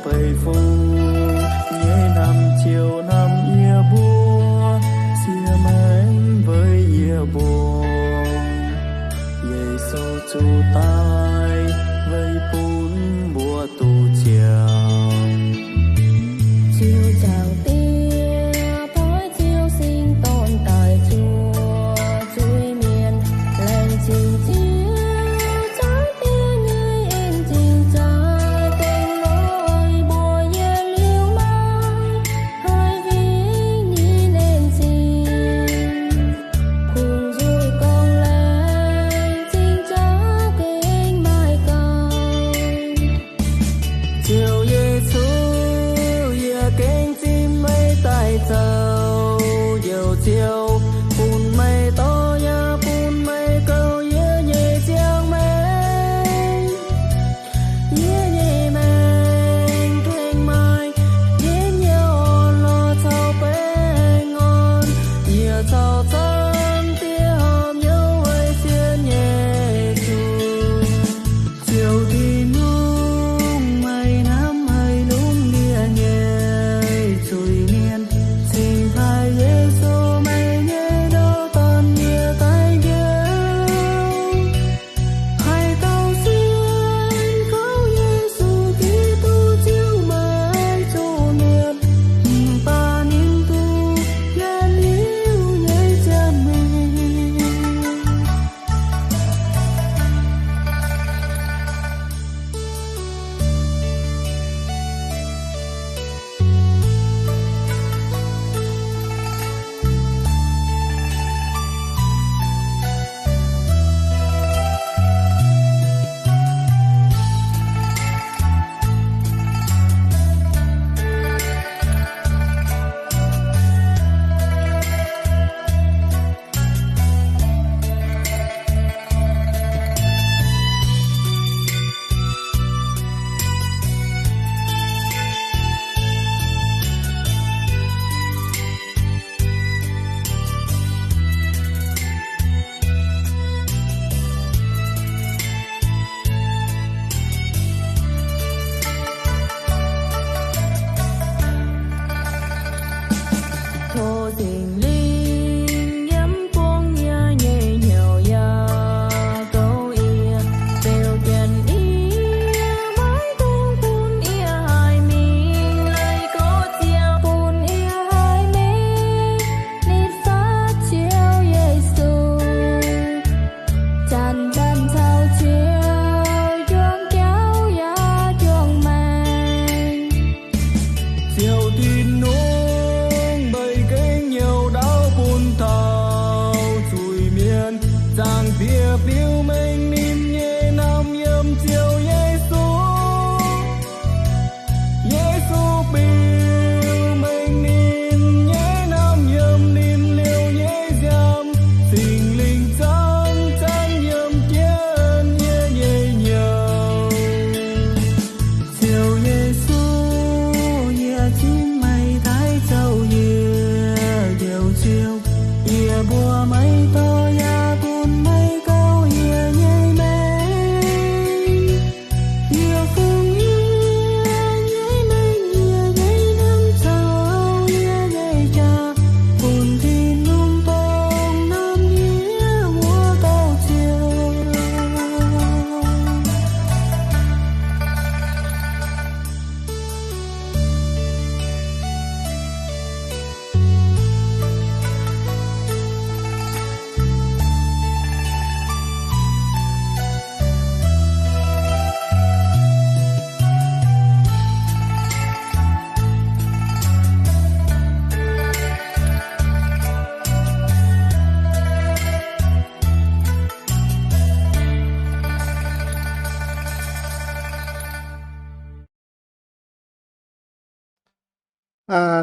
Weic fungx nyei hnamv ziouc hnamv yie mbuo, siev maengx weic yie mbuo. Yesu zuqc daic weic bun mbuo duqv ziangh. Ziouv Zaangc Diex, doix Ziouv Singx Dorn daaih zuoqc zuiz-mienh, laengz zingh Ziouv Zaangc Diex nyei en-zingh za'gengh lorz mbuo yietc liuz maiv haih fingx ninh en-zingh. Kungx nzuih gorngv laengz zingh za'gengh maaih gaux. Ziouv Yesu, yie gengh zipv meih daaih zoux Njoux Ziouv, bun meih dorh yaac bun meih gouv yie nyei ziangh maengc. Yie nyei maengc tengx maaih njien-youh orn-lorqc caux baengh orn. Yie caux Zaangc Diex horpc hnyouv weic sienx Yesu. Ziouv Tin-Hungh, meih hnamv haiz lungh ndiev nyei zuiz-mienh, cingx taaih Yesu, meih nyei Njoux Dorn, yie daaih njoux. Haaix dauh sienx kouv Yesu Giduc ziouc maiv zuqc mietc, mv baac ninh duqv yietc liuz nyei ziangh maengc. Tov Singx Lingh yiem bung yie nyei hnyouv yaac gouv yie, beu jienv yie, maiv dungx bun yie haih mingh, leih gorx-ziouc bun yie haih mingh, nitv fatv Ziouv Yesu. Zanc-zanc caux Ziouv juangc jauv yaac juangc maengc. Ziouv Tin-Hungh, meih gengh hnyouv ndaauv bun taux zuiz-mienh. Zaangc Diex fiuv mengh ninh nyei hnamv yiem Ziouv Yesu. Yesu biux mengh ninh nyei hnamv yiem ninh liouh nyei nziaamv. Singx Lingh zanc-zanc yiem jienv yie nyei hnyouv. Ziouv Yesu, yie zipv meih daaih zoux yie Njoux Ziouv. Yie mbuox meih dorh yaac bun meih gouv yie nyei maengc. Yie fungx yie nyei maengc, yie nyei hnamv caux yie nyei jaax bun Tin-Hungh dongh hnamv yie wuov dauh Ziouv.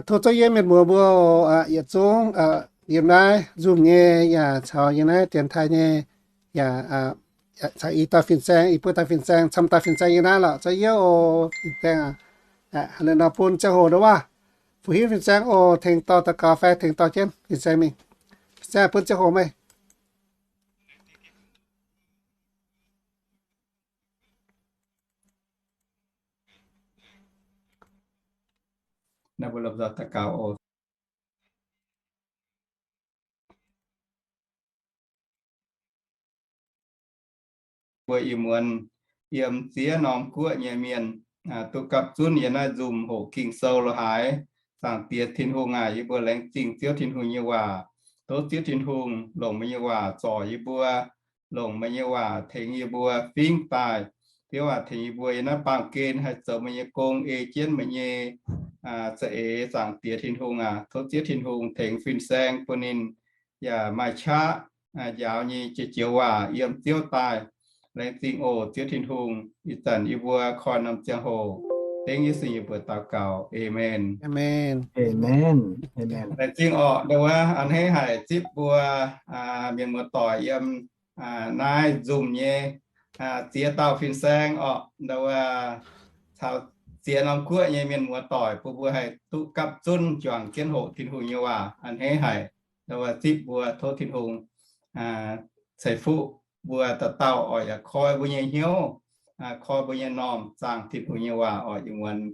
Tov Ziouv Yesu mienh muoz mbuo yietc zungv yiem naaiv Zoom nyei yaac caux yiem naaiv dienx taaih nyei yaac caux ih dauh fin-saeng, ih buo dauh fin-saeng, camv dauh fin-saeng yiem naaiv lorqc. Ziouv Yesu oc, fin-saeng aac, nor bun ziangh hoc nor waac fu-hiuv fin-saeng oc, tengx dorh daux gaux fai tengx dorh jienv fin-saeng mingh. Fin-saeng bun ziangh hoc meih. Naaiv mbuo lomh nzoih daux gaux oc. Mbuo ih muonz yiem ziex norm guoqv nyei mienh duqv gapv zunv yiem naaiv nzunc hoqc Ging-Sou lo haaix. Zaangc Diex Tin-Hungh aac, yie mbuo laengz zingh Ziouv Tin-Hungh nyei waac. Tov Ziouv Tin-Hungh longc meih nyei waac zorc yie mbuo, longc meih nyei waac tengx yie mbuo fingv daaih. Ziouv aac, tengx yie mbuo yiem naaiv baamh gen haih zoux meih nyei gong, ei jienv meih nyei za'eix. Zaangc Diex Tin-Hungh aac, tov Ziouv Tin-Hungh tengx fin-saeng bun ninh yaac maaih qaqv njaaux nyei jiex joux waac yiem Ziouv daaih. Laengz zingh oc, Ziouv Tin-Hungh. Ih zanc yie mbuo koi norm ziangh hoc dengv Yesu nyei mbuox daux gaux. Aamen. Laengz zingh orqc, ndau wuov a'hneiv haic zipv mbuo mienh muoz-doic yiem naaiv nzunc nyei ziex dauh fin-saeng orqc, ndau wuov caux ziex norm guoqv nyei mienh muoz-doic bun mbuo haih duqv gapv zunv juangc jienv hoqc Tin-Hungh nyei waac. A'hneiv haic ndau wuov zipv mbuo. Tov Tin-Hungh ceix fuqv mbuo dauh dauh oix yaac koi mbuo nyei hnyouv, koi mbuo nyei m'normh zaangc Tin-Hungh nyei waac oix ih muonz.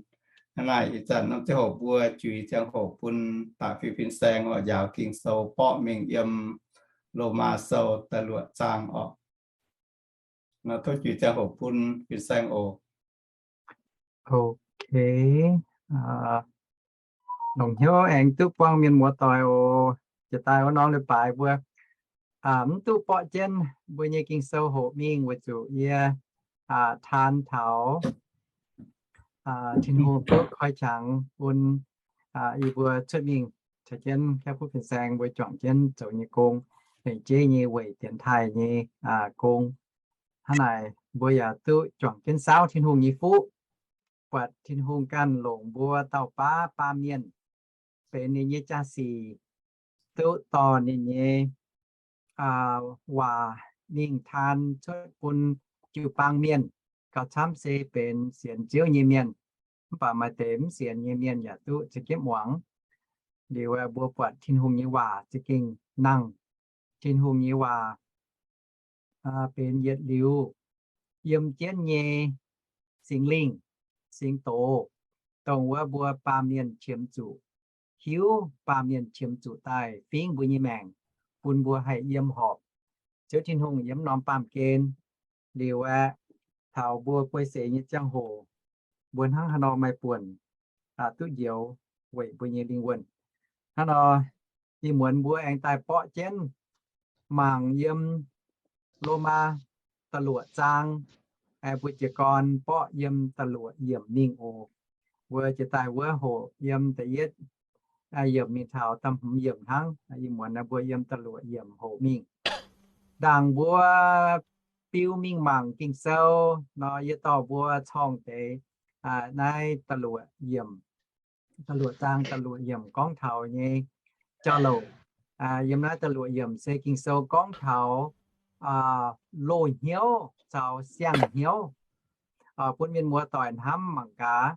Hnangv naaic ih zanc norm ziangh hoc mbuo juix ziangh hoc bun da'fih fin-saeng oix njaaux Ging-Sou borqv mingh yiem Lomaa Sou da'luoqc zaang orqc. Tov juix ziangh hoc bun fin-saeng oc. Ok. Longc hnyouv aengx duqv buangh mienh muoz-doic oc. Jiex daaih wuov norm leiz-baaix mbuo mv duqv borqv jienv mbuo nyei Ging-Sou hoqc mingh weic zuqc yie taan taux Tin-Hungh duqv koi qangx bun yie mbuo cuotv mingh caux jienv Kaiv Fuqv Fin-Saeng mbuo juangc jienv zoux nyei gong, lengc jeiv nyei weic dienx taaih nyei gong. Hnangv naaic mbuo yaac duqv juangc jienv saauv Tin-Hungh nyei fuqv, buatc Tin-Hungh ganh longc mbuo dauh baav baamh mienh benx ninh nyei jaa-sic, duqv dorh ninh nyei waac mingh taan cuotv bun jiu-baang mienh, gauh camv se benx sienx Ziouv nyei mienh. Mv baac maaih deix mv sienx nyei mienh yaac duqv za'gengh muangx. Liuz mbuo buatc Tin-Hungh nyei waac za'gengh nangh. Tin-Hungh nyei waac benx yietc liuz yiem jienv nyei Singx Lingh, singx doz, dongh wuov mbuo baamh mienh qiemx zuqc, hiuv baamh mienh qiemx zuqc daaih fingv mbuo nyei maengc, bun mbuo haih yiem horpc Ziouv Tin-Hungh yiem norm baamh gen. Liuz aeqv, taux mbuo guei seix nyei ziangh hoc, mbuo hnangv haaix nor maaih buonc duqv njoux weic mbuo nyei lingh wuonh. Hnangv nor, ih muonz mbuo aengx daaih borqv jienv mangc yiem Lomaa da'luoqc zaang, mbuo jiez gorn borqv yiem da'luoqc yiemc mingh oc. Mbuo jiex daaih wuov hoqc yiem da'yietv yiemc mingh taux da'hmz yiemc hnangv. Ih muonz mbuo yiem da'luoqc yiemc hoqc mingh. Ndaangc mbuo biu mingh mangc Ging-Sou nor, yie dorh mbuo corng deix naaiv da'luoqc yiemc, da'luoqc zaang da'luoqc yiemc gorngv taux nyei jauv-louc. Yiem naaiv da'luoqc yiemc se Ging-Sou gorngv taux loz-hnyouv caux siang-hnyouv. Bun mienh muoz-doic hnamv mangc gaax,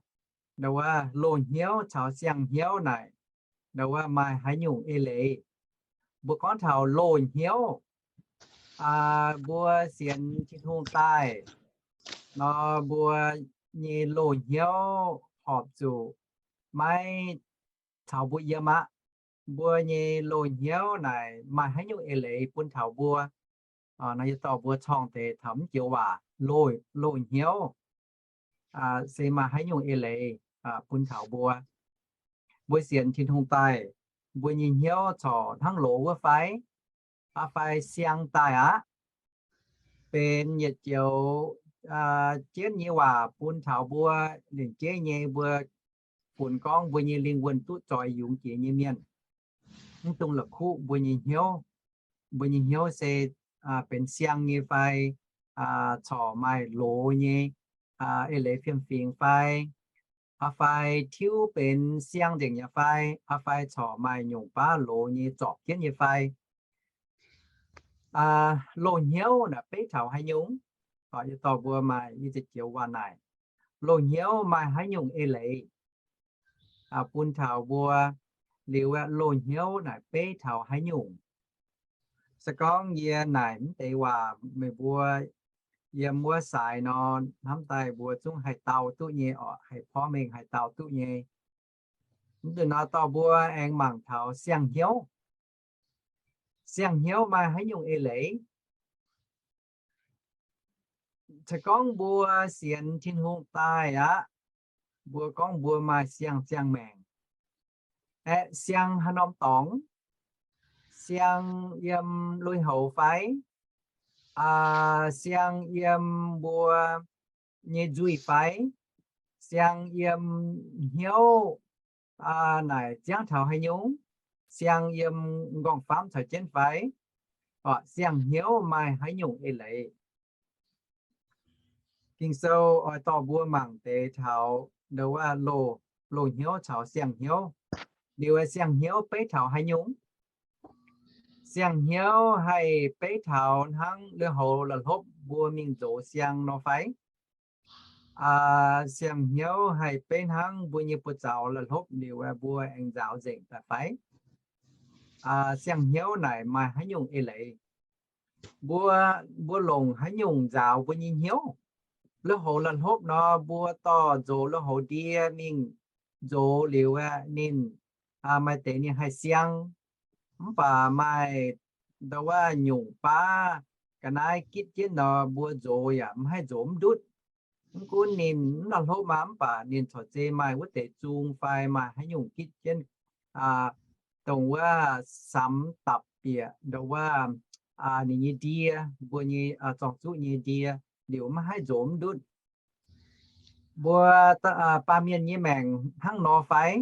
ndau wuov loz-hnyouv caux siang-hnyouv naaic, ndau wuov maaih haaix nyungc eix leiz? Mbuo gorngv taux loz-hnyouv, mbuo sienx Tin-Hungh daaih nor, mbuo nyei loz-hnyouv horpc zuqc maiv caux mbuo yiem aqv. Mbuo nyei loz-hnyouv naaic maaih haaix nyungc eix leiz bun taux mbuo? Nor yie dorh mbuo corng deix taux mv joux waac, loz-hnyouv se maaih haaix nyungc eix leiz bun taux mbuo. Mbuo sienx Tin-Hungh daaih, mbuo nyei hnyouv corc hnangv loz wuov fai? Aa fai siang daaih aqv? Benx yietc joux jienv nyei waac bun taux mbuo lingc jeiv nyei mbuo funx gorngv mbuo nyei lingh wuonh duqv zoix yungz jiex nyei mienh. Mv dungx la'kuqv mbuo nyei hnyouv. Mbuo nyei hnyouv se benx siang nyei fai corc maaih loz nyei eix leiz fiem-fingx fai? Aa fai tiuv benx siang nzengc yaac fai? Aa fai corc maaih nyungc baav loz nyei zorpc jienv nyei fai? Loz-hnyouv naaic beiv taux haaix nyungc? Yie dorh mbuo maaih i ziex joux waac naaic. Loz-hnyouv maaih haaix nyungc eix leiz bun taux mbuo? Liuz aeqv, loz-hnyouv naaic beiv taux haaix nyungc? Se gorngv yie naaic mv deix waac meih mbuo yiem wuov saaix nor, hnamv daaih mbuo zungv haih dau duqv nyei orqc, haih porv mengh haih dau duqv nyei. Mv deix nor dorh mbuo aengx mangc taux siang-hnyouv. Siang-hnyouv maaih haaix nyungc eix leiz? Se gorngv mbuo sienx Tin-Hungh daaih aqv, mbuo gorngv mbuo maaih siang-ziangh maengc. Aeqv, siang haaix norm dorngx? Siang yiem lui-houx fai? Siang yiem mbuo nyei nzuih fai? Siang yiem hnyouv naaic ziangv taux haaix nyungc? Siang yiem nqorngv-famv caux jienv fai? Siang-hnyouv maaih haaix nyungc eix leiz? Ging-Sou oix dorh mbuo mangc deix taux ndo wuov loz-hnyouv caux siang-hnyouv. Liuz siang-hnyouv beiv taux haaix nyungc? Siang-hnyouv haih beiv taux hnangv lui-houx la'hlopv mbuo mingh nzox siang nor fai? Siang-hnyouv haih beiv hnangv mbuo nyei buoz-zaux la'hlopv liuz mbuo aengx nzaaux nzengc daaih fai? Siang-hnyouv naaic maaih haaix nyungc eix leiz? Mbuo, mbuo longc haaix nyungc nzaaux mbuo nyei hnyouv? Lui-houx la'hlopv nor, mbuo dorh nzox lui-houx ndie mingh nzox liuz aeqv, ninh maaih deix ninh haih siang, mv baac maaih ndo wuov nyungc baav ga'naaiv gitv jienv nor, mbuo nzox yaac mv haih nzox mv ndutv. Mv gunv ninh mv la'hlopv maah, mv baac ninh corc zei maaih wuov deix zung fai maaih haaix nyungc gitv jienv, dongh wuov samx dapc bieqc ndo wuov ninh nyei ndie, mbuo nyei zorng-zuqv nyei ndie, liuz mv haih nzox mv ndutv. Mbuo baamh mienh nyei maengc hnangv nor fai?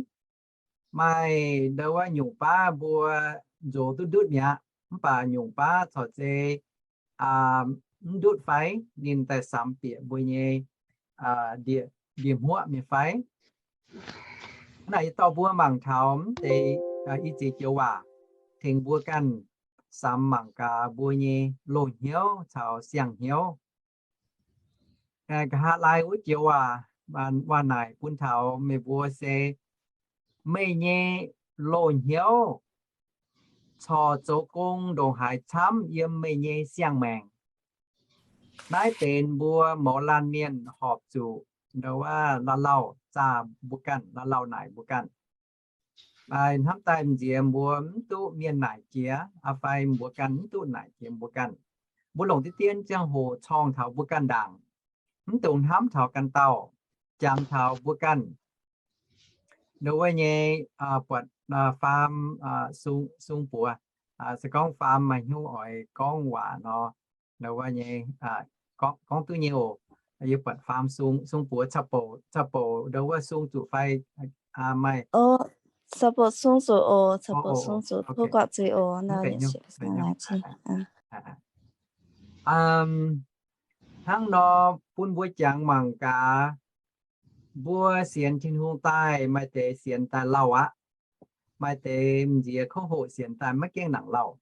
Maaih ndo wuov nyungc baav mbuo nzox duqv ndutv mi'aqv, mv baac nyungc baav corc zei mv ndutv fai? Ninh daaih samx bieqc mbuo nyei ndie-hmuoqv mi'aqv fai? Naaic yie dorh mbuo mangc taux mv deix i ziex joux waac, tengx mbuo ganh samx mangc gaax mbuo nyei loz-hnyouv caux siang-hnyouv. Nqa'haav laai wuov joux waac, waac naaic bun taux meih mbuo se, meih nyei loz-hnyouv corc zoux gong ndongc haaix camv yiem meih nyei siang-maengc. Naaiv benx mbuo mouz laanh mienh horpc zuqc ndo wuov la'lauh zaah mbuo ganh, la'lauh naaic mbuo ganh. Hnamv daaih m'nziex mbuo mv duqv mienh naaic jiex fai mbuo ganh mv duqv naaic jiex mbuo ganh. Mbuo longc diqv dien ziangh hoc corngh taux mbuo ganh ndaangc, mv dungx hnamv taux ganh dauh, jangx taux mbuo ganh. Ndo wuov nyei buatc faam sung buoz, se gorngv faam maaih hnyouv oix gorngv waac nor, ndo wuov nyei gorngv duqv nyei oc. Yie buatc faam sung buoz caux bouc, caux bouc ndo wuov sung zuqc fai maaih? Caux bouc sung zuqc oc, caux bouc sung zuqc tov guatc zuiz oc. Hnangv nor bun mbuo jangx mangc gaax, mbuo sienx Tin-Hungh daaih maaih deix sienx daaih lauh aqv, maaih deix m'nziex kouv hoqc sienx daaih maiv gaengh nangc lauh.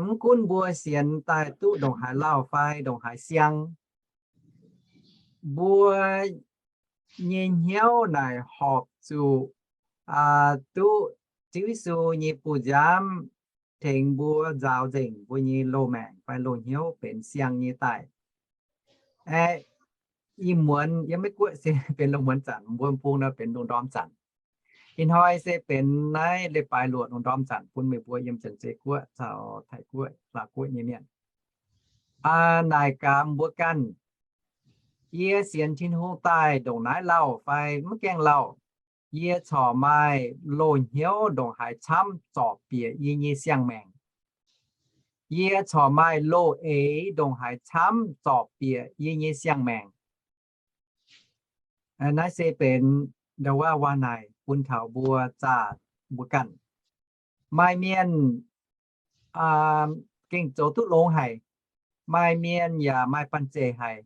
Mv gunv mbuo sienx daaih duqv ndongc haaix lauh fai ndongc haaix siang, mbuo nyei hnyouv naaic horpc zuqc duqv Ziouv Yesu nyei bu nziaamv tengx mbuo nzaaux nzengc mbuo nyei loz-maengc fai loz-hnyouv benx siang nyei daaih. Aeqv, ih muonz yiem Meiv Guoqv se benx lungh muonz zanc, mbuo bung nor benx lungh ndorm zanc. Ih hnoi se benx naaiv leiz-baaix luoqc lungh ndorm zanc bun meih mbuo yiem Janx-Zei Guoqv caux Taiv Guoqv, Laauv Guoqv nyei mienh. Naaic gaax mbuo ganh, yie sienx Tin-Hungh daaih ndongc naaiv lauh fai maiv gaengh lauh, yie corc maaih loz-hnyouv ndongc haaix camv zorpc bieqc yie nyei siang-maengc. Yie corc maaih loz-eix ndongc haaix camv zorpc bieqc yie nyei siang-maengc. Naaiv se benx ndo wuov waac naaic bun taux mbuo zaah mbuo ganh. Maaih mienh gengh zoux duqv longx haic. Maaih mienh yaac maaih banh zeic haic.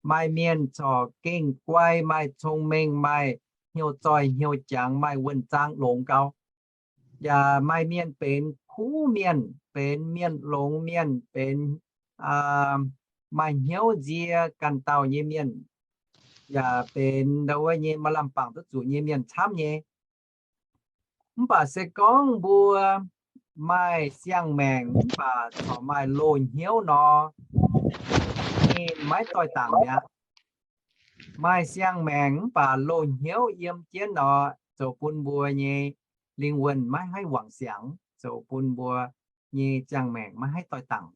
Maaih mienh corc gengh guai, maaih cong-mengh, maaih hnyouv zoih hnyouv jangx, maaih wuonh zaang longx gau. Yaac maaih mienh benx kuv mienh, benx mienh longx mienh, benx maaih hnyouv nzie ganh dauh nyei mienh, yaac benx ndo wuov nyei maaih lamh bangc duqv zuqc nyei mienh camv nyei. Mv baac se gorngv mbuo maaih siang-maengc mv baac corc maaih loz-hnyouv nor, ninh maiv doix-dangc mi'aqv. Maaih siang-maengc mv baac loz-hnyouv yiem jienv nor, zoux bun mbuo nyei lingh wuonh maiv haih wangc siangx, zoux bun mbuo nyei ziangh maengc maiv haih doix-dangc.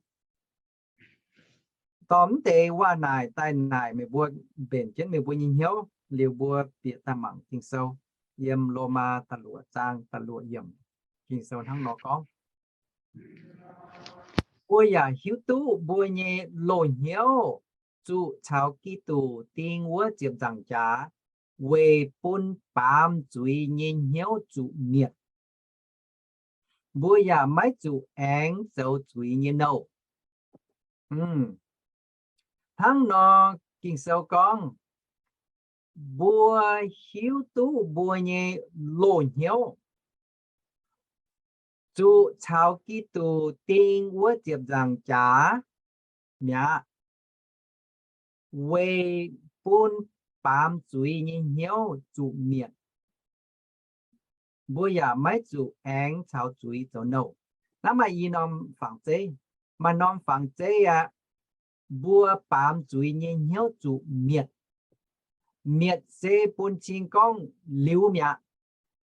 Dorh mv deix waac naaic daaih naaic meih mbuo, mbenc jienv meih mbuo nyei hnyouv liuz mbuo bieqc daaih mangc Ging-Sou. Yiem Lomaa da'luoqc zaang da'luoqc yiemc, Ging-Sou hnangv nor gorngv, mbuo yaac hiuv duqv mbuo nyei loz-hnyouv zuqc caux Giduc ding wuov ziepc nzaangc jaax weic bun baamz zuiz nyei hnyouv zuqc mietc. Mbuo yaac maiv zuqc aengx zoux zuiz nyei nouh. Hnangv nor, Ging-Sou gorngv, mbuo hiuv duqv mbuo nyei loz-hnyouv zuqc caux Giduc ding wuov ziepc nzaangc jaax mi'aqv, weic bun baamz zuiz nyei hnyouv zuqc mietc. Mbuo yaac maiv zuqc aengx caux zuiz zoux nouh. Naaiv maaih i norm fangx zeiv. Maaih norm fangx zeiv aqv, mbuo baamz zuiz nyei hnyouv zuqc mietc. Mietc se bun cing gorngv liuz mi'aqv,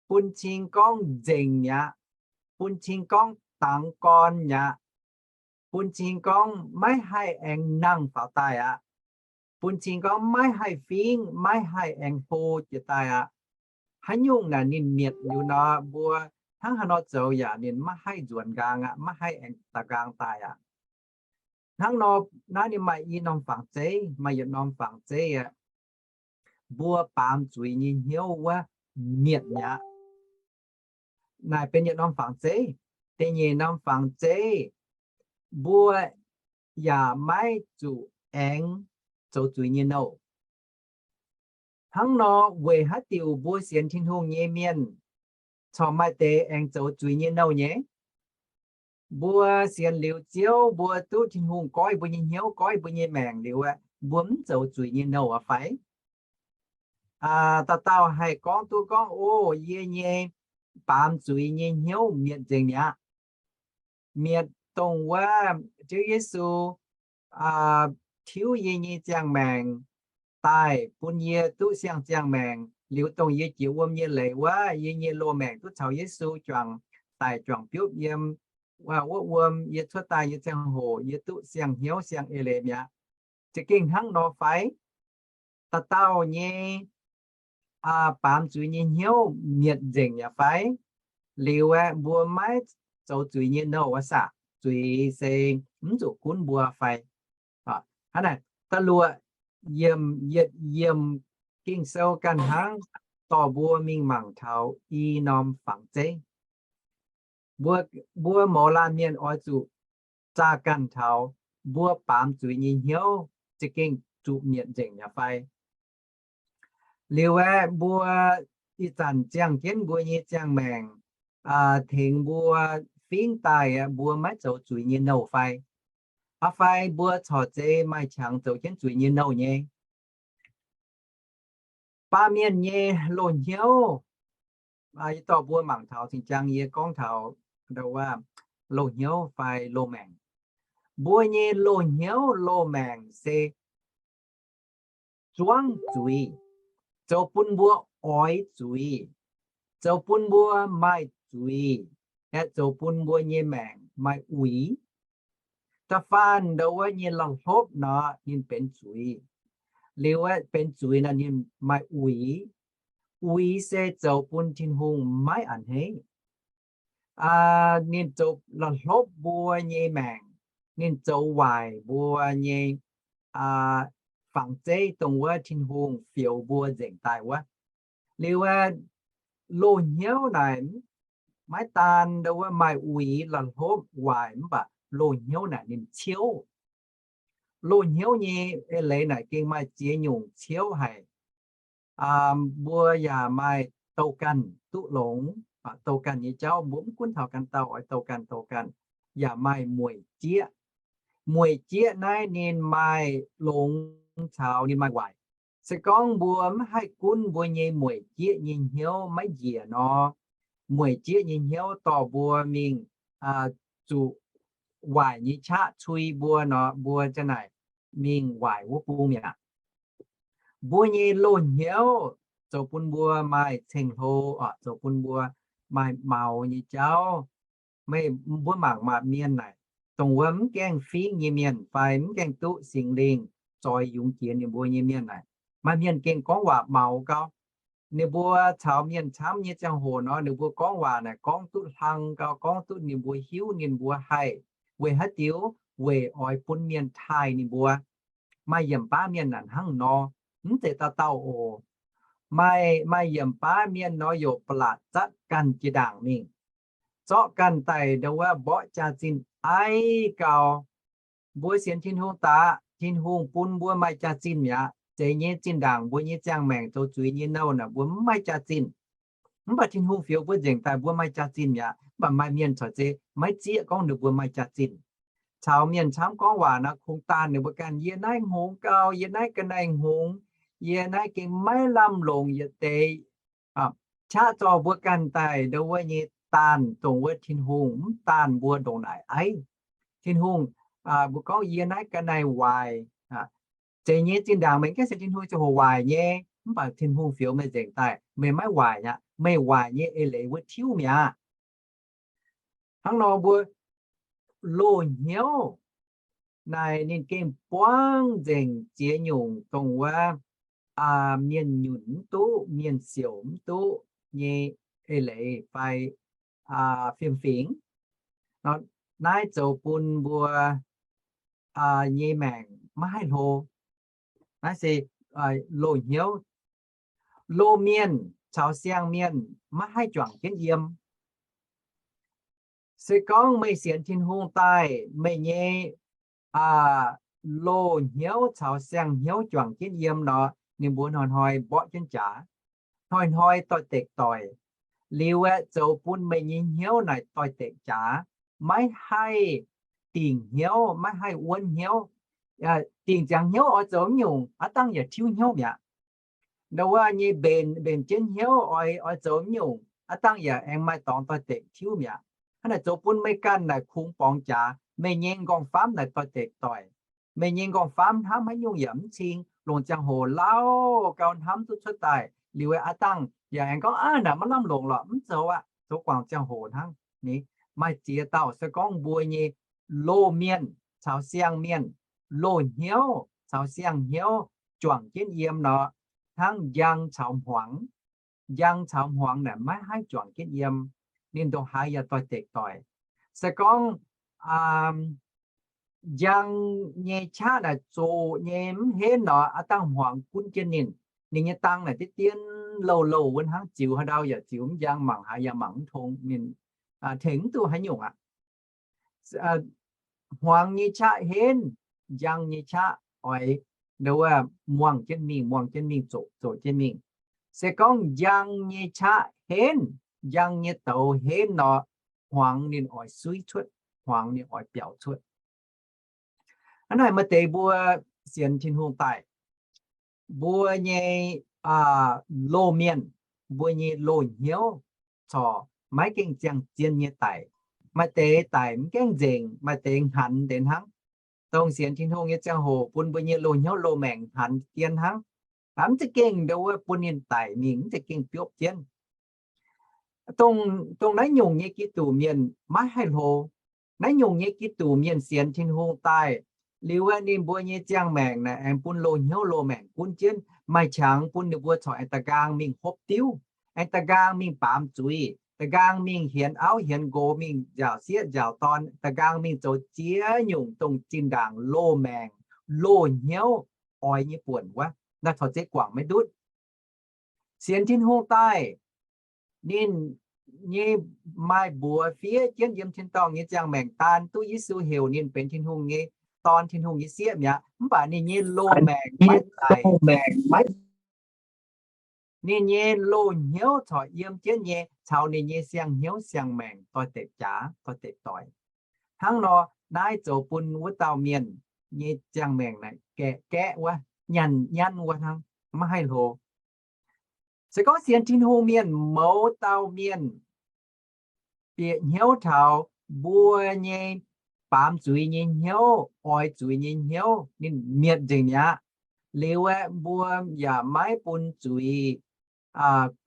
bun cing gorngv nzengc mi'aqv, bun cing gorngv dangx gorn mi'aqv, bun cing gorngv maiv haih aengx nangh faaux daaih aqv, bun cing gorngv maiv haih fingv, maiv haih aengx hlo jiex daaih aqv. Haaix nyungc naaic ninh mietc liuz nor, mbuo hnangv haaix nor zoux yaac ninh maiv haih nzuonx nqaang aqv, maiv haih aengx da'nqaang daaih aqv. Hnangv nor, naaiv ninh maaih i norm fangx zeiv, maaih yietc norm fangx zeiv aqv, mbuo baamz zuiz nyei hnyouv wuov mietc mi'aqv. Naaic benx yietc norm fangx zeiv. Da'nyeic norm fangx zeiv, mbuo yaac maiv zuqc aengx zoux zuiz nyei nouh. Hnangv nor, weic haaix diuc mbuo sienx Tin-Hungh nyei mienh corc maaih deix aengx zoux zuiz nyei nouh nyei? Mbuo sienx liuz Ziouv, mbuo duqv Tin-Hungh goiv mbuo nyei hnyouv, goiv mbuo nyei maengc liuz aqv, mbuo mv zoux zuiz nyei nouh aqv fai? Dauh dauh haih gorngv duqv gorngv, o, yie nyei baamz zuiz nyei hnyouv mietc nzengc mi'aqv. Mietc dongh wuov Ziouv Yesu tiuv yie nyei ziangh maengc daaih bun yie duqv siang-ziangh maengc, liuz dongh yie jiex wuom nyei leiz wuov, yie nyei loz-maengc duqv caux Yesu juangc daic juangc biopv yiem wuov wuom, yie cuotv daaih nyei ziangh hoc yie duqv siang hnyouv siang eix leiz mi'aqv. Za'gengh hnangv nor fai? Dauh dauh nyei baamz zuiz nyei hnyouv mietc nzengc yaac fai? Liuz aeqv, mbuo maiv zoux zuiz nyei nouh aqv saah? Zuiz se mv zuqc gunv mbuo fai? Hnangv naaic, da'luoqc yiemc, yietc yiemc Ging-Sou ganh hnangv dorh mbuo mingh mangc taux i norm fangx zeiv. Mbuo, mbuo mouz laanh mienh oix zuqc zaah ganh taux mbuo baamz zuiz nyei hnyouv za'gengh zuqc mietc nzengc yaac fai? Liuz aeqv, mbuo ih zanc ziangh jienv mbuo nyei ziangh maengc, tengx mbuo fingv daaih aeqv, mbuo maiv zoux zuiz nyei nouh fai? Aa fai mbuo corc zeiz maaih qangx zoux jienv zuiz nyei nouh nyei? Baamh mienh nyei loz-hnyouv, yie dorh mbuo mangc taux cing-jang yie gorngv taux ndo wuov loz-hnyouv fai loz-maengc. Mbuo nyei loz-hnyouv loz-maengc se zuangv zuiz, zoux bun mbuo oix zuiz, zoux bun mbuo maaih zuiz, aeqv, zoux bun mbuo nyei maengc maaih uix. Da'faanh ndo wuov nyei la'hlopv nor ninh benx zuiz. Liuz aeqv, benx zuiz nor ninh maaih uix. Uix se zoux bun Tin-Hungh maiv a'hneiv. Ninh zoux la'hlopv mbuo nyei maengc. Ninh zoux waaic mbuo nyei fangx zeiv dongh wuov Tin-Hungh fioux mbuo nzengc daaih wuov. Liuz aeqv, loz-hnyouv naaic maiv daan ndo wuov maaih uix, la'hlopv, waaic, mv baac loz-hnyouv naaic ninh ciouv. Loz-hnyouv nyei eix leiz naaic gengh maaih ziex nyungc ciouv haic. Mbuo yaac maaih douh ganh duqv longx, douh ganh nyei jauv mbuo mv gunv taux ganh dauh oix douh ganh douh ganh, yaac maaih mueic jieqv. Mueic jieqv naaiv ninh maaih longx caux ninh maaih waaic. Se gorngv mbuo mv haih gunv mbuo nyei mueic jieqv nyei hnyouv maiv njiec nor, mueic jieqv nyei hnyouv dorh mbuo mingh zuqc waaic nyei qaqv cui mbuo nor, mbuo ziang naaic mingh waaic wuov bung mi'aqv. Mbuo nyei loz-hnyouv zoux bun mbuo maaih ceng-hlo, zoux bun mbuo maaih maux nyei jauv. Meih mbuo mangc maah, mienh naaic, dongh wuov mv gaengh fingv nyei mienh fai mv gaengh duqv Singx Lingh zoix yungz jiex ninh mbuo nyei mienh naaic, maaih mienh gengh gorngv waac maux gau. Ninh mbuo caux mienh camv nyei ziangh hoc nor, ninh mbuo gorngv waac naaic gorngv duqv hlang gau, gorngv duqv ninh mbuo hiuv ninh mbuo haih. Weic haaix diuc? Weic oix bun mienh taaih ninh mbuo. Maaih yiemc baav mienh naaic hnangv nor, mv zeiz dauh dauh oc. Maaih, maaih yiemc baav mienh nor yaac ba'laqc zatv ganh jiex ndaangc mingh, zorqv ganh daaih ndongc wuov mborqv jaax-zinh aiv gau. Mbuo sienx Tin-Hungh daaih, Tin-Hungh bun mbuo maaih jaax-zinh mi'aqv. Zeiz nyei zinh ndaangc mbuo nyei ziangh maengc zoux zuiz nyei nouh naaic mbuo mv maaih jaax-zinh. Mv baac Tin-Hungh fioux mbuo nzengc daaih mbuo maaih jaax-zinh mi'aqv. Mv baac maaih mienh corc zeiz maiv zieqv gorngv ninh mbuo maaih jaax-zinh. Caux mienh camv gorngv waac nor, kungx daanh ninh mbuo ganh, yie naaiv hngongx gau, yie naaiv ga'naaiv hngongx, yie naaiv gengh maiv lamh longc yietc deix. Qaqv zorqv mbuo ganh daaih ndongc wuov nyei daanh, dongh wuov Tin-Hungh mv daanh mbuo ndongc naaic aiv. Tin-Hungh, mbuo gorngv yie naaiv ga'naaiv waaic. Zeiz nyei zinh ndaangc meih gaengh sienx Tin-Hungh ziangh hoc waaic nyei, mv baac Tin-Hungh fioux meih nzengc daaih meih maiv waaic aqv. Meih waaic nyei eix leiz wuov tiuv mi'aqv. Hnangv nor mbuo loz-hnyouv naaic ninh gengh buangv nzengc ziex nyungc dongh wuov mienh nyunc mv duqv, mienh siouc mv duqv nyei eix leiz fai fiem-fingx. Naaiv zoux bun mbuo nyei maengc maiv haih hlo. Naaiv se loz-hnyouv. Loz-mienh caux siang-mienh maiv haih juangc jienv yiem. Se gorngv meih sienx Tin-Hungh daaih, meih nyei loz-hnyouv caux siang-hnyouv juangc jienv yiem nor, ninh mbuo hnoi-hnoi mborqv jienv jaax, hnoi-hnoi doix-dekc doic. Liuz aeqv, zoux bun meih nyei hnyouv naaic doix-dekc jaax, maiv haih dingc hnyouv, maiv haih wuonv hnyouv. Dingc ziangx hnyouv oix zoux mv nyungc, aav dangh yaac tiuv hnyouv mi'aqv. Ndongc wuov nyei mbenc, mbenc jienv hnyouv oix, oix zoux mv nyungc, aav dangh yaac aengx maaih dorngx doix-dekc tiuv mi'aqv. Hnangv naaic zoux bun meih ganh naaic kungx borngz jaax, meih nyei nqorngv-famv naaic doix-dekc doic. Meih nyei nqorngv-famv hnamv haaix nyungc yaac mv cing, longc ziangh hoc lauh gau hnamv duqv cuotv daaih. Liuz aav dangh yaac aengx gorngv, aav, naaic maiv lamh longc lorqc, mv zoux aqv, zoux guangc ziangh hoc hnangv. Ni, maaih ziex dauh se gorngv mbuo nyei loz-mienh caux siang-mienh, loz-hnyouv caux siang-hnyouv juangc jienv yiem nor, hnangv njang caux hmuangx. Njang caux hmuangx naaic maiv haih juangc jienv yiem, ninh ndongc haaix yaac doix-dekc doic. Se gorngv njang nyei qaqv naaic zoqc nyei mv henv nor, aav dangh hmuangx gunv jienv ninh. Ninh nyei dang naaic deix dien louh louh wuov hnangv, ziux haaix ndau yaac ziux mv njang, mangc haaix yaac mangc mv tong, ninh tengx mv duqv haaix nyungc aqv. Hmuangx nyei qaqv henv, njang nyei qaqv oix, wuov, muangh jienv mingh, muangh jienv mingh, zoqc, zoqc jienv mingh. Se gorngv njang nyei qaqv henv, njang nyei douz henv nor, hmuangx ninh oix suiv cuotv, hmuangx ninh oix biaux cuotv. Hnangv naaic maaih deix mbuo sienx Tin-Hungh daaih, mbuo nyei loz-mienh, mbuo nyei loz-hnyouv corc maiv gengh ziangh zien nyei daic. Maaih deix daic mv gaengh nzengc, maaih deix hngangx deix hnangv. Dongh sienx Tin-Hungh nyei ziangh hoc bun mbuo nyei loz-hnyouv loz-maengc hngangx dien hnangv. Mv za'gengh ndongc wuov bun ninh daic mingh, mv za'gengh biopv jienv. Dongh naaiv nyungc nyei Giduc mienh maiv haih hlo. Naaiv nyungc nyei Giduc mienh sienx Tin-Hungh daaih, liuz aeqv, ninh mbuo nyei ziangh maengc naaic aengx bun loz-hnyouv loz-maengc gunv jienv, maaih qangx bun ninh mbuo corc aengx da'nqaang mingh hopv diuv, aengx da'nqaang mingh baamz zuiz, da'nqaang mingh hienx auv hienx nqox, mingh nziaauc sieqv nziaauc dorn, da'nqaang mingh zoux ziex nyungc dongh zinh ndaangc loz-maengc, loz-hnyouv oix nyei buonc wuov. Naaiv corc zeiz guangc maiv ndutv. Sienx Tin-Hungh daaih, ninh nyei maaih mbuox fiev jienv yiem tin-dorngh nyei ziangh maengc daan duqv Yesu heuc ninh benx Tin-Hungh nyei Dorn, Tin-Hungh nyei sieqv mi'aqv. Mv baac ninh nyei loz-maengc maiv daic. Ninh nyei loz-hnyouv corc yiem jienv nyei caux ninh nyei siang-hnyouv siang-maengc doix-dekc jaax, doix-dekc doic. Hnangv nor, naaiv zoux bun wuov dauh mienh nyei ziangh maengc naaic gaeqv gaeqv wuov, nyanc nyanv wuov hnangv, maiv haih hlo. Se gorngv sienx Tin-Hungh mienh mouz dauh mienh bieqc hnyouv taux mbuo nyei baamz zuiz nyei hnyouv, oix zuiz nyei hnyouv, ninh mietc nzengc mi'aqv. Liuz aeqv, mbuo yaac maiv bun zuiz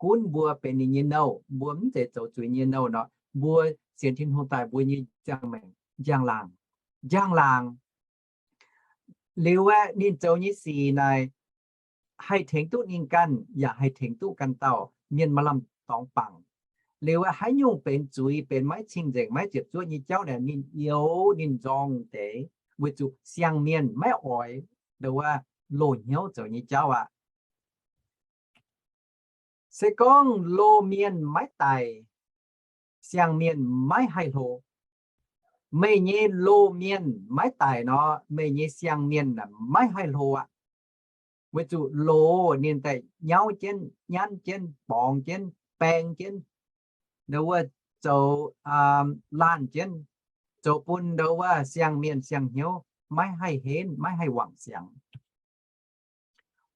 gunv mbuo benx ninh nyei nouh, mbuo mv zeiz zoux zuiz nyei nouh nor, mbuo sienx Tin-Hungh daaih mbuo nyei ziangh maengc njang-laangc, njang-laangc. Liuz aeqv, ninh zoux nyei sic naaic haih tengx duqv ninh ganh, yaac haih tengx duqv ganh dauh mienh maaih lamh dorngx bangc. Liuz aeqv, haaix nyungc benx zuiz, benx maiv cing-nzengc, maiv ziepc zuoqv nyei jauv naaic, ninh youx ninh nzorng deix, weic zuqc siang-mienh maiv oix ndo wuov loz-hnyouv zoux nyei jauv aqv. Se gorngv loz-mienh maiv daic, siang-mienh maiv haih hlo. Meih nyei loz-mienh maiv daic nor, meih nyei siang-mienh maiv haih hlo aqv. Weic zuqc loz ninh daaih nyauv jienv, nyanv jienv, borngz jienv, baeng jienv, ndo wuov zoux laanh jienv, zoux bun ndo wuov siang-mienh siang-hnyouv maiv haih henv, maiv haih wangc siangx.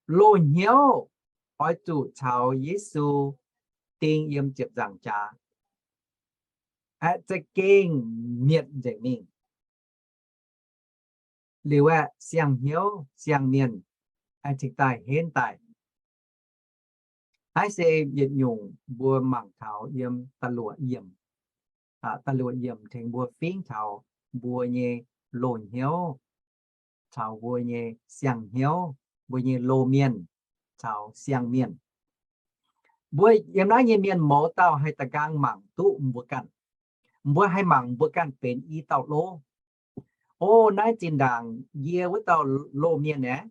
Loz-hnyouv oix zuqc caux Yesu ding yiem ziepc nzaangc jaax, aeqv, za'gengh mietc nzengc mingh. Liuz aeqv, siang-hnyouv siang-mienh aengx cingx daaih henv daaih. Naaiv se yietc nyungc mbuo mangc taux yiem da'luoqc yiemc, da'luoqc yiemc tengx mbuo fingx taux mbuo nyei loz-hnyouv caux mbuo nyei siang-hnyouv, mbuo nyei loz-mienh caux siang-mienh. Mbuo yiem naaiv nyei mienh mouz dauh haih da'nqaang mangc duqv mbuo ganh. Mbuo haih mangc mbuo ganh benx i dauh lov. O, naaiv zinh ndaangc yie wuov dauh loz-mienh aeqv,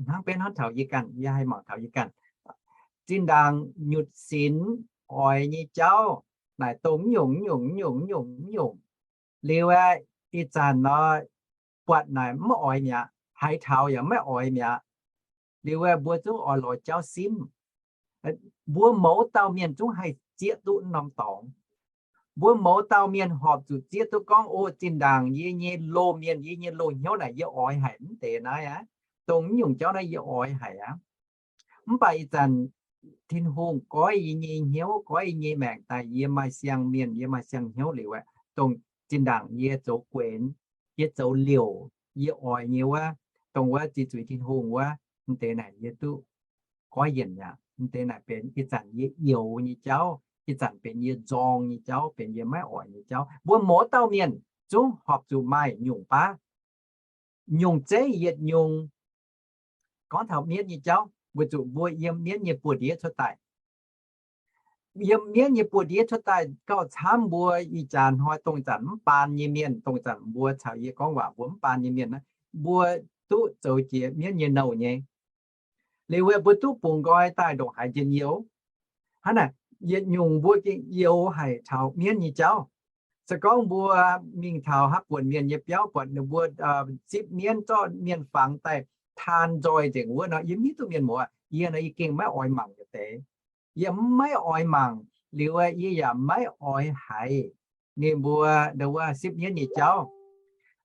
hnangv benx hnangv taux yie ganh, yie haih mangc taux yie ganh. Zinh ndaangc nyutc sinx oix nyei jauv naaic dongh nyungc nyungc nyungc nyungc nyungc. Liuz aeqv, ih zanc nor, buatc naaic mv oix mi'aqv, haiz taux yaac maiv oix mi'aqv. Liuz aeqv, mbuo zungv oix lorz jauv simv. Mbuo mouz dauh mienh zungv haih zieqv duqv norm dorngx. Mbuo mouz dauh mienh horpc zuqc zieqv duqv gorngv, o, zinh ndaangc yie nyei loz-mienh, yie nyei loz-hnyouv naaic yie oix haic mv deix naaiv aqv. Dongh mv nyungc jauv naaiv yie oix haic aqv. Mv baac ih zanc Tin-Hungh goiv yie nyei hnyouv, goiv yie nyei maengc daaih, yie maaih siang-mienh, yie maaih siang-hnyouv liuz aeqv, dongh zinh ndaangc yie zoux guenx, yie zoux liouc, yie oix nyei wuov, dongh wuov ziqc zuiz Tin-Hungh wuov, mv deix naaic yie duqv goiv yienc mi'aqv. Mv deix naaic benx ih zanc yie youx nyei jauv, ih zanc benx yie nzorng nyei jauv, benx yie maiv oix nyei jauv. Mbuo mouz dauh mienh zungv horpc zuqc maaih nyungc baav. Nyungc zeiv yietc nyungc. Gorngv taux mienv nyei jauv, weic zuqc mbuo yiem mienv nyei buoz-ndiev cuotv daaih. Yiem mienv nyei buoz-ndiev cuotv daaih gauh camv mbuo ih jaax hnoi dongh zanc mv baan nyei mienh, dongh zanc mbuo caux yie gorngv waac mbuo mv baan nyei mienh naaiv, mbuo duqv zoux jiex mienv nyei nouh nyei. Liuz wuov mbuo duqv bungx nqoi daaih ndongc haaix njien-youh. Hnangv naaic, yietc nyungc mbuo gengh youx haic taux mienv nyei jauv. Se gorngv mbuo mingh taux haaix buonc mienh nyei biauv buatc ninh mbuo sipv mienv, zorqv mienh fangx daaih taan nzoih nzengc wuov nor, yie mv hiuv duqv mienh muoz. Yie nor yie gengh maiv oix mangc yietc deix. Yie mv maiv oix mangc, liuz yie yaac maiv oix haiz ninh mbuo ndo wuov sipv mienv nyei jauv.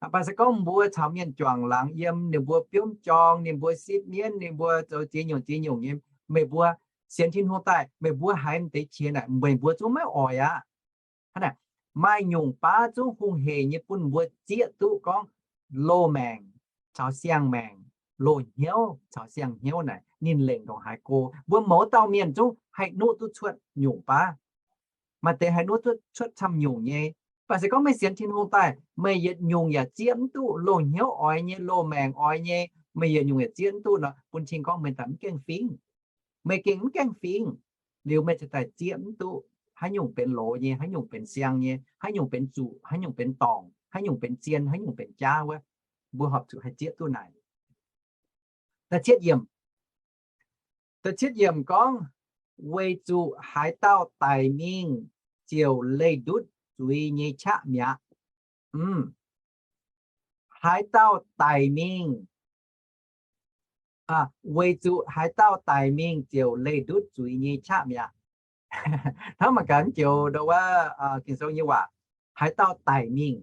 Mv baac se gorngv mbuo caux mienh juangc laangz yiem, ninh mbuo biomv jorng, ninh mbuo sipv mienv, ninh mbuo zoux ziex nyungc ziex nyungc nyei, meih mbuo sienx Tin-Hungh daaih, meih mbuo haiz m'deix qiex naaic, meih mbuo zungv maiv oix aqv. Hnangv naaic, maaih nyungc baav zungv hungh heic nyei bun mbuo zieqv duqv gorngv loz-maengc caux siang-maengc, loz-hnyouv caux siang-hnyouv naaic ninh lengc ndongc haaix go. Mbuo mouz dauh mienh zungv haih nuqv duqv cuotv nyungc baav. Maaih deix haih nuqv duqv cuotv camv nyungc nyei. Mv baac se gorngv meih sienx Tin-Hungh daaih, meih yietc nyungc yaac zieqv mv duqv. Loz-hnyouv oix nyei, loz-maengc oix nyei, meih yietc nyungc yaac zieqv mv duqv nor, bun cing gorngv meih daaih mv gaengh fingx. Meih gengh mv gaengh fingx, liuz meih ziouc daaih zieqv mv duqv haaix nyungc benx loz nyei, haaix nyungc benx siang nyei, haaix nyungc benx zuqc, haaix nyungc benx dorngc, haaix nyungc benx zien, haaix nyungc benx jaav wuov, mbuo horpc zuqc haih zieqv duqv naaic. Da'cietv yiemc, da'cietv yiemc gorngv, weic zuqc haaix dauh daic mingh ziouc leih ndutv zuiz nyei qaqv mi'aqv. Haaix dauh daic mingh, weic zuqc haaix dauh daic mingh ziouc leih ndutv zuiz nyei qaqv mi'aqv. Hnangv mangc gaax joux ndo wuov Ging-Sou nyei waac, haaix dauh daic mingh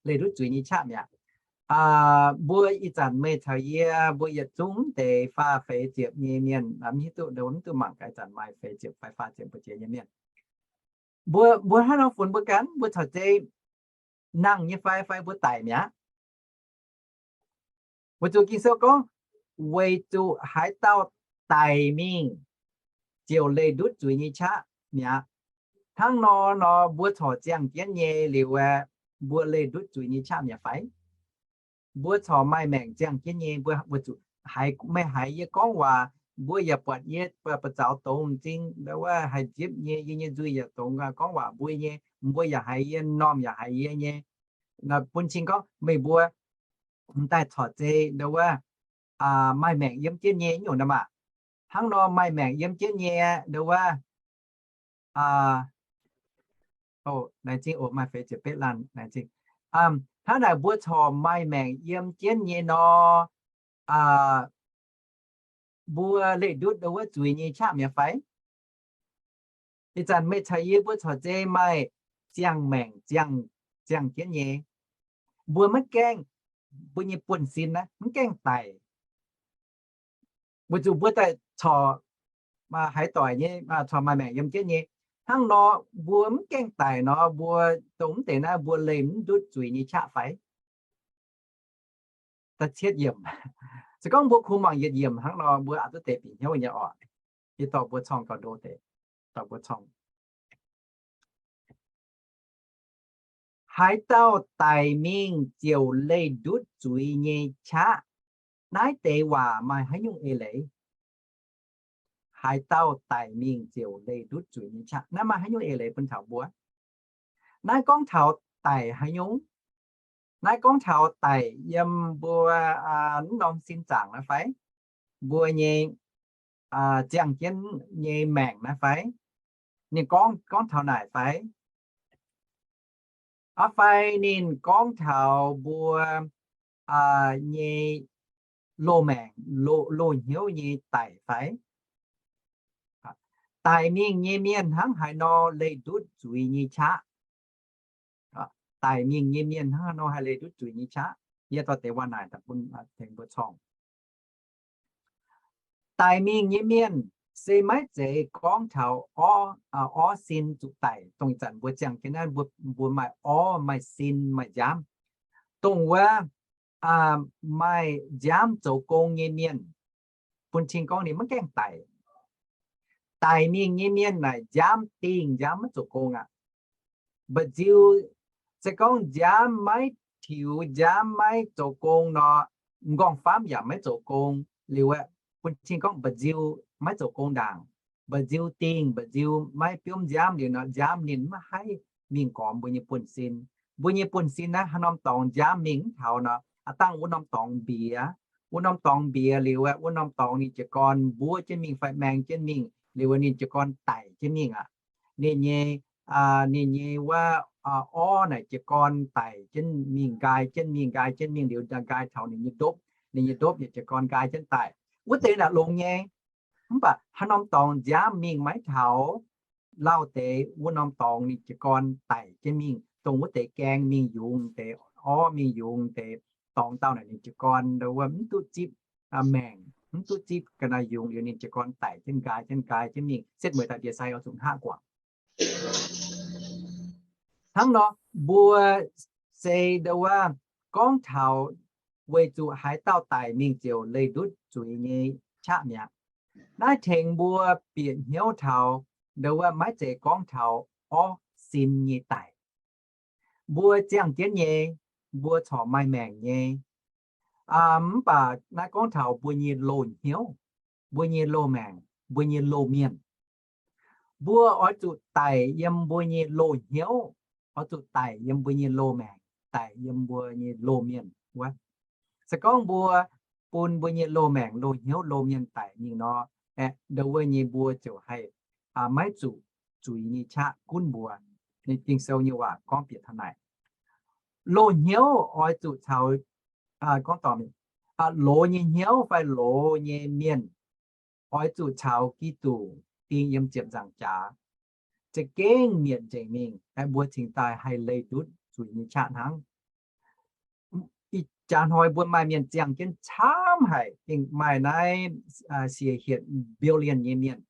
leih ndutv zuiz nyei qaqv mi'aqv. Mbuo ih zanc meih caux yie mbuo yietc zungv deix faah feix ziepc nyei mienh, mv hiuv duqv ndo mv duqv mangc gaax ih zanc maaih feix ziepc fai faah ziepc mbu'ziex nyei mienh. Mbuo, mbuo hnangv nor funx mbuo ganh, mbuo caux zeiz nangh nyei fai, fai mbuo daic mi'aqv. Weic zuqc Ging-Sou gorngv, weic zuqc haaix dauh daic mingh ziouc leih ndutv zuiz nyei qaqv mi'aqv. Hnangv nor nor, mbuo corc ziangh jienv nyei liuz aeqv, mbuo leih ndutv zuiz nyei qaqv mi'aqv fai? Mbuo corc maaih maengc ziangh jienv nyei, mbuo, mbuo zuqc haiz, meih haiz yie gorngv waac, mbuo yaac buatc yie buoz-zaux dongz m'zing, ndau wuov haih nzipc nyei, yie nyei nzuih yaac dongz gorngv waac mbuo nyei, mbuo yaac haiz yie, m'normh yaac haiz yie nyei. Bun cing gorngv meih mbuo m'daaih corc zei ndau wuov maaih maengc yiem jienv nyei nyungc nor maah. Hnangv nor maaih maengc yiem jienv nyei ndau wuov, laengz zingh oc, maaih feix ziepc betv laanh laengz zingh. Hnangv naaic mbuo corc maaih maengc yiem jienv nyei nor, mbuo leih ndutv ndau wuov zuiz nyei qaqv mi'aqv fai? Ih zanc meih caux yie mbuo corc zei maaih ziangh maengc ziangh, ziangh jienv nyei. Mbuo maiv gaengh, mbuo nyei buonv-sin naaiv maiv gaengh daic. Weic zuqc mbuo daaih corc haaix doic nyei, corc maaih maengc yiem jienv nyei. Hnangv nor mbuo mv gaengh daic nor, mbuo dongh mv deix naaiv mbuo leih mv ndutv zuiz nyei qaqv fai? Se gorngv mbuo kungx mangc yietc yiemc hnangv nor, mbuo aqc duqv deix bieqc hnyouv nyei oc. Yie dorh mbuo corng gauh ndo deix, dorh mbuo corng. Haaix dauh daic mingh ziouc leih ndutv zuiz nyei qaqv. Naaiv deix waac maaih haaix nyungc eix leiz? Haaix dauh daic mingh ziouc leih ndutv zuiz nyei qaqv. Naaiv maaih haaix nyungc eix leiz bun taux mbuo? Naaiv gorngv taux daic haaix nyungc? Naaiv gorngv taux daic yiem mbuo mv norm sin zaangc naaiv fai? Mbuo nyei ziangh jienv nyei maengc naaiv fai? Ninh gorngv, gorngv taux naaic fai? Aa fai ninh gorngv taux mbuo nyei loz-maengc, loz-hnyouv nyei daic fai? Daic mingh nyei mienh hnangv haaix nor leih ndutv zuiz nyei qaqv? Daic mingh nyei mienh hnangv haaix nor haih leih ndutv zuiz nyei qaqv? Yie dorh deix waac naaic daaih bun tengx mbuo corng. Daic mingh nyei mienh se maiv zeiz gorngv taux orv, orv sin zuqc daic. Dongh ih zanc mbuo ziangh jienv naaiv, mbuo maaih orv, maaih sin, maaih nziaamv. Dongh wuov maaih nziaamv zoux gong nyei mienh, bun cing gorngv ninh maiv gaengh daic. Daic mingh nyei mienh naaic nziaamv dingh, nziaamv maiv zoux gong aqv. Mba'nziu, se gorngv nziaamv maiv tiux, nziaamv maiv zoux gong nor, m'nqorngv-famv yaac maiv zoux gong liuz aeqv, bun cing gorngv mba'nziu maiv zoux gong ndaangc. Mba'nziu dingh, mba'nziu maiv biomv nziaamv liuz nor, nziaamv ninh maiv haih mingh gormx mbuo nyei buonv-sin. Mbuo nyei buonv-sin naaiv haaix norm dorngx nziaamv mingh mv taux nor, aav dangh wuov norm dorngx mbiex. Wuov norm dorngx mbiex liuz aeqv, wuov norm dorngx ninh jiez gorn mbuov jienv mingh fai maeng jienv mingh liuz aeqv, ninh jiez gorn daic jienv mingh aqv. Ninh nyei, ninh nyei wuov orv naaic jiez gorn daic jienv mingh, nqaai jienv mingh, nqaai jienv mingh liuz nqaai taux ninh nyei ndopv, ninh nyei ndopv yaac jiez gorn nqaai jienv daic. Wuov deix naaic longx nyei. Mv baac haaix norm dorngx nziaamv mingh maiv taux, lauh deix wuov norm dorngx ninh jiez gorn daic jienv mingh. Dongh wuov deix gaeng mingh yungz deix, orv mingh yungz deix, dorngx dauh naaic ninh jiez gorn wuov mv duqv zipv maengc, mv duqv zipv ga'naaiv yungz liuz ninh jiez gorn daic jienv nqaai jienv nqaai jienv mingh, setv mueiz daaih ndie-sai oix zuqc hngaqv guangc. Hnangv nor, mbuo se ndo wuov gorngv taux weic zuqc haaix dauh daic mingh ziouc leih ndutv zuiz nyei qaqv mi'aqv. Naaiv tengx mbuo bieqc hnyouv taux ndo wuov maiv zeiz gorngv taux orv sin nyei daic. Mbuo ziangh jienv nyei, mbuo corc maaih maengc nyei. Mv baac naaiv gorngv taux mbuo nyei loz-hnyouv, mbuo nyei loz-maengc, mbuo nyei loz-mienh. Mbuo oix zuqc daic yiem mbuo nyei loz-hnyouv, oix zuqc daic yiem mbuo nyei loz-maengc, daic yiem mbuo nyei loz-mienh wuov. Se gorngv mbuo bun mbuo nyei loz-maengc, loz-hnyouv, loz-mienh daic mingh nor, aeqv, ndo wuov nyei mbuo ziouc haih maiv zuqc zuiz nyei qaqv gunv mbuo. Ging-Sou nyei waac gorngv bieqc taux naaic. Loz-hnyouv oix zuqc caux, gorngv dorh, loz nyei hnyouv fai loz nyei mienh oix zuqc caux Giduc ding yiem ziepc nzaangc jaax, za'gengh mietc nzengc mingh, aeqv, mbuo cingx daaih haih leih ndutv zuiz nyei qaqv hnangv. Ih jaax hnoi mbuo maaih mienh ziangh jienv camv haic, gengh maaih naaiv siec hietc billion nyei mienh.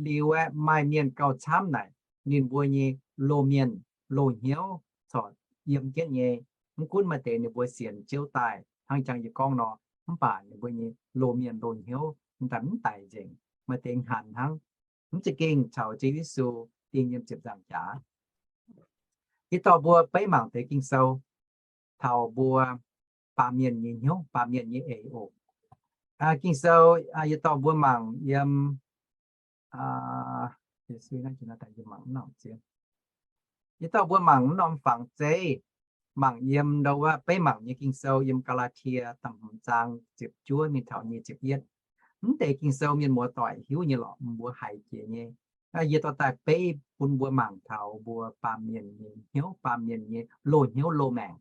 Liuz aeqv, maaih mienh gauh camv naaic, ninh mbuo nyei loz-mienh loz-hnyouv corc yiem jienv nyei. Mv gunv maaih deix ninh mbuo sienx Ziouv daaih hnangv jangx yie gorngv nor, mv baac ninh mbuo nyei loz-mienh loz-hnyouv m'daaih mv daic nzengc. maaih deix hanc hnangv. Mv za'gengh caux Ziouv Yesu dingh yiem ziepc nzaangc jaax. Yie dorh mbuo beiv mangc deix Ging-Sou taux mbuo baamh mienh nyei hnyouv, baamh mienh nyei eix oc. Ging-Sou yie dorh mbuo mangc yiem, yie dorh mbuo mangc mv norm fangx zeiv, mangc yiem ndo wuov beiv mangc nyei Ging-Sou yiem Gaa^laa^tie da'hmz zaang ziepc juov mingh taux nyic ziepc yietv. Mv deix Ging-Sou mienh muoz-doic hiuv nyei lorqc, mbuo haiz jiex nyei. Yie dorh daaih beiv bun mbuo mangc taux mbuo baamh mienh nyei hnyouv, baamh mienh nyei loz-hnyouv loz-maengc.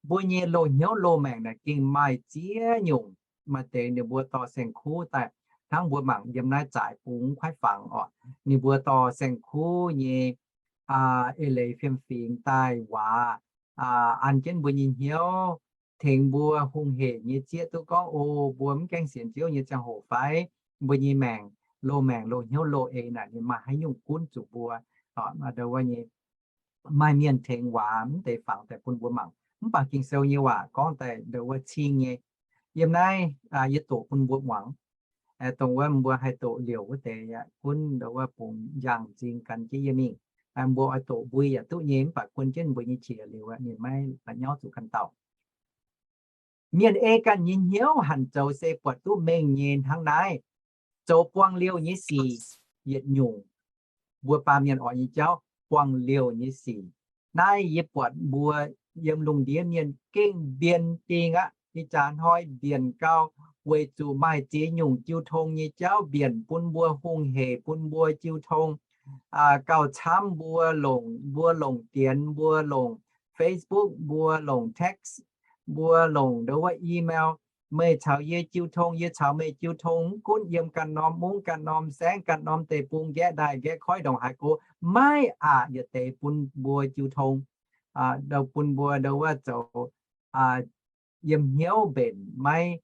Mbuo nyei loz-hnyouv loz-maengc naaic gengh maaih ziex nyungc. Maaih deix ninh mbuo dorh saeng-kuv daaih, hnangv mbuo mangc yiem naaiv zaaix bung kuaaiv fangx oc, ninh mbuo dorh saeng-kuv nyei eix leiz fiem-fingx daaih waac an jienv mbuo nyei hnyouv, tengx mbuo hungh hec nyei zieqv duqv gorngv, o, mbuo mv gaengh sienx Ziouv nyei ziangh hoc fai mbuo nyei maengc, loz-maengc loz-hnyouv loz-eix naaic ninh maaih haaix nyungc gunv zuqc mbuo. Ndo wuov nyei maaih mienh tengx waac mv deix fangx daaih bun mbuo mangc. Mv baac Ging-Sou nyei waac gorngv daaih ndo wuov cing nyei. Yiem naaiv yie doqc bun mbuo muangx. Dongh wuov mbuo haih doqc liouc wuov deix yaac gunv ndo wuov bungx njang m'zing gan jienv yie mingh. Mbuo oix doqc mbui yaac duqv nyei, mv baac guon jienv mbuo nyei qiex liuz ninh maiv la'nyauv zuqc ganh dauh. Mienh ei ganh nyei hnyouv hanc zoux se buatc duqv mengh nyei hnangv naaiv. Zoux buangh liouh nyei sic yietc nyungc. Mbuo baamh mienh oix nyei jauv buangh liouh nyei sic. Naaiv yie buatc mbuo yiem lungh ndiev mienh gengh mbien dingh aqv. Ih jaax hnoi mbienc gau, weic zuqc maaih ziex nyungc jiu tong nyei jauv mbienc bun mbuo hungh hec, bun mbuo jiu tong gauh camv. Mbuo longc, mbuo longc dienx, mbuo longc Facebook, mbuo longc text, mbuo longc ndo wuov email. Meih caux yie jiu tong, yie caux meih jiu tong, mv gunv yiem ganh norm mungv, ganh norm saengv, ganh norm deic-bung, nqaeqv ndaaih nqaeqv koiv, ndongc haaix gox, maiv aqc yietc deix bun mbuo jiu tong, bun mbuo ndo wuov zoux yiem hnyouv mbenc maiv,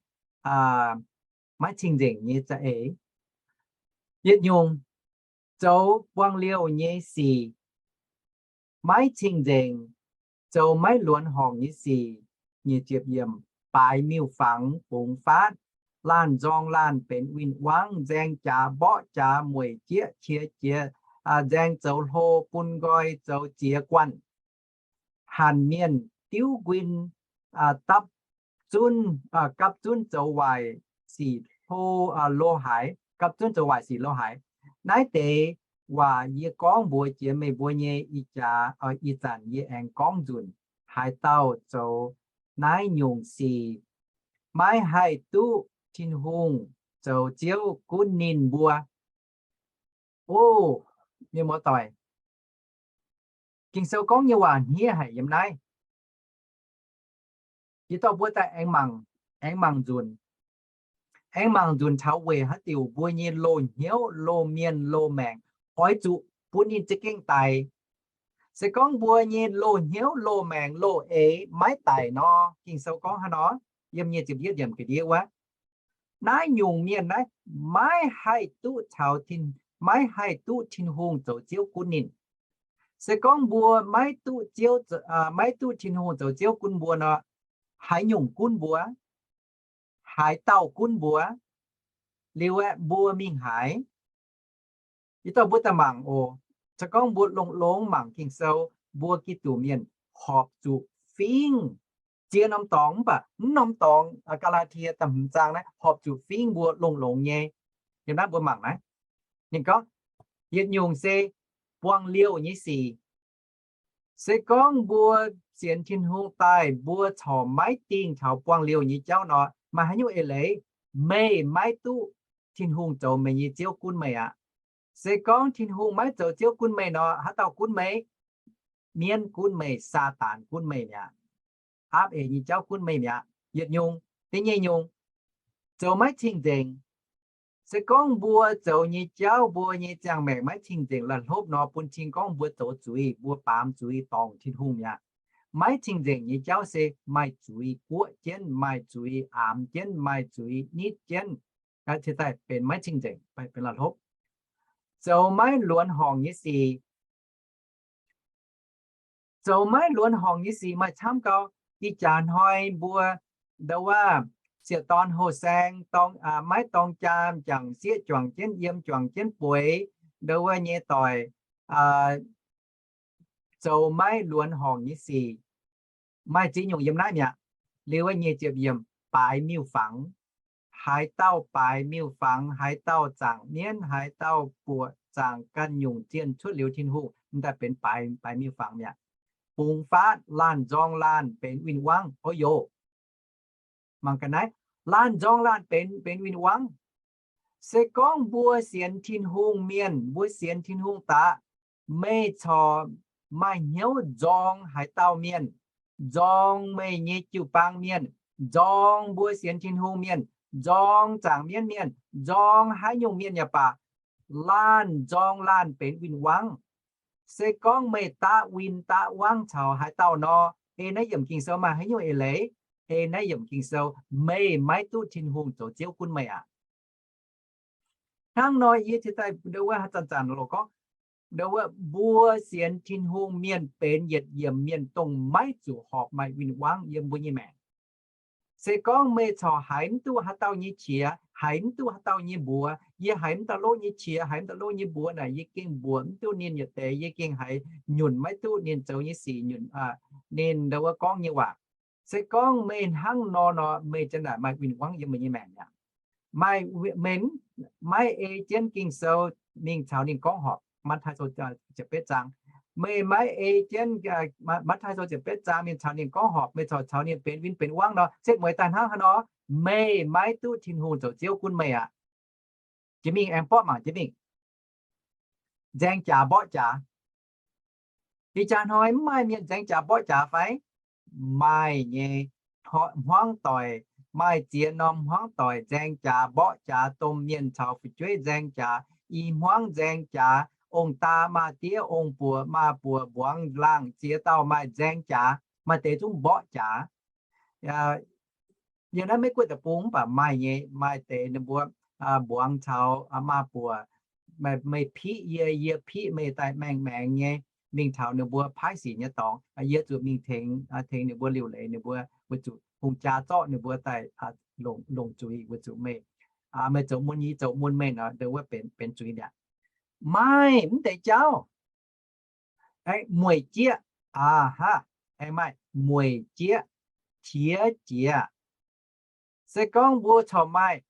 maiv cing-nzengc nyei za'eix. Yietc nyungc, zoux buangh liouh nyei sic maiv cing-nzengc, zoux maiv luonx horngc nyei sic. Nyic ziepc yiemc, baaix miuc-fangx bungx faatv, laanh nzorng laanh benx win-wangv, nzaeng jaax mborqv jaax, mueic jieqv qiex jiez, nzaeng zoux hlo, bun nqoi zoux ziex guanh, hanc mienh diuv nquin, dapv zunv, gapv zunv zoux waaic sic hlo, lo haaix, gapv zunv zoux waaic sic lo haaix. Naaiv deix waac yie gorngv mbuox jiex meih mbuo nyei ih jaax, ih zanc yie aengx gorngv nzunc. Haaix dauh zoux naaiv nyungc sic, maiv haih duqv Tin-Hungh zoux Ziouv gunv ninh mbuo. O, mienh muoz-doic, Ging-Sou gorngv nyei waac hniev haic yiem naaiv. Yie dorh mbuo daaih aengx mangc, aengx mangc nzunc. Aengx mangc nzunc taux weic haaix diuc mbuo nyei loz-hnyouv, loz-mienh, loz-maengc oix zuqc bun ninh za'gengh daic. Se gorngv mbuo nyei loz-hnyouv, loz-maengc, loz-eix maiv daic nor, Ging-Sou gorngv haaix nor? Yiem nyic ziepc yietv yiemc ga'ndiev wuov, naaiv nyungc mienh naaiv maiv haih duqv caux, maiv haih duqv Tin-Hungh zoux Ziouv gunv ninh. Se gorngv mbuo maiv duqv Ziouv, maiv duqv Tin-Hungh zoux Ziouv gunv mbuo nor, haaix nyungc gunv mbuo? Haaix dauh gunv mbuo? Liuz aeqv, mbuo mingh haaix? Yie dorh mbuo daaih mangc oc. Se gorngv mbuo longx-longx mangc Ging-Sou, mbuo Giduc mienh horpc zuqc fingv ziex norm dorngx, mv baac mv norm dorngx, Gaa^laa^tie da'hmz zaang naaiv horpc zuqc fingv mbuo longx-longx nyei. Yiem naaiv mbuo mangc naaiv, ninh gorngv yietc nyungc se buangh liouh nyei sic. Se gorngv mbuo sienx Tin-Hungh daaih, mbuo corc maiv dingh taux buangh liouh nyei jauv nor, maaih haaix nyungc eix leiz? Meih maiv duqv Tin-Hungh zoux meih nyei Ziouv gunv meih aqv. Se gorngv Tin-Hungh maiv zoux Ziouv gunv meih nor, haaix dauh gunv meih? Mienv gunv meih, Saadaan gunv meih mi'aqv. Aapv eix nyei jauv gunv meih mi'aqv. Yietc nyungc. Da'nyeic nyungc, zoux maiv cing-nzengc. Se gorngv mbuo zoux nyei jauv, mbuo nyei ziangh maengc maiv cing-nzengc la'hlopv nor, bun cing gorngv mbuo zoux zuiz, mbuo baamz zuiz dorngc Tin-Hungh mi'aqv. Maiv cing-nzengc nyei jauv se maaih zuiz guoqv jienv, maaih zuiz aamx jienv, maaih zuiz nitv jienv, cingx daaih benx maiv cing-nzengc, benx la'hlopv. Zoux maiv luonx horngc nyei sic. Zoux maiv luonx horngc nyei sic maaih camv gau. Ih jaax hnoi mbuo ndo wuov ziec dorn houh saeng, maiv dorng jaam, jangc sieqv juangc jienv yiem, juangc jienv bueix, ndo wuov nyei doic, zoux maiv luonx horngc nyei sic. Maaih ziex nyungc yiem naaiv mi'aqv. Liuz wuov nyic ziepc yiemc, baaix miuc-fangx. Haaix dauh baaix miuc-fangx, haaix dauh zaangc mienv, haaix dauh buoqc zaangc ganh nyungc zienh cuotv liuz Tin-Hungh, m'daaih benx baaix, baaix miuc-fangx mi'aqv. Bungx faatv laanh nzorng laanh benx win-wangv. O yoc, mangc ga'naaiv, laanh nzorng laanh benx, benx win-wangv. Se gorngv mbuo sienx Tin-Hungh mienh, mbuo sienx Tin-Hungh daqv, meih corc maaih hnyouv nzorng haaix dauh mienh, nzorng meih nyei jiu-baang mienh, nzorng mbuo sienx Tin-Hungh mienh, nzorng zaangc mienv mienh, nzorng haaix nyungc mienh yaac baac, laanh nzorng laanh benx win-wangv. Se gorngv meih daqv win daqv wangv caux haaix dauh nor, ei naaiv yiemc Ging-Sou maaih haaix nyungc eix leiz? Ei naaiv yiemc Ging-Sou, meih maiv duqv Tin-Hungh zoux Ziouv gunv meih aqv. Hnangv nor yie cingx daaih ndo wuov haaix zanc-zanc loz gorngv, ndo wuov mbuo sienx Tin-Hungh mienh benx yietc yiemc mienh dongh maiv zuqc horpc maaih win-wangv yiem mbuo nyei maengc. Se gorngv meih corc haiz mv duqv haaix dauh nyei qiex, haiz mv duqv haaix dauh nyei mbuox, yie haiz mv dauh loqv nyei qiex, haiz mv dauh loqv nyei mbuox naaic, yie gengh mbuoqc mv duqv ninh yietc deix, yie gengh haiz nyunc maiv duqv ninh zoux nyei sic, nyunc, ninh ndo wuov gorngv nyei waac. Se gorngv meih hnangv nor nor, meih janx naaic maaih win-wangv yiem meih nyei maengc mi'aqv. Meih maiv ei jienv Ging-Sou mingh caux ninh gorngv horpc. Matv^taai Sou ziepc betv zaang, meih maiv ei jienv, Matv^taai Sou ziepc betv zaang mingh caux ninh gorngv horpc, meih corc caux ninh benx win benx wangv nor, setv mueiz daaih hnangv haaix nor, meih maiv duqv Tin-Hungh zoux Ziouv gunv meih aqv. Jiex mingh aengx borqv mangc jiex mingh. Nzaeng jaax mborqv jaax. Ih jaax hnoi mv maaih mienh nzaeng jaax mborqv jaax fai? Maaih nyei. Hmuangv doic, maaih ziex norm hmuangv doic nzaeng jaax mborqv jaax, domh mienh caux fu'jueiv nzaeng jaax, i hmuangv nzaeng jaax, ong-daa maa diev, ong-buoc maa buoc, mbuangz laangh ziex dauh maaih nzaeng jaax, maaih deix zungv mborqv jaax. Yiem naaiv Meiv Guoqv deic-bung mv baac maaih nyei, maaih deix ninh mbuo mbuangz caux maa buoc, meih piqv yie, yie piqv meih daaih maeng-maengx nyei, mingh taux ninh mbuo paaiv sic nyei dorngx, yie zuqc mingh tengx, tengx ninh mbuo liuc leiz ninh mbuo, weic zuqc hungh jaa zorqv ninh mbuo daaih longc, longc zuiz weic zuqc meih, meih zoux mun yie, zoux mun meih nor, ndo wuov benx, benx zuiz mi'aqv. Maaih mv deix jauv, mueic jieqv, aa, hnangv, aengx maaih mueic jieqv, qiex jiez. Se gorngv mbuo corc maaih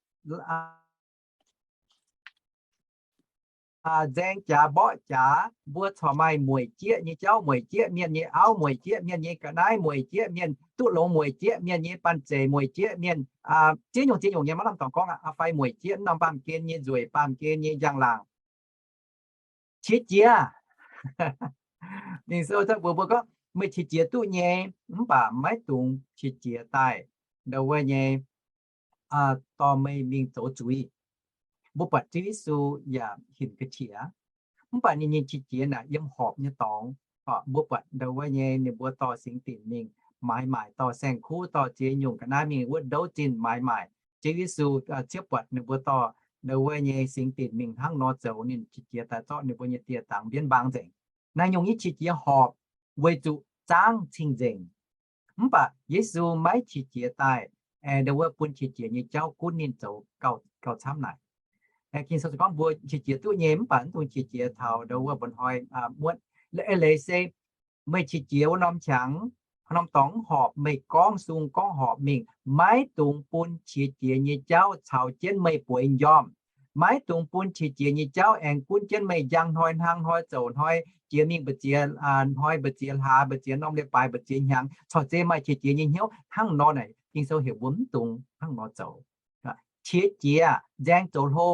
nzaeng jaax mborqv jaax, mbuo corc maaih mueic jieqv nyei jauv, mueic jieqv mienh nyei auv, mueic jieqv mienh nyei ga'naaiv, mueic jieqv mienh duqv longx, mueic jieqv mienh nyei banh zeic, mueic jieqv mienh ziex nyungc ziex nyungc nyei, maiv lamh dorngx gorngv aqv, fai mueic jieqv norm baamh gen nyei nzueic, baamh gen nyei njang-laangc. Qiex jiez. Ninh sou mbuox mbuo gorngv, meih qiex jiez duqv nyei, mv baac maiv dungx qiex jiez daaih ndo wuov nyei dorh meih mingh zoux zuiz. Mbuo buatc Ziouv Yesu yaac hinc ga'qiex, mv baac ninh nyei qiex jiez naaic yiem horpc nyei dorngx. Mbuo buatc ndo wuov nyei ninh mbuo dorh singx dinc mingh maaiz maaic, dorh saeng-kuv, dorh ziex nyungc ga'naaiv mingh wuov ndouv zinh maaiz maaic. Ziouv Yesu ciev buatc ninh mbuo dorh ndo wuov nyei singx dinc mingh hnangv nor zoux, ninh qiex jiez daaih zorqv ninh mbuo nyei dieh dangx mbienv mbaang nzengc. Naaiv nyungc nyei qiex jiez horpc weic zuqc zaangv cing-nzengc. Mv baac Yesu maiv qiex jiez daaih, ndo wuov bun qiex jiez nyei jauv gunv ninh zoux gauh camv naaic. Ging-Sou gorngv mbuo qiex jiez duqv nyei, mv baac mv dungx qiex jiez taux ndo wuov mba'hnoi muotv. Eix leiz se meih qiex jiez wuov norm qangx, norm dorngx mv horpc, meih gorngv sung gorngv horpc mingh, maiv dungx bun qiex jiez nyei jauv caux jienv meih bueix njormh. Maiv dungx bun qiex jiez nyei jauv aengx gunv jienv meih njang hnoi, hnangv hnoi, zoux hnoi, jiex mingh mba'ziex hnoi, mba'ziex hlaax, mba'ziex norm leiz-baaix, mba'ziex hnyangx, corc zeiz maaih qiex jiez nyei hnyouv. Hnangv nor naaic Ging-Sou heuc mbuo mv dungx hnangv nor zoux. Qiex jiez, nzaeng zoux hlo.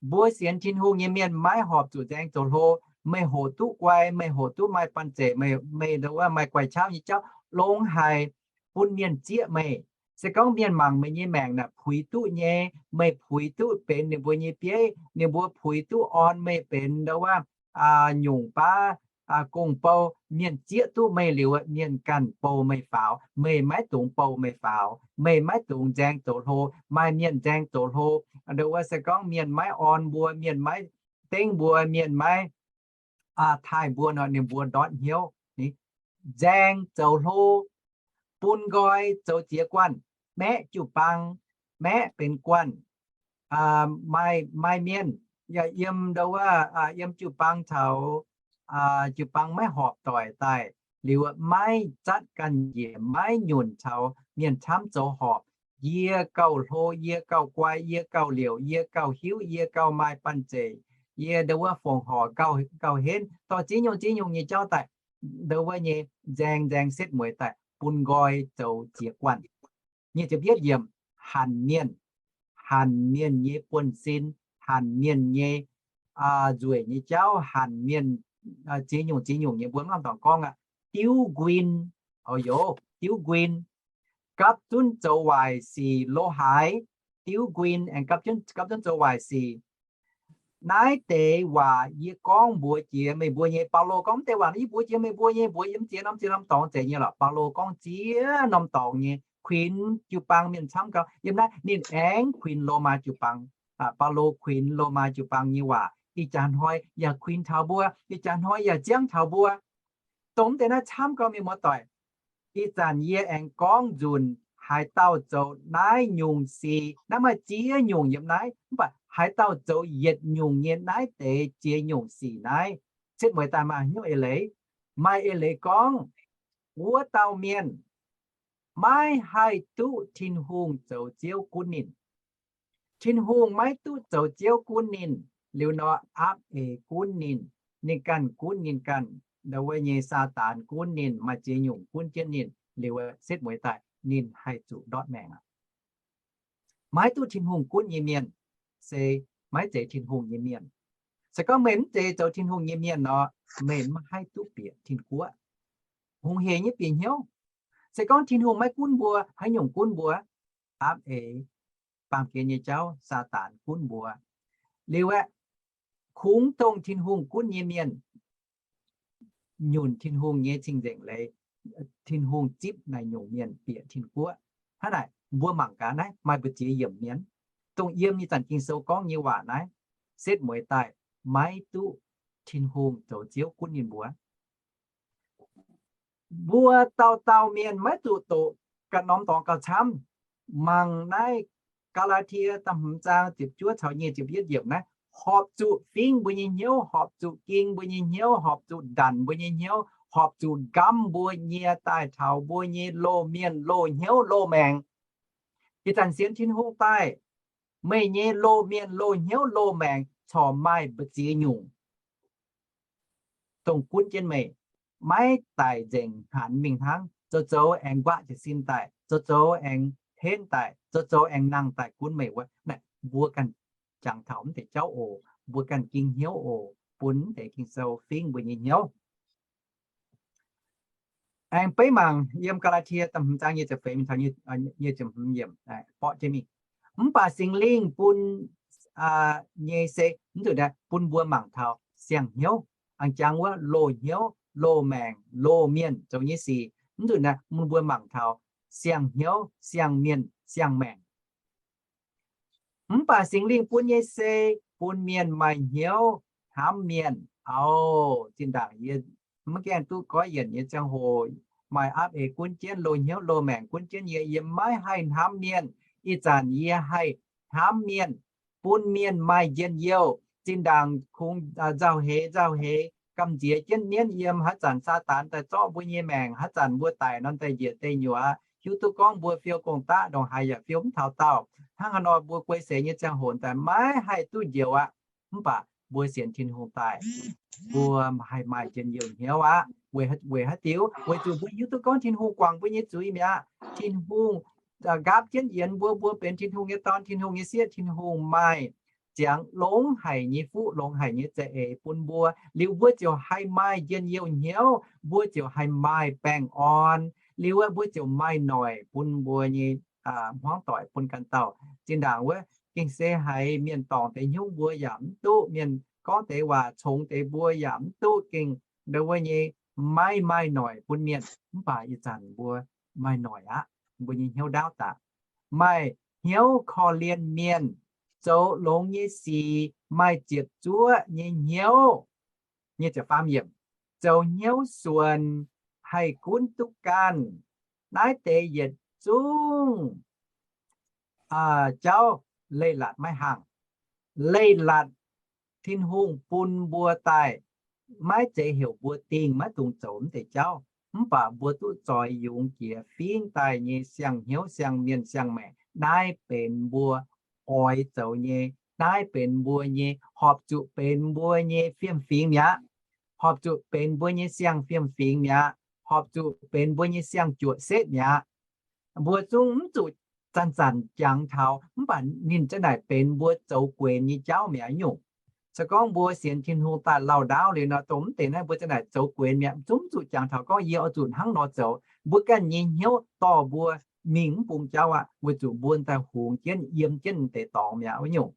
Mbuo sienx Tin-Hungh nyei mienh maiv horpc zuqc nzaeng zoux hlo. Meih hoqc duqv guai, meih hoqc duqv maaih banh zeic, meih, meih ndo wuov maaih guai qaqv nyei jauv, longx haic, bun mienh zieqv meih. Se gorngv mienh mangc meih nyei maengc naaic puix duqv nyei, meih puix duqv benx ninh mbuo nyei bieiv, ninh mbuo puix duqv orn meih benx ndo wuov nyungc baav gong-bou, mienh zieqv duqv meih liuz, mienh ganh bou meih faaux. Meih maiv dungx bou meih faaux. Meih maiv dungx nzaeng zoux hlo. Maaih mienh nzaeng zoux hlo, ndo wuov se gorngv mienh maiv orn mbuo, mienh maiv dengv mbuo, mienh maiv taaih mbuo nor, ninh mbuo ndortv hnyouv. Nzaeng zoux hlo, bun nqoi zoux ziex guanh. maeqv jiu-baang, maeqv benx guanh, maaih, maaih mienh yaac yiem ndo wuov, yiem jiu-baang caux jiu-baang maiv horpc doic daaih, liuz maiv zatv ganh njiec, maiv nyunc caux mienh camv zoux horpc. Yie gauh hlo, yie gauh guai, yie gauh liouc, yie gauh hiuv, yie gauh maaih banh zeic, yie ndo wuov fongc horc gauh, gauh henv, dorh ziex nyungc ziex nyungc nyei jauv daaih, ndo wuov nyei nzaeng nzaeng setv mueiz daaih bun nqoi zoux ziex guanh. Nyic ziepc yietv yiemc, hanc mienh, hanc mienh nyei buonv-sin, hanc mienh nyei nzueic nyei jauv, hanc mienh ziex nyungc ziex nyungc nyei, mbuo mv lamh dorngx gorngv aqv. Diuv nquin, o yoc, diuv nquin, gapv zunv zoux waaic sic lo haaix, diuv nquin aengx gapv zunv, gapv zunv zoux waaic sic. Naaiv deix waac yie gorngv mbuox jiex meih mbuo nyei. Baulo gorngv deix waac yie mbuox jiex meih mbuo nyei, mbuox yiem ziex norm, ziex norm dorngx zeiz nyei lorqc. Baulo gorngv ziex norm dorngx nyei, kuinx jiu-baang mienh camv gau. Yiem naaiv ninh aengx kuinx Lomaa jiu-baang. Baulo kuinx Lomaa jiu-baang nyei waac ih jaax hnoi yaac kuinx taux mbuo, ih jaax hnoi yaac ziangv taux mbuo. Dongh deix naaiv camv gau, mienh muoz-doic. Ih zanc yie aengx gorngv nzunc haaix dauh zoux naaiv nyungc sic, naaiv maaih ziex nyungc yiem naaiv, mv baac haaix dauh zoux yietc nyungc nyei naaiv deix ziex nyungc sic naaiv, setv mueiz daaih maaih hnyouv eix leiz. Maaih eix leiz gorngv, wuov dauh mienh maiv haih duqv Tin-Hungh zoux Ziouv gunv ninh. Tin-Hungh maiv duqv zoux Ziouv gunv ninh, liuz nor aapv eix gunv ninh, ninh ganh gunv ninh ganh, ndo wuov nyei Saadaan gunv ninh, maaih ziex nyungc gunv jienv ninh, liuz setv mueiz daaih ninh haih zuqc ndortv maengc aqv. Maiv duqv Tin-Hungh gunv nyei mienh se maiv zeiz Tin-Hungh nyei mienh. Se gorngv meih mv zeiz zoux Tin-Hungh nyei mienh nor, meih maiv haih duqv bieqc Tin-Guoqv. Hungh hec nyei bieqc hnyouv. Se gorngv Tin-Hungh maiv gunv mbuo, haaix nyungc gunv mbuo? Aapv eix, baamh gen nyei jauv, Saadaan gunv mbuo. Liuz aeqv, kungx dongh Tin-Hungh gunv nyei mienh nyunc Tin-Hungh nyei cing-nzengc leiz, Tin-Hungh zipv naaic nyungc mienh bieqc Tin-Guoqv. Hnangv naaic, mbuo mangc gaax naaiv maaih mbu'ziex yiemc mienh, dongh yiem ih zanc Ging-Sou gorngv nyei waac naaiv, setv mueiz daaih maiv duqv Tin-Hungh zoux Ziouv gunv ninh mbuo. Mbuo dauh dauh mienh maiv zuqc doqc ganh norm dorngx gauh camv. Mangc naaiv Gaa^laa^tie da'hmz zaang ziepc juov caux nyic ziepc yietv yiemc naaiv, horpc zuqc fingv mbuo nyei hnyouv, horpc zuqc ging mbuo nyei hnyouv, horpc zuqc ndanc mbuo nyei hnyouv, horpc zuqc nqamv mbuo nyei daaih taux mbuo nyei loz-mienh, loz-hnyouv, loz-maengc. Ih zanc sienx Tin-Hungh daaih, meih nyei loz-mienh, loz-hnyouv, loz-maengc corc maaih mbu'ziex nyungc dongh gunv jienv meih, maiv daic nzengc hnaanx mingh hnangv. Zoux zoux aengx nquaqv jiez sin daaih, zoux zoux aengx henv daaih, zoux zoux aengx nangh daaih gunv meih wuov. Naaiv mbuo ganh jangx taux mv deix jauv oc, mbuo ganh ging hnyouv oc, bun mv deix Ging-Sou fingv mbuo nyei hnyouv. Aengx beiv mangc yiem Gaa^laa^tie da'hmz zaang nyic ziepc feix mingh taux nyic ziepc hmz yiemc, borqv jienv mingh. Mv baac Singx Lingh bun nyei se, mv nzunc naaiv bun mbuo mangc taux siang-hnyouv, a'jangx wuov loz-hnyouv, loz-maengc, loz-mienh zoux nyei sic. Mv nzunc naaiv bun mbuo mangc taux siang-hnyouv, siang-mienh, siang-maengc. Mv baac Singx Lingh bun nyei se bun mienh maaih hnyouv hnamv mienh. Auv, zinh ndaangc yie maiv gaengh duqv goiv yienc nyei ziangh hoc, maaih aapv eix gunv jienv, loz-hnyouv loz-maengc gunv jienv yie, yie maiv haih hnamv mienh. Ih zanc yie haih hnamv mienh, bun mienh maaih njien-youh. Zinh ndaangc kungx nzauh heix nzauh heix gamh nziex jienv mienv yiem haaix zanc Saadaan daaih zorqv mbuo nyei maengc, haaix zanc mbuo daic nor daaih njiec deic nyuoqc, hiuv duqv gorngv mbuo fiou gong-daqv ndongc haaix yaac fiou mv taux daauh. Hnangv haaix nor mbuo guei seix nyei ziangh hoc daaih maiv haih duqv njoux aqv. Mv baac mbuo sienx Tin-Hungh daaih, mbuo haih maaih njien-youh hnyouv aqv. Weic haaix diuc? Weic zuqc mbuo hiuv duqv gorngv Tin-Hungh guangc mbuo nyei zuiz mi'aqv. Tin-Hungh nqaapv jienv yienx mbuo, mbuo benx Tin-Hungh nyei dorn, Tin-Hungh nyei sieqv. Tin-Hungh maaih ziangx longx haic nyei fuqv, longx haic nyei za'eix bun mbuo. Liuz mbuo ziouc haih maaih njien-youh hnyouv, mbuo ziouc haih maaih baengh orn. Liuz mbuo ziouc maaih noic bun mbuo nyei hmuangv doic, bun ganh dauh. Zinh ndaangc wuov gengh se haiz mienh dorngc deix hnyouv mbuo yaac mv duqv, mienh gorngv deix waac congx deix mbuo yaac mv duqv, gengh ndo wuov nyei maiv maaih noic bun mienh. Mv baac ih zanc mbuo maaih noic aqv. Mbuo nyei hnyouv ndaauv daaih, maaih hnyouv korv-lienh mienh, zoux longx nyei sic, maaih ziepc zuoqv nyei hnyouv. Zoux hnyouv suonc, haih gunv duqv ganh. Naaiv deix yietc zungv jauv leiz-latc maiv hangh. Leiz-latc Tin-Hungh bun mbuo daaih, maiv zeiz heuc mbuo dingh maiv dungx zoux mv deix jauv, mv baac mbuo duqv zoix yungz jiex fingx daaih nyei siang-hnyouv, siang-mienh, siang-maengc. Naaiv benx mbuo oix zoux nyei. Naaiv benx mbuo nyei, horpc zuqc benx mbuo nyei fiem-fingx mi'aqv. Horpc zuqc benx mbuo nyei siang-fiem-fingx mi'aqv. Horpc zuqc benx mbuo nyei siang-juoqc setv mi'aqv. Mbuo zungv mv zuqc zanc-zanc jangx taux, mv baac ninh za'naaic benx mbuo zoux guenx nyei jauv mi'aqv nyungc. Se gorngv mbuo sienx Tin-Hungh daaih lauh ndaauv liuz nor, dongh mv deix naaiv mbuo za'naaic zoux guenx mi'aqv, zungv mv zuqc jangx taux gorngv yie oix zuqc hnangv nor zoux. Mbuo ganh nyei hnyouv dorh mbuo mingh mv bung jauv aqv, weic zuqc mbuo daaih hungx jienv yiem jienv deix dorngx mi'aqv wuov nyungc.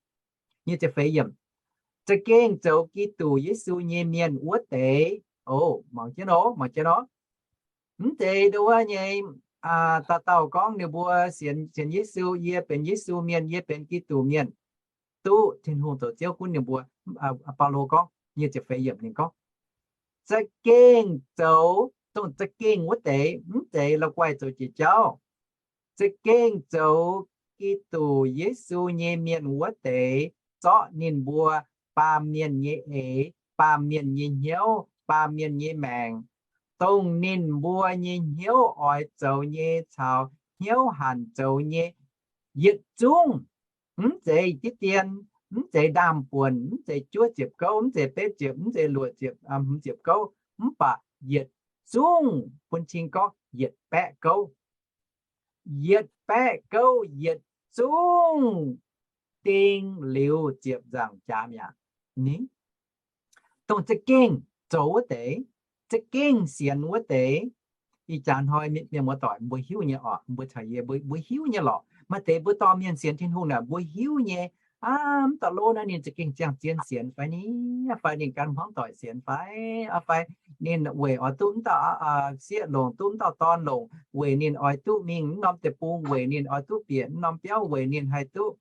Nyic ziepc feix yiemc, za'gengh zoux Giduc Yesu nyei mienh wuov deix. O, mangc jienv oc, mangc jienv oc. Mv zeiz ndo wuov nyei, dauh dauh gorngv ninh mbuo sienx, sienx Yesu, yie benx Yesu mienh, yie benx Giduc mienh, duqv Tin-Hungh zoux Ziouv gunv ninh mbuo. Baulo gorngv, nyic ziepc feix yiemc ninh gorngv, za'gengh zoux, dongh za'gengh wuov deix, mv zeiz la'guaih zoux jiex jauv. Za'gengh zoux Giduc Yesu nyei mienh wuov deix, zorqv ninh mbuo baamh mienh nyei eix, baamh mienh nyei hnyouv, baamh mienh nyei maengc, dongh ninh mbuo nyei hnyouv oix zoux nyei caux hnyouv hanc zoux nyei, yietc zungv, mv zeiz diqv dien, mv zeiz ndaamv-buonc, mv zeiz juov ziepc gouv, mv zeiz betv ziepc, mv zeiz luoqc ziepc, hmz ziepc gouv, mv baac yietc zungv, bun cing gorngv yietc baeqv gouv. Yietc baeqv gouv yietc zungv ding liuz ziepc nzaangc jaax mi'aqv. Ni, dongh za'gengh zoux wuov deix, za'gengh sienx wuov deix. Ih jaax hnoi mienh muoz-doic, mbuo hiuv nyei oc, mbuo caux yie mbuo, mbuo hiuv nyei lorqc. Maaih deix mbuo dorh mienh sienx Tin-Hungh naaic, mbuo hiuv nyei, aa, mv dauh lov naaiv ninh za'gengh ziangh zien sienx fai ni, fai ninh gan hmuangv doic sienx fai, aa, fai ninh weic oix duqv mv dauh sieqv longc, duqv mv dauh dorn longc, weic ninh oix duqv mingh mv norm deic-bung, weic ninh oix duqv bieqc mv norm biauv, weic ninh haih duqv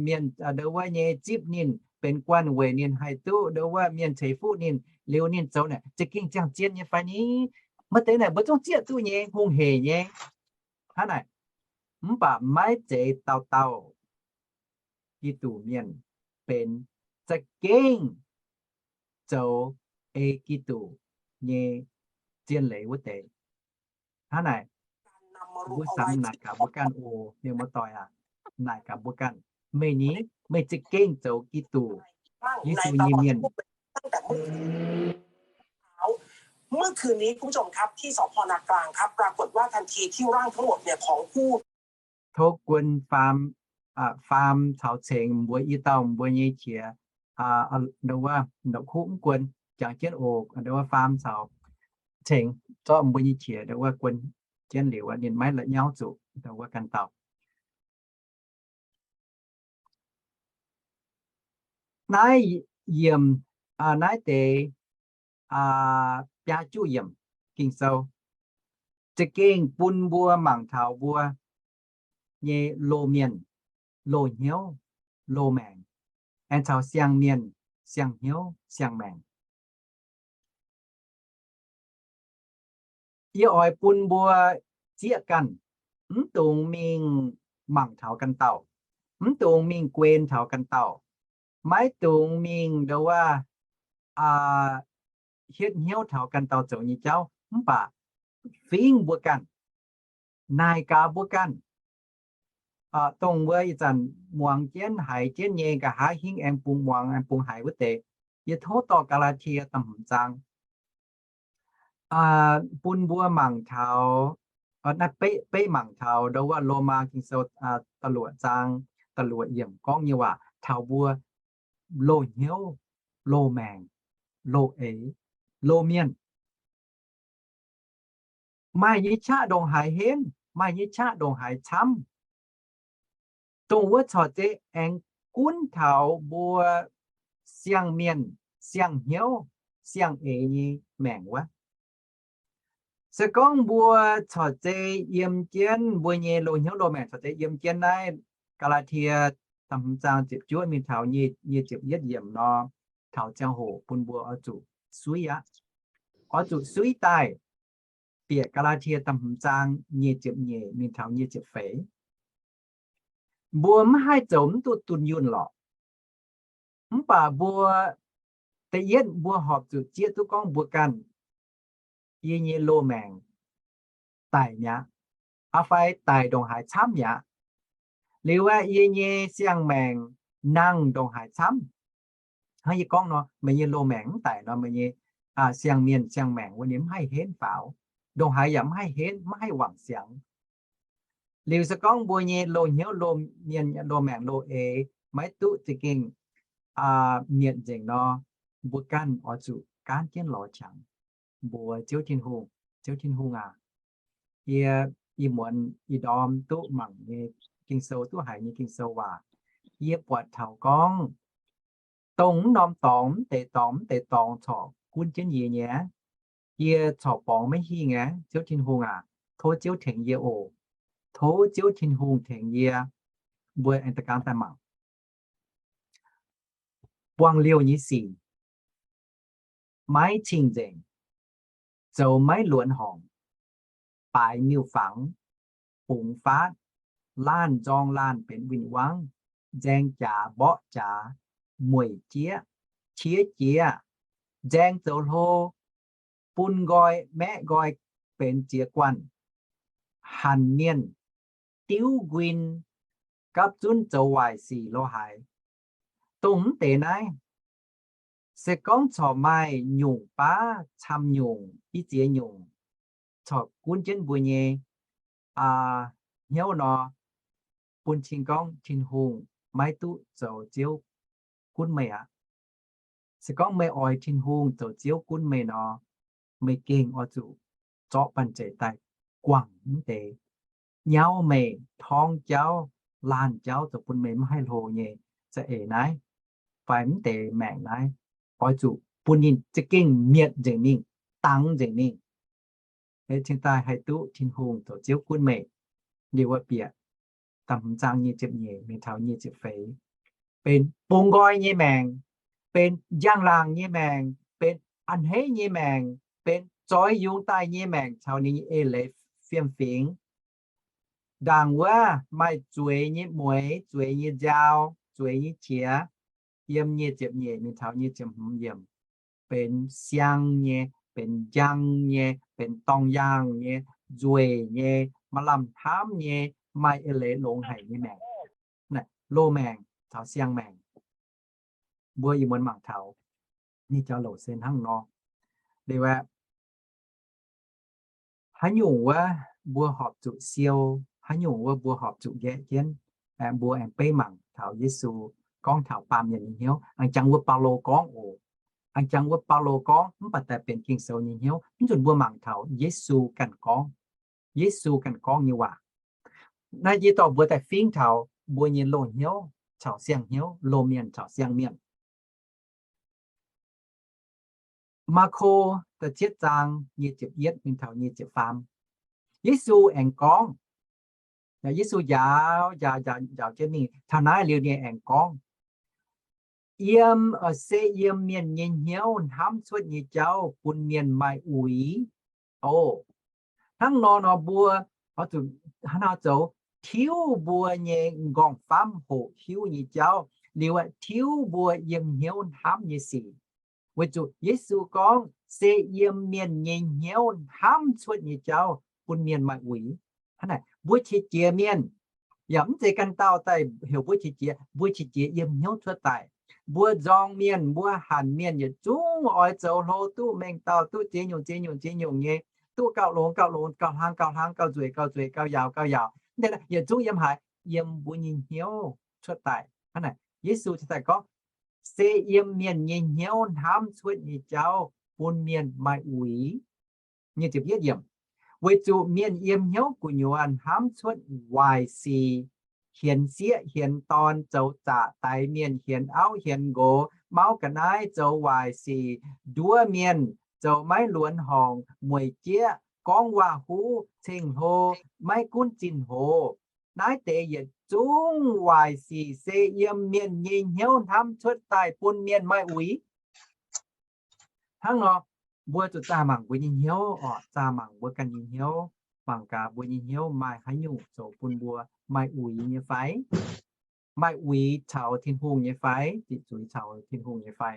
mienh ndo wuov nyei zipv ninh benx guanh, weic ninh haih duqv ndo wuov mienh ceix fuqv ninh, liuz ninh zoux naaic za'gengh ziangh zien nyei fai ni? Maaih deix naaic mbuo zungv zieqv duqv nyei, hungh heic nyei. Hnangv naaic, mv baac maiv zeiz dauh dauh Giduc mienh benx za'gengh zoux ei Giduc nyei zien leiz wuov deix. Hnangv naaic, mbuo samx naaic gaax mbuo ganh oc, mienh muoz-doic aac, naaic gaax mbuo ganh. Meih ni, meih za'gengh zoux Giduc Yesu nyei mienh. เมื่อคืนนี้คุณผู้ชมครับที่สภ.นากลางครับปรากฏว่าทันทีที่ร่างทั้งหมดเนี่ยของผู้ Tov guon faam, faam caux cengx mbuo i dauh mbuo nyei qiex, ndo wuov, ndoqc kuv mv guon, jangx jienv oc, ndo wuov faam caux cengx zorqv mbuo nyei qiex ndo wuov guon jienv liuz, ninh maiv la'nyauv zuqc ndo wuov ganh dauh. Naaiv yiemc, naaiv deix biaa juqv yiemc Ging-Sou za'gengh bun mbuo mangc taux mbuo nyei loz mienh, loz hnyouv, loz maengc, aengx caux siang-mienh, siang-hnyouv, siang-maengc. Yie oix bun mbuo zieqv ganh, mv dungx mingh mangc taux ganh dauh, mv dungx mingh guen taux ganh dauh, maiv dungx mingh ndo wuov hietv hnyouv taux ganh dauh zoux nyei jauv, mv baac fingx mbuo ganh, naaic gaax mbuo ganh. Dongh wuov ih zanc muangx jienv haiz jienv nyei, nqa'haav hingv aengx bungx muangx aengx bungx haiz wuov deix, yie tov dorh Gaa^laa^tie da'hmz zaang bun mbuo mangc taux, naaiv beiv mangc taux ndo wuov Lomaa Ging-Sou da'luoqc zaang da'luoqc yiemc gorngv nyei waac taux mbuo loz hnyouv, loz maengc, loz eix, loz mienh. Maaih nyei qaqv ndongc haaix henv, maaih nyei qaqv ndongc haaix camv, dongh wuov corc zeiz aengx gunv taux mbuo siang-mienh, siang-hnyouv, siang-eix nyei maengc wuov. Se gorngv mbuo corc zeiz yiem jienv, mbuo nyei loz hnyouv loz maengc corc zeiz yiem jienv naaiv Gaa^laa^tie da'hmz zaang ziepc juov mingh taux nyic ziepc yietv yiemc nor, taux ziangh hoc bun mbuo oix zuqc suiv aqv. Oix zuqc suiv daaih bieqc Gaa^laa^tie da'hmz zaang nyic ziepc nyeic mingh taux nyic ziepc feix. Mbuo mv haih zoux mv duqv dunh yunh lorqc. Mv baac mbuo, da'yietv mbuo horpc zuqc zieqv duqv gorngv mbuo ganh, yie nyei loz maengc daic mi'aqv, aa fai daic ndongc haaix camv mi'aqv. Liuz aeqv, yie nyei siang-maengc nangh ndongc haaix camv. Hnangv yie gorngv nor, meih nyei loz maengc mv daic nor, meih nyei siang-mienh siang-maengc wuov ninh mv haih henv faaux, ndongc haaix yaac mv haih henv, mv haih wangc siangx. Liuz se gorngv mbuo nyei loz-hnyouv, loz-mienh, loz-maengc, loz-eix maiv duqv za'gengh mietc nzengc nor, mbuo ganh oix zuqc gaanv jienv lorz qangx mbuox Ziouv Tin-Hungh, Ziouv Tin-Hungh aac, yie, ih muonz ih ndorm duqv mangc nyei Ging-Sou, duqv haiz nyei Ging-Sou waac, yie buatc taux gorngv dongh mv norm dorngx, mv deix dorngx, mv deix dorngx corc gunv jienv yie nyei aqv. Yie corc borngz maiv hingh aqv. Ziouv Tin-Hungh aac, tov Ziouv tengx yie oc. Tov Ziouv Tin-Hungh tengx yie. Mbuo aengx da'gaang daaih mangc. Buangh liouh nyei sic, maiv cing-nzengc, zoux maiv luonx horngc, baaix miuc-fangx, bungx faatv, laanh nzorng laanh benx win-wangv, nzaeng jaax mborqv jaax, mueic jieqv, qiex jiez, nzaeng zoux hlo, bun nqoi maeqv nqoi benx ziex guanh, hanc mienh, diuv nquin, gapv zunv zoux waaic sic lo haaix. Dongh mv deix naaiv, se gorngv corc maaih nyungc baav camv nyungc, i ziex nyungc, corc gunv jienv mbuo nyei hnyouv nor, bun cing gorngv Tin-Hungh maiv duqv zoux Ziouv gunv meih aqv. Se gorngv meih oix Tin-Hungh zoux Ziouv gunv meih nor, meih gengh oix zuqc zorqv banh zeic daaih guangc mv deix, nyauv meih, torngv jauv, laanh jauv zoux bun meih mv haih hlo nyei za'eix naaiv, fai mv deix maengc naaiv, oix zuqc bun ninh za'gengh mietc nzengc mingh, dangx nzengc mingh. Cingx daaih haih duqv Tin-Hungh zoux Ziouv gunv meih. Liuz wuov bieqc da'hmz zaang nyic ziepc nyeic mingh taux nyic ziepc feix, benx bungx nqoi nyei maengc, benx njang-laangc nyei maengc, benx a'hneiv nyei maengc, benx zoix yungz daaih nyei maengc caux ninh nyei eix leiz fiem-fingx. Ndaangc wuov maaih zueiz nyei mueix, zueiz nyei nziaaux, zueiz nyei qiex, yiem nyic ziepc nyeic mingh taux nyic ziepc hmz yiemc, benx siang nyei, benx njang nyei, benx dorng yaangh nyei, nzueic nyei, maaih lamh hnamv nyei, maaih eix leiz longx haic nyei maengc. Loz-maengc caux siang-maengc, mbuo ih muonz mangc taux nyei jauv-louc se hnangv nor. Liuz aeqv, haaix nyungc wuov mbuo horpc zuqc siou, haaix nyungc wuov mbuo horpc zuqc nqaeqv jienv, mbuo aengx beiv mangc taux Yesu gorngv taux baamh mienh nyei hnyouv. Aengx jangx wuov Baulo gorngv oc. Aengx jangx wuov Baulo gorngv mv baac daaih benx Ging-Sou nyei hnyouv. Mv nzunc mbuo mangc taux Yesu ganh gorngv, Yesu ganh gorngv nyei waac. Naaiv yie dorh mbuo daaih fingx taux mbuo nyei loz-hnyouv caux siang-hnyouv, loz-mienh caux siang-mienh. Maako da'cietv zaang nyic ziepc yietv mingh taux nyic ziepc faam, Yesu aengx gorngv, Yesu njaaux, njaaux, njaaux, njaaux jienv mingh taux naaiv liuz ninh aengx gorngv, yiem, se yiem mienh nyei hnyouv hnamv cuotv nyei jauv bun mienh maaih uix. O, hnangv nor nor mbuo oix zuqc hnangv nor zoux, tiuv mbuo nyei m'nqorngv-famv hoqc hiuv nyei jauv, liuz aeqv, tiuv mbuo yiem hnyouv hnamv nyei sic. Weic zuqc Yesu gorngv se yiem mienh nyei hnyouv hnamv cuotv nyei jauv bun mienh maaih uix. Hnangv naaic, mbuo qiex jiez mienh, yaac mv zeiz ganh dauh daaih heuc mbuo qiex jiez, mbuo qiex jiez yiem hnyouv cuotv daaih. Mbuo nzorng mienh, mbuo hanc mienh yietc zungv oix zoux hlo duqv mengh dauh, duqv ziex nyungc ziex nyungc ziex nyungc nyei, duqv gauh longx gauh longx, gauh hlang gauh hlang, gauh nzueic gauh nzueic, gauh yaauc gauh yaauc. Mv deix yaac zungv yiem haaix? Yiem mbuo nyei hnyouv cuotv daaih. Hnangv naaic, Yesu cingx daaih gorngv, se yiem mienh nyei hnyouv hnamv cuotv nyei jauv bun mienh maaih uix. Weic zuqc mienh yiem hnyouv gu'nyuoz hnamv cuotv waaic sic, hienx sieqv hienx dorn, zoux zaqc, daix mienh, hienx auv hienx nqox, mauv ga'naaiv, zoux waaic sic, nduov mienh, zoux maiv luonx horngc, mueic jieqv, gorngv waac-huv, ceng-hlo, maiv gunv zinh hoz. Naaiv deix yietc zungv waaic sic se yiem mienh nyei hnyouv hnamv cuotv daaih bun mienh maaih uix. Hnangv nor, mbuo zuqc zaah mangc mbuo nyei hnyouv oc, zaah mangc mbuo ganh nyei hnyouv. mangc gaax mbuo nyei hnyouv maaih haaix nyungc zoux bun mbuo maaih uix nyei fai? Maaih uix caux Tin-Hungh nyei fai? Ziqc zuiz caux Tin-Hungh nyei fai?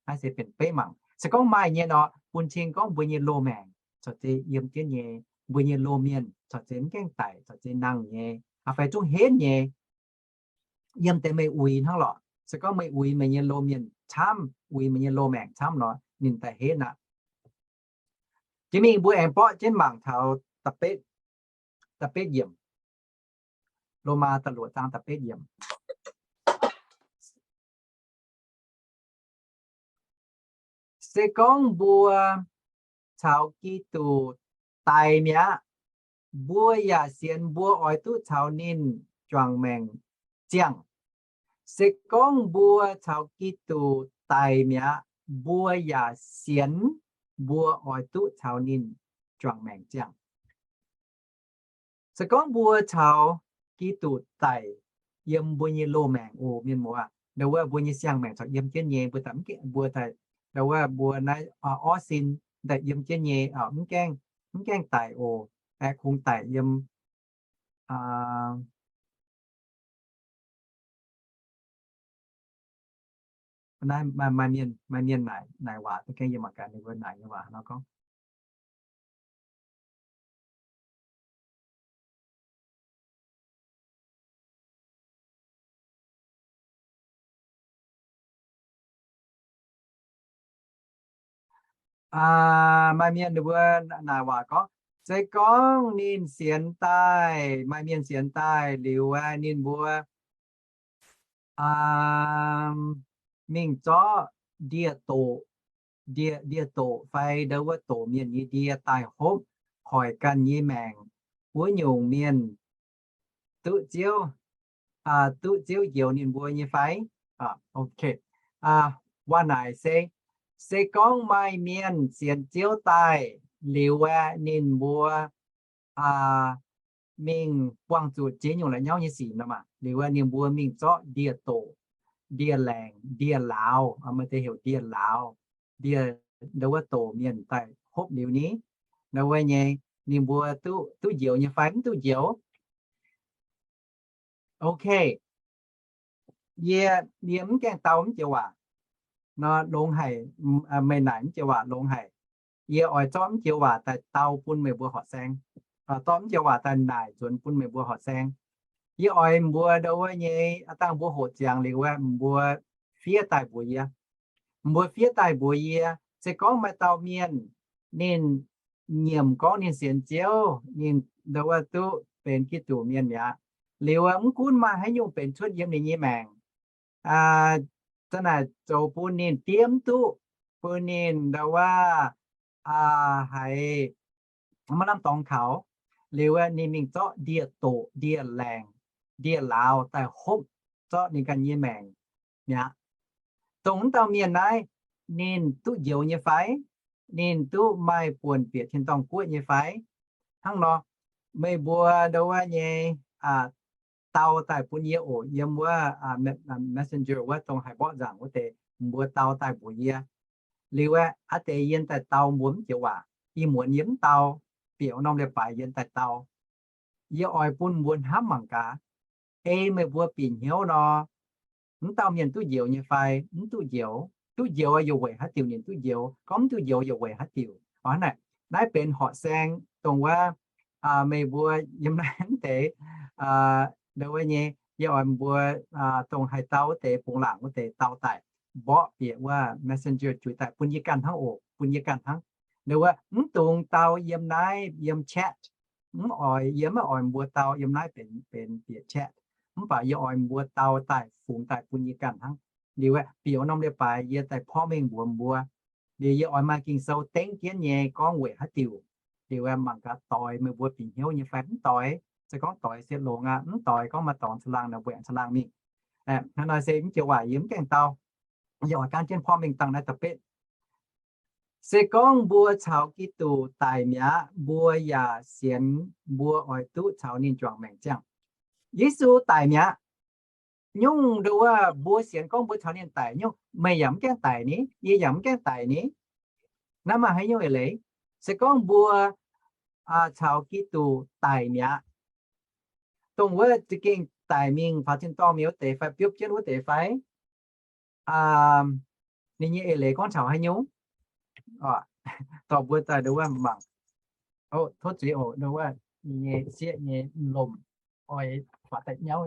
Naaiv se benx beiv mangc. Se gorngv maaih nyei nor, bun cing gorngv mbuo nyei loz-maengc caux zeiz yiem jienv nyei, mbuo nyei loz-mienh caux zeiz mv gaengh daic, caux zeiz nangh nyei, fai zungv henv nyei, yiem deix meih uix hnangv lorqc. Se gorngv meih uix meih nyei loz-mienh camv, uix meih nyei loz-maengc camv nor, ninh daaih henv aqv. Jiex mingh mbuo aengx borqv jienv mangc taux da'betv, da'betv yiemc. Lomaa da'luoqc zaang da'betv yiemc. Se gorngv mbuo caux Giduc daic mi'aqv, mbuo yaac sienx mbuo oix duqv caux ninh juangc maengc ziangh. Se gorngv mbuo caux Giduc daic mi'aqv, mbuo yaac sienx mbuo oix duqv caux ninh juangc maengc ziangh. Se gorngv mbuo caux Giduc daic yiem mbuo nyei loz-maengc oc, mienh muoz, ndau wuov mbuo nyei siang-maengc corc yiem jienv nyei, mbuo daaih mv gaengh, mbuo daaih, ndau wuov mbuo naaiv orv sin daaih yiem jienv nyei, mv gaengh, mv gaengh daic oc. Aeqv, kungx daic yiem naaiv maaih, maaih mienh, maaih mienh naaic, naaic waac, da'gaengh yie mangc gaax ninh mbuo naaic nyei waac nor gorngv. Maaih mienh ninh mbuo naaic waac gorngv, se gorngv ninh sienx daaih, maaih mienh sienx daaih liuz aeqv, ninh mbuo mingh zorqv ndie-doqc, ndie, ndie-doqc fai ndau wuov doqc mienh nyei ndie daaih hopv hoic ganh nyei maengc, wuov nyungc mienh duqv Ziouv, duqv Ziouv njoux ninh mbuo nyei fai? Waac naaic se, se gorngv maaih mienh sienx Ziouv daaih liuz aeqv, ninh mbuo mingh buangh zuqc ziex nyungc la'nyauv nyei sic nor maah, liuz aeqv, ninh mbuo mingh zorqv ndie-doqc, ndie-laengc, ndie-lauz, maaih deix heuc ndie-lauz, ndie, ndau wuov doqc mienh daaih hopv liuz ni, ndau wuov nyei, ninh mbuo duqv, duqv njoux nyei fai mv duqv njoux? Ok. Yie, yie mv gaengh dau mv joux waac nor longx haic. Meih naaic mv joux waac longx haic. Yie oix zorqv mv joux waac daaih dau bun meih mbuo horqc saeng. Zorqv mv joux waac daaih naaic nzuonx bun meih mbuo horqc saeng. Yie oix mbuo ndau wuov nyei, aa dangh mbuo hoqc ziangx liuz wuov, mbuo fiev daaih mbuox yie. Mbuo fiev daaih mbuox yie, se gorngv maaih dauh mienh, ninh nyiemc gorngv ninh sienx Ziouv, ninh ndau wuov duqv benx Giduc mienh mi'aqv. Liuz mv gunv maaih haaix nyungc benx cuotv yiem ninh nyei maengc, za'naaic zoux bun ninh diev mv duqv, bun ninh ndau wuov haiz maiv lamh dorngx kaux, liuz ninh mingh zorqv ndie-doqc, ndie-laengc, ndie-lauz daaih hopv zorqv ninh ganh nyei maengc mi'aqv. Dongh wuov dauh mienh naaiv, ninh duqv njoux nyei fai? Ninh duqv maaih buonc bieqc tin-dorngh guoqv nyei fai? Hnangv nor, meih mbuo ndau wuov nyei dau daaih bun yie oc, yiem wuov messenger wuov dongh haih mborqv nzaangc wuov deix, mbuo dau daaih mbuox yie. Liuz aeqv, aa deix yie daaih dau mbuo mv joux waac. Ih muonz yie mv dau, bieqc norm leiz-baaix yie daaih dau. Yie oix bun mbuo hnamv mangc gaax. Ei meih mbuo bieqc hnyouv nor, mv dauh mienh duqv njoux nyei fai? Mv duqv njoux. Duqv njoux yaac weic haaix diuc ninh duqv njoux, gorngv mv duqv njoux yaac weic haaix diuc. Naaiv benx horqc saeng dongh wuov meih mbuo yiem naaiv mv deix, ndau wuov nyei, yie oix mbuo dongh haih dau wuov deix, bungx laangc wuov deix dau daaih, mborqv bieqc wuov messenger juix daaih bun yie ganh hnangv oc, bun yie ganh hnangv. Ndau wuov mv dungx dau yiem naaiv, yiem chat. Mv oix, yie maiv oix mbuo dau yiem naaiv benx, benx bieqc chat. Mv baac yie oix mbuo dau daaih fungx daaih bun yie ganh hnangv. Liuz aeqv, bieqc norm leiz-baaix yie daaih porv mengh mbuox mbuo. Liuz yie oix maaih Ging-Sou dengv jienv nyei gorngv weic haaix diuc. Liuz aeqv, mangc gaax doix meih mbuo bieqc hnyouv nyei fai mv doix. Se gorngv doix se longx aqv, mv doix gorngv maaih dorngx caangh laangh nor, mbuo aengx caangh laangh mingh. Hnangv naaiv se mv joux waac yie mv gaengh dau. Yie oix gaanv jienv porv mengh dangh naaiv da'betv. Se gorngv mbuo caux Giduc daic mi'aqv, mbuo yaac sienx mbuo oix duqv caux ninh juangc maengc ziangh. Yesu daic mi'aqv. Nyungc nduov mbuo sienx gorngv mbuo caux ninh daic nyungc, meih yaac mv gaengh daic ni, yie yaac mv gaengh daic ni. Naaiv maaih haaix nyungc eix leiz? Se gorngv mbuo caux Giduc daic mi'aqv. Dongh wuov za'gengh daic mingh faaux tin-dorngh mi'aqv wuov deix fai biopv jienv wuov deix fai? Ninh nyei eix leiz gorngv taux haaix nyungc? Dorh mbuo daaih ndo wuov mangc. Tov zuiz oc, ndo wuov ninh nyei sieqv nyei lomc oix faaux daaih nyauv.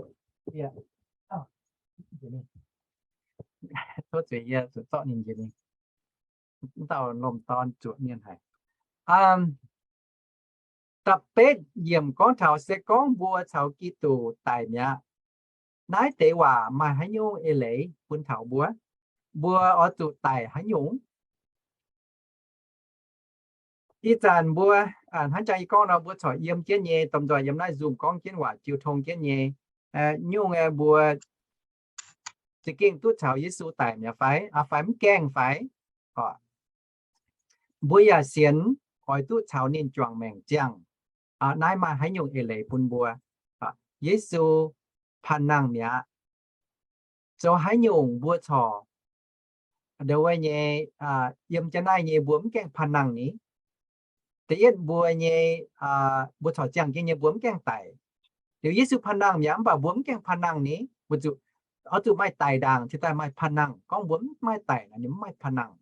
Tov zuiz, yie zuqc zorqv ninh njiec mingh. Wuov dauh lomc dorn zuoqc mienh haic. Da'betv yiemc gorngv taux se gorngv mbuo caux Giduc daic mi'aqv, naaiv deix waac maaih haaix nyungc eix leiz bun taux mbuo? Mbuo oix zuqc daic haaix nyungc? Ih zanc mbuo, hnangv jang yie gorngv nor, mbuo corc yiem jienv nyei, domh nzoih yiem naaiv Zoom gorngv jienv waac jiu tong jienv nyei. Nyungc aeqv, mbuo za'gengh duqv caux Yesu daic mi'aqv fai? Fai mv gaengh fai? Mbuo yaac sienx oix duqv caux ninh juangc maengc ziangh. Naaiv maaih haaix nyungc eix leiz bun mbuo? Yesu panh nangh mi'aqv. Zoux haaix nyungc mbuo corc ndo wuov nyei, yiem jienv naaiv nyei mbuo mv gaengh panh nangh ni? Da'yietv mbuo nyei, mbuo corc ziangh jienv nyei mbuo mv gaengh daic. Liuz Yesu panh nangh mi'aqv, mv baac mbuo mv gaengh panh nangh ni. Mbuo zuqc, oix zuqc maaih daic ndaangc cingx daaih maaih panh nangh. Gorngv mbuo mv maaih daic naaic, ninh mv maaih panh nangh.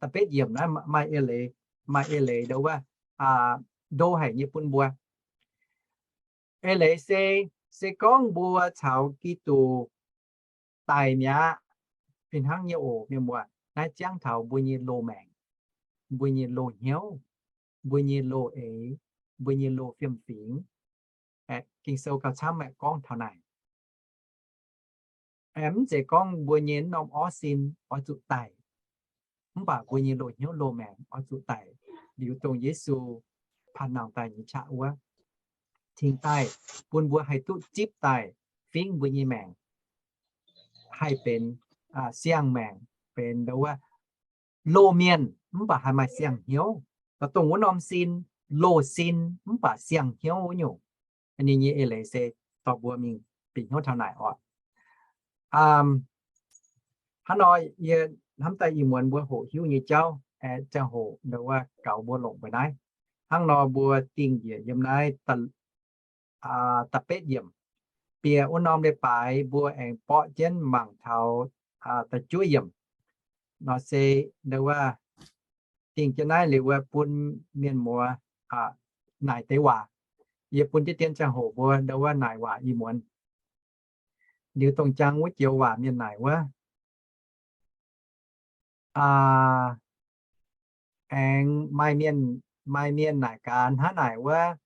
Da'betv yiemc naaiv maaih eix leiz, maaih eix leiz ndo wuov, ndo haic nyei bun mbuo. Eix leiz se, se gorngv mbuo caux Giduc daic mi'aqv, fih hnangv nyei oc, mienh muoz. Naaiv jangv taux mbuo nyei loz-maengc, mbuo nyei loz-hnyouv, mbuo nyei loz-eix, mbuo nyei loz-fiem-fingx. Ging-Sou gauh camv aeqv, gorngv taux naaic. Mv zeiz gorngv mbuo nyei norm orv sin oix zuqc daic, mv baac mbuo nyei loz-hnyouv loz-maengc oix zuqc daic liuz dongh Yesu panh nangh daaih nyei qaqv wuov, cingx daaih bun mbuo haih duqv zipv daaih fingv mbuo nyei maengc, haih benx siang-maengc, benx ndo wuov loz-mienh mv baac haih maaih siang-hnyouv. Dongh wuov norm sin, loz-sin mv baac siang-hnyouv wuov nyungc. Ninh nyei eix leiz se dorh mbuo mingh bieqc hnyouv taux naaic oc. Hnangv nor, yie hnamv daaih ih muonz mbuo hoqc hiuv nyei jauv, ziangh hoc ndo wuov gaux mbuo longc mbuo naaiv. Hnangv nor mbuo dingh njiec yiem naaiv da'betv yiemc. Bieqc wuov norm leiz-baaix mbuo aengx borqv jienv mangc taux da'juov yiemc. Nor se ndo wuov dingh jienv naaiv liuz wuov bun mienh muoz naaic deix waac. Yie bun jienv dien ziangh hoc mbuo ndo wuov naaic waac ih muonz. Liuz dongh jangx wuov joux waac mienh naaic wuov, aengx maaih mienh, maaih mienh naaic gaax hnangv naaic wuov,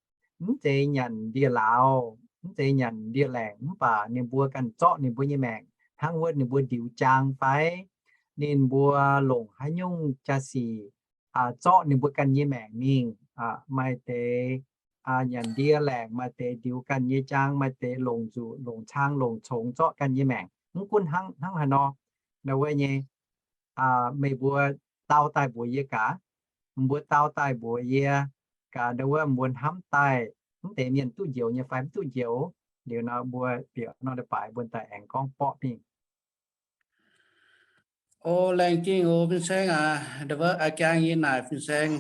mv zeiz nyanc ndie-lauz, mv zeiz nyanc ndie-laengc, mv baac ninh mbuo ganh zorqv ninh mbuo nyei maengc hnangv wuov ninh mbuo ndiux jaang fai ninh mbuo longc haaix nyungc jaa-sic zorqv ninh mbuo ganh nyei maengc mingh. Maaih deix nyanc ndie-laengc, maaih deix ndiux ganh nyei jaang, maaih deix longc nzuqc, longc cang, longc congx zorqv ganh nyei maengc. Mv gunv hnangv, hnangv haaix nor, ndo wuov nyei, meih mbuo dau daaih mbuox yie gaax. Mbuo dau daaih mbuox yie gaax, ndo wuov mbuo hnamv daaih mv deix mienh duqv njoux nyei fai mv duqv njoux. Liuz nor mbuo bieqc nor leiz-baaix mbuo daaih aengx gorngv borqv mingh. O, laengz zingh oc fin-saeng aac. Ndo wuov a'jang yie naaic fin-saeng,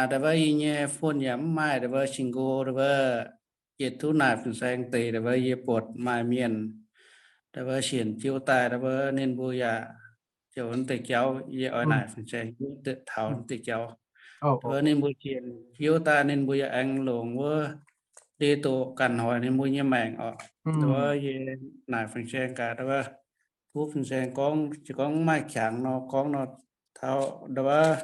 ndo wuov yie nyei phone yaac mv maaih ndo wuov sing-nqo, ndo wuov yietc duqv naaic fin-saeng deix, ndo wuov yie buatc maaih mienh ndo wuov sienx Ziouv daaih, ndo wuov ninh mbuo yaac ziouc deix jauv, yie oix naaic fin-saeng hiuv taux deix jauv. Ndo wuov ninh mbuo sienx Ziouv daaih ninh mbuo yaac aengx longc wuov ndie-doqc ganh hoic ninh mbuo nyei maengc oc. Ndo wuov yie naaic fin-saeng gaax, ndo wuov tov fin-saeng gorngv, se gorngv maaih qangx nor gorngv nor, taux ndo wuov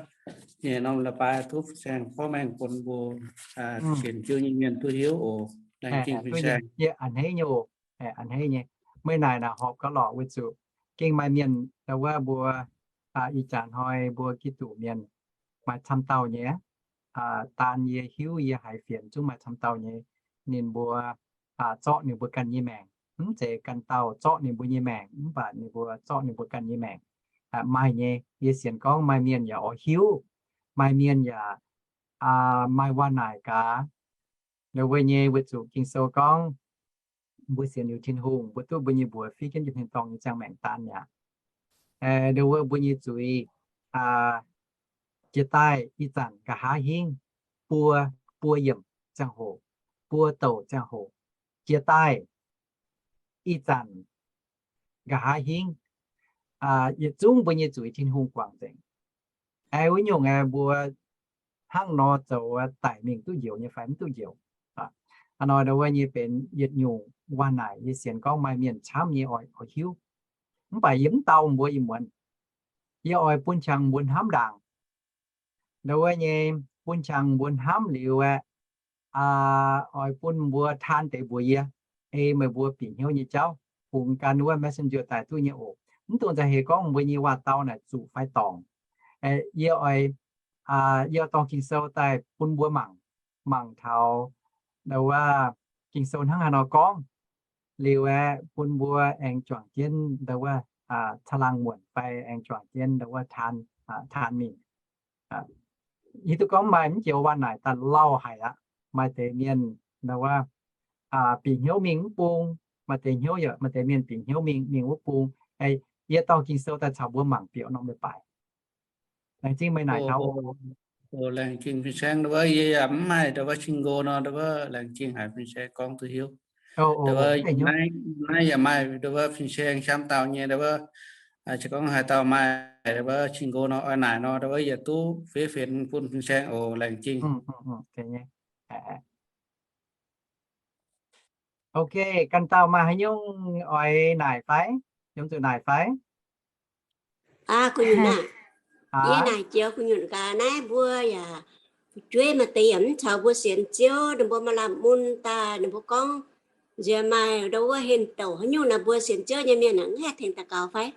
nyei norm leiz-baaix tov fin-saeng gorngv maengh bun mbuo sienx Ziouv nyei mienh duqv hiuv oc. Laengz zingh fin-saeng. A'hneiv nyei, meih naaic naaic horpc gauh lorqc weic zuqc gengh maaih mienh ndo wuov mbuo ih zanc hnoi mbuo Giduc mienh maaih camv dauh nyei, daan yie hiuv yie haiz fienx zungv maaih camv dauh nyei, ninh mbuo zorqv ninh mbuo ganh nyei maengc. Mv zeiz ganh dauh zorqv ninh mbuo nyei maengc, mv baac ninh mbuo zorqv ninh mbuo ganh nyei maengc. Maaih nyei, yie sienx gorngv maaih mienh yaac oix hiuv, maaih mienh yaac maaih waac naaic gaax. Ndo wuov nyei weic zuqc Ging-Sou gorngv mbuo sienx liuz Tin-Hungh, mbuo duqv mbuo nyei mbuox fiev jienv yiem tin-dorngh nyei ziangh maengc daan mi'aqv. Ndo wuov mbuo nyei zuiz jiex daaih ih zanc nqa'haav hingv buo buo yiemc ziangh hoc, buo douc ziangh hoc, jiex daaih ih zanc nqa'haav hingv, yietc zungv mbuo nyei zuiz Tin-Hungh guangc nzengc. Aengx wuov nyungc aeqv, mbuo hnangv nor zoux daic mingh duqv njoux nyei fai mv duqv njoux? Hnangv nor ndau wuov nyei benx yietc nyungc waac naaic yie sienx gorngv maaih mienh camv nyei oix, oix hiuv. Mv baac yie mv dau mbuo ih muonz. Yie oix bun qangx mbuo hnamv ndaangc. Ndau wuov nyei bun qangx mbuo hnamv liuz aeqv, oix bun mbuo taan deix mbuox yie, ei meih mbuo bieqc hnyouv nyei jauv, fungx gan wuov messenger daaih duqv nyei oc. Mv dungx za'heix gorngv mbuo nyei waac-dau naaic zuqc fai dorngc. Yie oix, yie dorh Ging-Sou daaih bun mbuo mangc, mangc taux ndau wuov Ging-Sou hnangv haaix nor gorngv. Liuz aeqv, bun mbuo aengx juangc jienv ndau wuov caangh laangh muonc fai aengx juangc jienv ndau wuov taan, taan mingh. Hiuv duqv gorngv maaih mv joux waac naaic daaih lauh haic aqv. Maaih deix mienh ndau wuov bieqc hnyouv mingh wuov bung, maaih deix hnyouv yaac, maaih deix mienh bieqc hnyouv mingh, mingh wuov bung. Yie dorh Ging-Sou daaih caux mbuo mangc bieqc norm leiz-baaix. Laengz zingh meih naaic taux. Laengz zingh fin-saeng, ndau wuov yie yaac mv maaih ndau wuov cing-nqo nor, ndau wuov laengz zingh haic fin-saeng gorngv duqv hiuv. Ndau wuov naaiv yaac maaih ndau wuov fin-saeng camv dauh nyei, ndau wuov se gorngv haaix dauh maaih ndau wuov cing-nqo nor, oix naaic nor, ndau wuov yietc duqv fiev fienx bun fin-saeng oc. Laengz zingh. Ok, ganh dauh maaih haaix nyungc oix naaic fai? Yiem zuqc naaic fai? Aa, gu'nyuoz naaic, yie naaic joux gu'nyuoz gaax naaiv mbuo yaac fu'jueiv maaih deix yaac mv caux mbuo sienx Ziouv, ninh mbuo maaih lamh mun daaih, ninh mbuo gorngv nziex maaih ndau wuov hinh douc haaix nyungc naaic mbuo sienx Ziouv nyei mienh mv haih tengx daux gaux fai?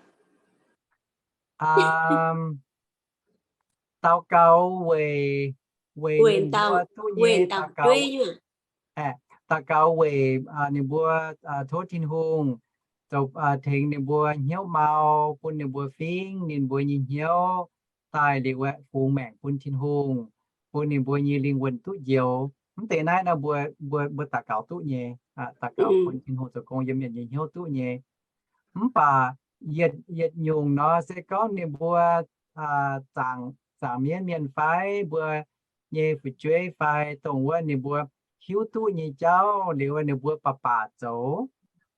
Daux gaux weic, weic ninh mbuo duqv nyei daux gaux. Daux gaux weic ninh mbuo tov Tin-Hungh zoux, tengx ninh mbuo hnyouv mau, bun ninh mbuo fingx ninh mbuo nyei hnyouv daaih liuz aeqv, fungx maengc bun Tin-Hungh, bun ninh mbuo nyei lingh wuonh duqv njoux. Mv deix naaiv nor mbuo, mbuo, mbuo daux gaux duqv nyei. Daux gaux bun Tin-Hungh zoux gong yiem mienh nyei hnyouv duqv nyei. Mv baac yietc, yietc nyungc nor se gorngv ninh mbuo zaangc, zaangc mienv mienh fai mbuo nyei fu'jueiv fai dongh wuov ninh mbuo hiuv duqv nyei jauv liuz ninh mbuo baac baac zoux,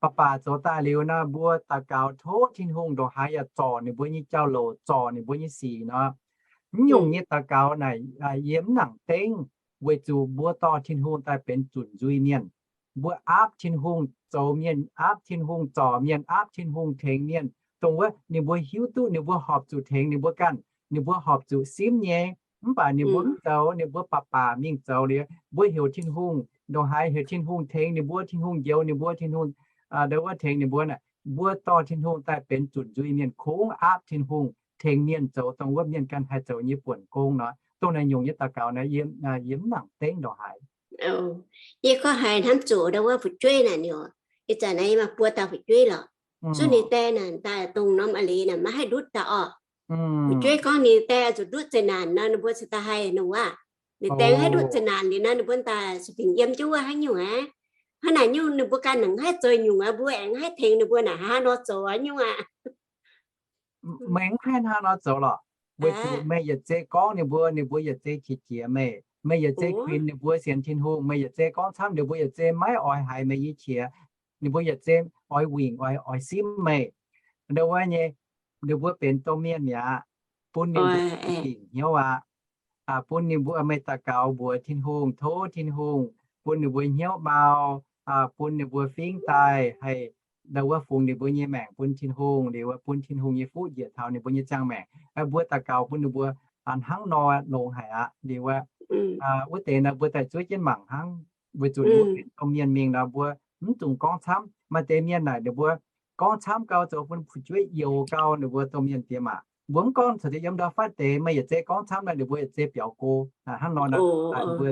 baac baac zoux daaih liuz nor, mbuo daux gaux tov Tin-Hungh ndongc haaix yaac zorc ninh mbuo nyei jauv-louc, zorc ninh mbuo nyei sic nor. Mv nyungc nyei daux gaux naaic yie mv nangc dengv, weic zuqc mbuo dorh Tin-Hungh daaih benx zunc nzuih mienh. Mbuo aapv Tin-Hungh zoux mienh, aapv Tin-Hungh zorc mienh, aapv Tin-Hungh tengx mienh. Dongh wuov ninh mbuo hiuv duqv ninh mbuo horpc zuqc tengx ninh mbuo ganh, ninh mbuo horpc zuqc simv nyei. Mv baac ninh mbuo mv zoux, ninh mbuo baac baac mingh zoux liuz, mbuo heuc Tin-Hungh ndongc haaix, heuc Tin-Hungh tengx ninh mbuo, Tin-Hungh njoux ninh mbuo, Tin-Hungh ndau wuov tengx ninh mbuo naaic, mbuo dorh Tin-Hungh daaih benx zunc nzuih mienh, kungx aapv Tin-Hungh tengx mienh zoux dongh wuov mienh ganh haih zoux nyei buonc gong nor. Dongh naaiv nyungc nyei daux gaux naaiv yie mv nangc dengv ndongc haaix. Yie gorngv haiz hnamv zuqc ndau wuov fu'jueiv naaic niouc, ih zanc naaiv maaih buo dauh fu'jueiv lorqc. Zuov ninh die naaic daaih dongh norm a'li naaic maiv haih ndutv daaih orqc. Fu'jueiv gorngv ninh die zuqc ndutv zeqc naanc nor, ninh mbuo cingx daaih haih nor wuov. Ninh die haih ndutv zeqc naanc liuz nor, ninh mbuo daaih sueih binc yiem jienv wuov haaix nyungc aqv. Hnangv naaic nyungc ninh mbuo ganh nangc haih zoux nyungc aqv, mbuo aengx haih tengx ninh mbuo naaic hnangv nor zoux nyungc aqv. Meih mv haih hnangv nor zoux lorqc. Weic zuqc meih yietc zei gorngv ninh mbuo, ninh mbuo yietc zei qiex jiez meih. Meih yietc zei kuinx ninh mbuo sienx Tin-Hungh, meih yietc zei gorngv camv ninh mbuo yietc zei maiv oix haiz meih nyei qiex. Ninh mbuo yietc zei oix wingc, oix, oix simv meih. Ndau wuov nyei, ninh mbuo benx domh mienh mi'aqv, bun ninh mbuo dingc hnyouv aqv. Bun ninh mbuo, meih daux gaux mbuox Tin-Hungh, tov Tin-Hungh bun ninh mbuo hnyouv mau, bun ninh mbuo fingx daaih haih ndau wuov fungx ninh mbuo nyei maengc bun Tin-Hungh, liuz bun Tin-Hungh nyei fuqv njiec taux ninh mbuo nyei ziangh maengc. Mbuo daux gaux bun ninh mbuo hnangv nor longx haic aqv. Liuz wuov deix nor mbuo daaih zuov jienv mangc hnangv, weic zuqc ninh mbuo benx domh mienh mingh nor mbuo mv dungx gorngv camv. Maaih deix mienh naaic ninh mbuo gorngv camv gau zoux bun fu'jueiv youx gau, ninh mbuo domh mienh diex maac. Mbuo mv gorngv caux deix yiem ndau fatv deix, meih yietc zei gorngv camv naaic ninh mbuo yietc zei biaux go hnangv nor. Mbuo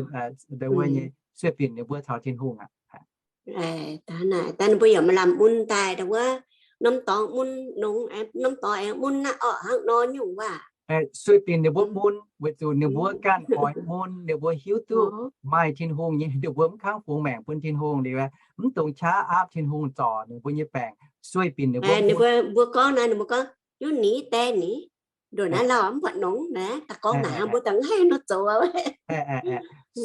ndau wuov nyei sueih binc ninh mbuo caux Tin-Hungh aqv. Daaih ninh mbuo yaac maaih lamh mun daaih ndau wuov norm dorngx mun nongx, norm dorngx aengx mun naaiv orqc, hnangv nor nyungc waac. Sueih binc ninh mbuo mun weic zuqc ninh mbuo ganh oix mun, ninh mbuo hiuv duqv maaih Tin-Hungh nyei, ninh mbuo mv kangv fungx maengc bun Tin-Hungh liuz, mv dungx qaqv aapv Tin-Hungh zorc ninh mbuo nyei baengc. Sueih binc ninh mbuo, mbuo gorngv naaiv, ninh mbuo gorngv, Yuv ni die ni. Nduqc naaiv lauh mv buatc nongx naaiv, daaih gorngv naaic hnangv mbuo dangh hei nor zoux.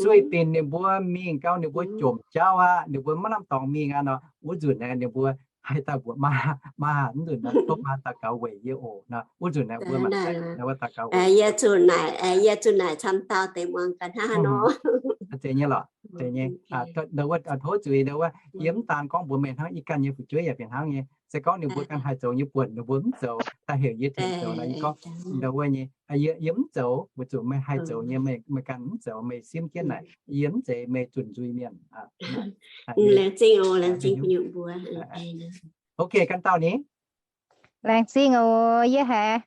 Sueih binc ninh mbuo mingh gau, ninh mbuo jomc jauv aqv, ninh mbuo maiv lamh dorngx mingh aqv nor, wuov nzunc naaiv ninh mbuo haih daaih mbuoqc maa, maa mv nzunc naaiv tov maa daux gaux weic yie oc nor, wuov nzunc naaiv mbuo maaih daux gaux weic. Yie zuqc naaic, yie zuqc naaic camv dauh deix muangx gaax hnangv nor. Zeiz nyei lorqc, zeiz nyei. Tov zuiz, yie mv daan gorngv mbuox meih hnangv, yie ganh nyei fu'jueiv yaac fih hnangv nyei. Se gorngv ninh mbuo ganh haih zoux nyei buonc ninh mbuo mv zoux, daaih heuc yie tengx zoux nor, yie gorngv, wuov nyei, yie mv zoux, weic zuqc meih haih zoux nyei, meih ganh mv zoux, meih simv jienv naaic, yie mv zeiz meih zunc nzuih mienh. Laengz zingh oc, laengz zingh kuv nyungc mbuo. Ok, ganh dauh ni. Laengz zingh oc, yie haiz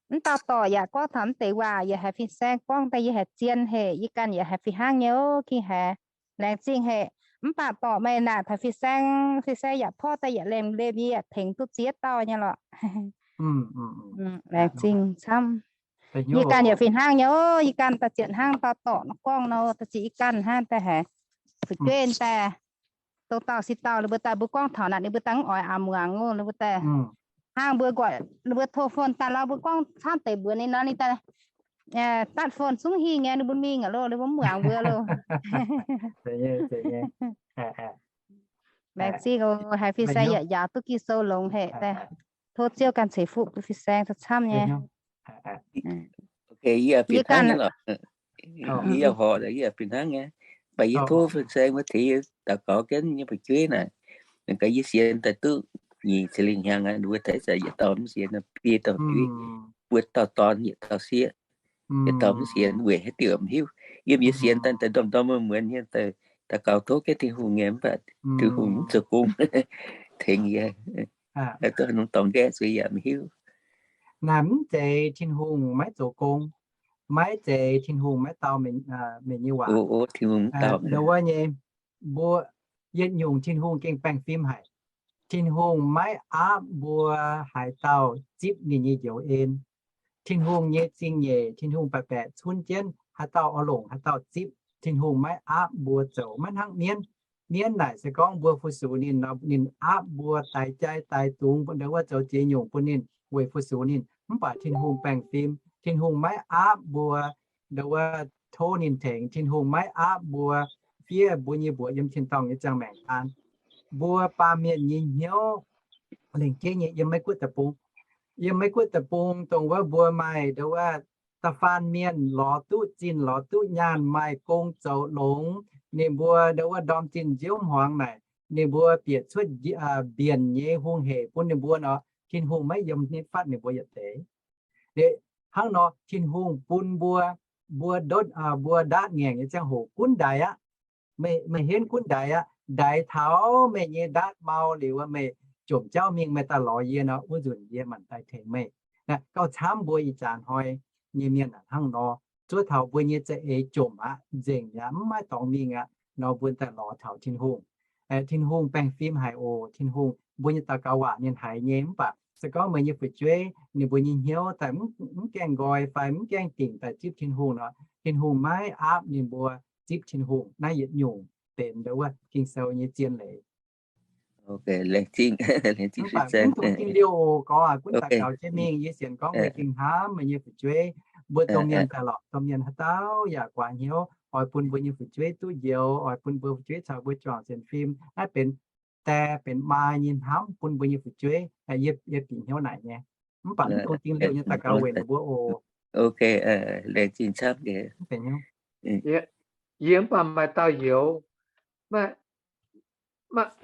mv dauh dorc yaac gorngv taux mv deix waac, yie haiz fin-saeng gorngv daaih yie haiz zien haic, yie ganh yaac haiz fih hnangv nyei oc, king haiz. Laengz zingh haic. Mv baac dorc meih naaic taux fin-saeng, fin-saeng yaac porv daaih yaac lemh lemh, yie yaac tengx duqv ziex dauh nyei lorqc. Laengz zingh camv. Yie ganh yaac fih hnangv nyei oc, yie ganh daaih zietc hnangv dauh dorc nor gorngv nor, daaih zietc yie ganh hnangv daaih haiz fu'jueiv daaih dongh dauh se dauh ninh mbuo daaih mbuo gorngv taux naaic ninh mbuo daaih mv oix aav muangx oc, ninh mbuo daaih hnangv mbuo nqoic ninh mbuo tov phone daaih lorz mbuo gorngv camv deix mbuox ninh nor ninh daaih datv phone zungv hingh nyei, ninh mbuo mingh aqv loh, ninh mbuo mv muangx mbuo loh. Laengz zingh oc, haiz fin-saeng yaac njaaux duqv Ging-Sou longx haic daaih. Tov Ziouv ganh ceix fuqv bun fin-saeng camv nyei. Ok, yie fih hnangv nyei lorqc. Yie horpc yie fih hnangv nyei. Mv baac yie tov fin-saeng wuov tengx yie daux gaux jienv nyei fu'jueiv naaic, gaax yie sienx daaih duqv nyic ziepc lingh hnyangx aqv, ninh mbuo taaix zanc yietc dauh mv sienx, biei dauh juiv, buo dauh dorn yietc dauh sieqv, yietc dauh mv sienx weic haaix diuc mv hiuv. Yiem yie sienx daaih daaih ndorm ndorm muonz muonz nyei daaih daux gaux tov jienv Tin-Hungh nyei, mv baac Tin-Hungh mv zoux gong tengx yie. Duqv haaix nor dorngx nqaeqv zuiz yaac mv hiuv. Naaic mv zeiz Tin-Hungh maiv zoux gong, maiv zeiz Tin-Hungh maiv dau meih nyei waac. Wuov nyei, mbuo yietc nyungc Tin-Hungh gengh baengh fim haic. Tin-Hungh maiv aapv mbuo haaix dauh zipv ninh nyei njoux en. Tin-Hungh nyei zingh nyeic, Tin-Hungh baeqc baeqc cunv jienv haaix dauh oix longc haaix dauh zipv. Tin-Hungh maiv aapv mbuo zoux maiv hnangv mienv. Mienv naaic se gorngv mbuo fu-sux ninh nor, ninh aapv mbuo daix jai daix dungz, ndau wuov zoux ziex nyungc bun ninh weic fu-sux ninh. Mv baac Tin-Hungh baengh fim, Tin-Hungh maiv aapv mbuo ndau wuov tov ninh tengx. Tin-Hungh maiv aapv mbuo fiev mbuo nyei mbuox yiem tin-dorngh nyei ziangh maengc daan. Mbuo baamh mienh nyei hnyouv lengc jeiv nyei yiem Meiv Guoqv deic-bung. Yiem Meiv Guoqv deic-bung dongh wuov mbuo maaih ndau wuov da'faanh mienh lorz duqv zinh lorz duqv nyaanh, maaih gong zoux longx, ninh mbuo ndau wuov ndorm zinh nziouv hmuangx naaic, ninh mbuo bieqc cuotv mbienc nyei hungh hec bun ninh mbuo nor, Tin-Hungh maiv yiem nitv fatv ninh mbuo yietc deix. Hnangv nor Tin-Hungh bun mbuo, mbuo ndotv, mbuo ndaatv ngaengc nyei ziangh hoc gunv ndaix aqv. Meih, meih henv gunv ndaix aqv. Ndaix taux meih nyei ndaatv mau liuz, meih jomc jauv mingh meih daaih lorz yie nor, wuov nzunc yie maanc daaih tengx meih. Gauh camv mbuo ih jaax hnoi nyei mienh hnangv nor, zuov taux mbuo nyei za'eix jomc aqv, nzengc aqv, mv maaih dorngx mingh aqv nor, mbuo daaih lorz taux Tin-Hungh. Tin-Hungh baengh fim haic oc. Tin-Hungh, mbuo nyei daux gaux waac ninh haiz nyei, mv baac se gorngv meih nyei fu'jueiv ninh mbuo nyei hnyouv daaih mv gaengh nqoi fai mv gaengh dingc daaih zipv Tin-Hungh nor, Tin-Hungh maiv aapv ninh mbuo zipv Tin-Hungh. Naaiv yietc nyungc benx ndau wuov Ging-Sou nyei zien leiz. Mv baac gunv dongh Ging-Liuh oc, gorngv gunv daux gaux jienv mingh. Yie sienx gorngv meih gengh hnamv meih nyei fu'jueiv. Mbuo domh mienh daaih lorqc, domh mienh haaix dauh yaac guaax hnyouv oix bun mbuo nyei fu'jueiv duqv njoux, oix bun mbuo fu'jueiv caux mbuo juangc sienx fim. Naaiv benx die benx maa nyei hnamv bun mbuo nyei fu'jueiv. Yie, yie bieqc hnyouv naaic nyei. Mv baac mv dongh Ging-Liuh nyei daux gaux weic ninh mbuo oc. Yie mv baac maaih dauh youz,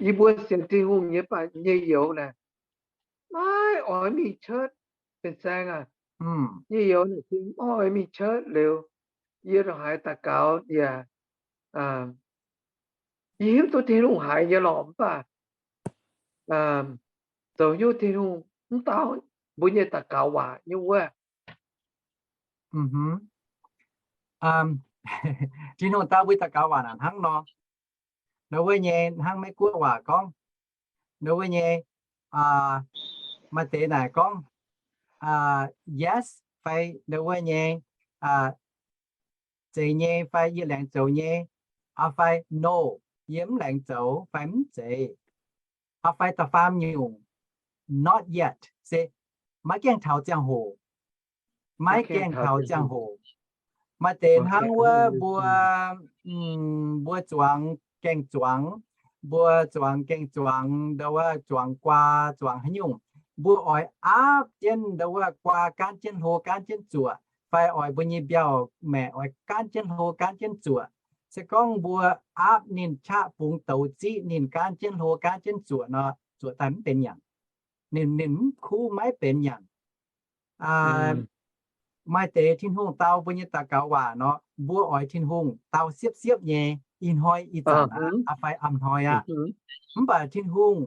yie mbuo sienx Tin-Hungh nyei baac nyei youz naaic, maiv oix mingh church. Fin-saeng aac, nyei youz naaic maiv oix mingh church liuz, yie ndongc haaix daux gaux yaac, yie hiuv duqv Tin-Hungh haiz nyei lorqc, mv baac zoux hnyouv Tin-Hungh mv dau mbuo nyei daux gaux waac nyei wuov. Tin-Hungh dau mbuo daux gaux waac naaic hnangv nor. Ndau wuov nyei hnangv Meiv Guoqv waac gorngv, ndau wuov nyei, maaih deix naaic gorngv yes fai ndau wuov nyei, zeiz nyei fai yie laengz zoux nyei, fai no, yie mv laengz zoux fai mv zeiz, fai da'faam nyungc not yet, se maiv gaengh taux ziangh hoc. maiv gaengh taux ziangh hoc. Maaih deix hnangv wuov mbuo, mbuo zuangx gaengh zuangx, mbuo zuangx gaengh zuangx, ndau wuov zuangx guaa, zuangx haaix nyungc, mbuo oix aapv jienv ndau wuov guaa gaanv jienv hlo gaanv jienv zuoqc, fai oix mbuo nyei mbiauh maeqc oix gaanv jienv hlo gaanv jienv zuoqc. Se gorngv mbuo aapv ninh qaqv bungx douz ziqv ninh gaanv jienv hlo gaanv jienv zuoqc nor, zuoqc daaih mv benx nyanc. Ninh, ninh mv kuv maiv benx nyanc. Maaih deix Tin-Hungh dau mbuo nyei daux gaux waac nor, mbuo oix Tin-Hungh dau siepv-siepv nyei, ih hnoi ih zanc aqv fai a'hnoi aqv. Mv baac Tin-Hungh,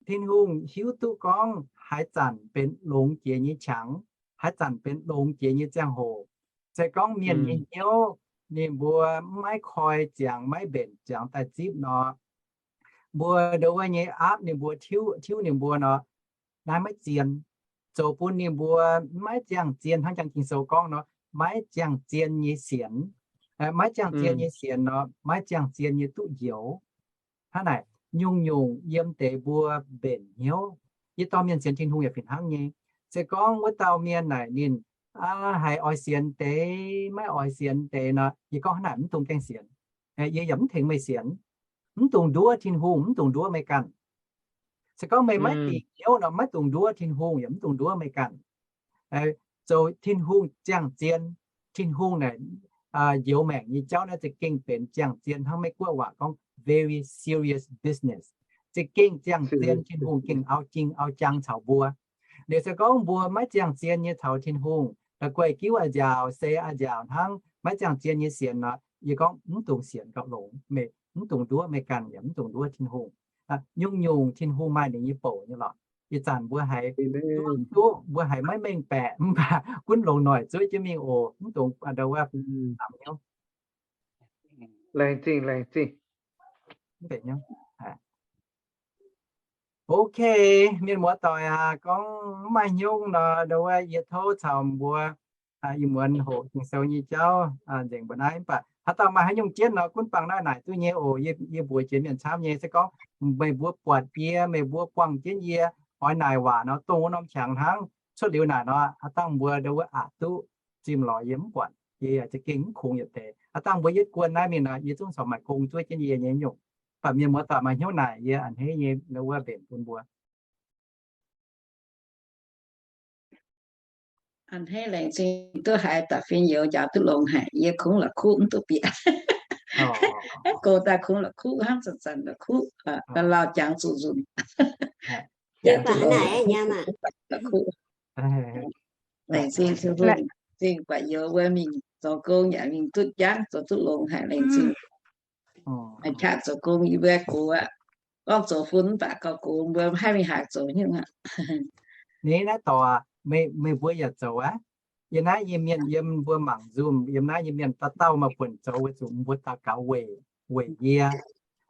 Tin-Hungh hiuv duqv gorngv haaix zanc benx longx jiex nyei qangx, haaix zanc benx longx jiex nyei ziangh hoc. Se gorngv mienh nyei hnyouv ninh mbuo mv maiv koi ziangx, maiv mbenc ziangx daaih zipv nor, mbuo ndau wuov nyei aapv ninh mbuo, tiuv, tiuv ninh mbuo nor, naaiv maiv zien. Zoux bun ninh mbuo maiv ziangh zien, hnangv jangx Ging-Sou gorngv nor, maiv ziangh zien nyei sienx. Maiv ziangh zien nyei sienx nor, maiv ziangh zien nyei duqv njoux. Hnangv naaic, nyungc-nyungc yiem deix mbuo mbenc hnyouv. Yie dorh mienh sienx Tin-Hungh yaac fih hnangv nyei. Se gorngv wuov dauh mienh naaic ninh haiz oix sienx deix, maiv oix sienx deix nor, yie gorngv hnangv naaic, mv dungx gaengh sienx. Yie yaac mv tengx meih sienx. Mv dungx nduov Tin-Hungh, mv dungx nduov meih ganh. Se gorngv meih maiv dingc hnyouv nor, maiv dungx nduov Tin-Hungh yaac mv dungx nduov meih ganh. Zoux Tin-Hungh ziangh zien, Tin-Hungh naaic njoux maengc nyei jauv naaiv za'gengh benx ziangh zien hnangv Meiv-Guoqv waac gorngv very serious business. Za'gengh ziangh zien, Tin-Hungh gengh au jing au jang caux mbuo. Liuz se gorngv mbuo maiv ziangh zien nyei caux Tin-Hungh, la'guaih giuv a'nziaauc, seix a'nziaauc hnangv, maiv ziangh zien nyei sienx nor, yie gorngv mv dungx sienx gauh longx. Meih mv dungx nduov meih ganh yaac mv dungx nduov Tin-Hungh. Nyungc-nyungc Tin-Hungh maaih ninh nyei bouc nyei lorqc. Ih zanc mbuo haiz duqv, mbuo haiz maiv mengh baeqc mv baac gunv longx noic zuov jienv mingh oc. Mv dungx ndau wuov lamh hnyouv. Laengz zingh, laengz zingh. Ok, mienh muoz-doic aac, gorngv mv maaih hnyouv nor, ndau wuov yie tov caux mbuo ih muonz hoqc Ging-Sou nyei jauv nzengc mbuo naaiv. Mv baac haaix dauh maaih haaix nyungc jienv nor, gunv bangc naaiv naaic duqv nyei oc. Yie mbuox jiex mienh camv nyei. Se gorngv meih mbuo buatc yie, meih mbuo buangh jienv yie oix naaic waac nor, dongh wuov norm qangx hnangv. Cuotv liuz naaic nor, haaix dauh mbuo ndau wuov aqc duqv zimh lorz yie mv buatc, yie yaac za'gengh mv kungx yietc deix. Haaix dauh mbuo yietv guon naaiv mingh nor, yie zungv corc maaih gong zuov jienv yie nyei nyungc. Mv baac mienh muoz-doic maaih hnyouv naaic, yie a'hneiv nyei ndau wuov mbenc bun mbuo. A'hneiv laengz zingh duqv haiz da'fin youz njaaux duqv longx haic, yie kungx la'kuqv mv duqv bieqc. Goux daaih kungx la'kuqv hnangv, zanc-zanc la'kuqv, lauh jangx zuqc nzunc. La'kuqv. Laengz zingh Tin-Hungh, zingh buatc youz wuov mingh zoux gong yaac mingh duqv jangv, zoux duqv longx haic, laengz zingh. Maaih qaqv zoux gong yie mbuo gox aqv. Gorngv zoux fun mv baac gauh gox, mbuo haih mingh haaix zoux nyungc aqv. Ninh naaiv dorc, meih mbuo yaac zoux aqv. Yiem naaiv nyei mienh, yiem mbuo mangc Zoom yiem naaiv nyei mienh dauh dauh maaih buonc zoux weic zuqc mbuo daux gaux weic, weic yie.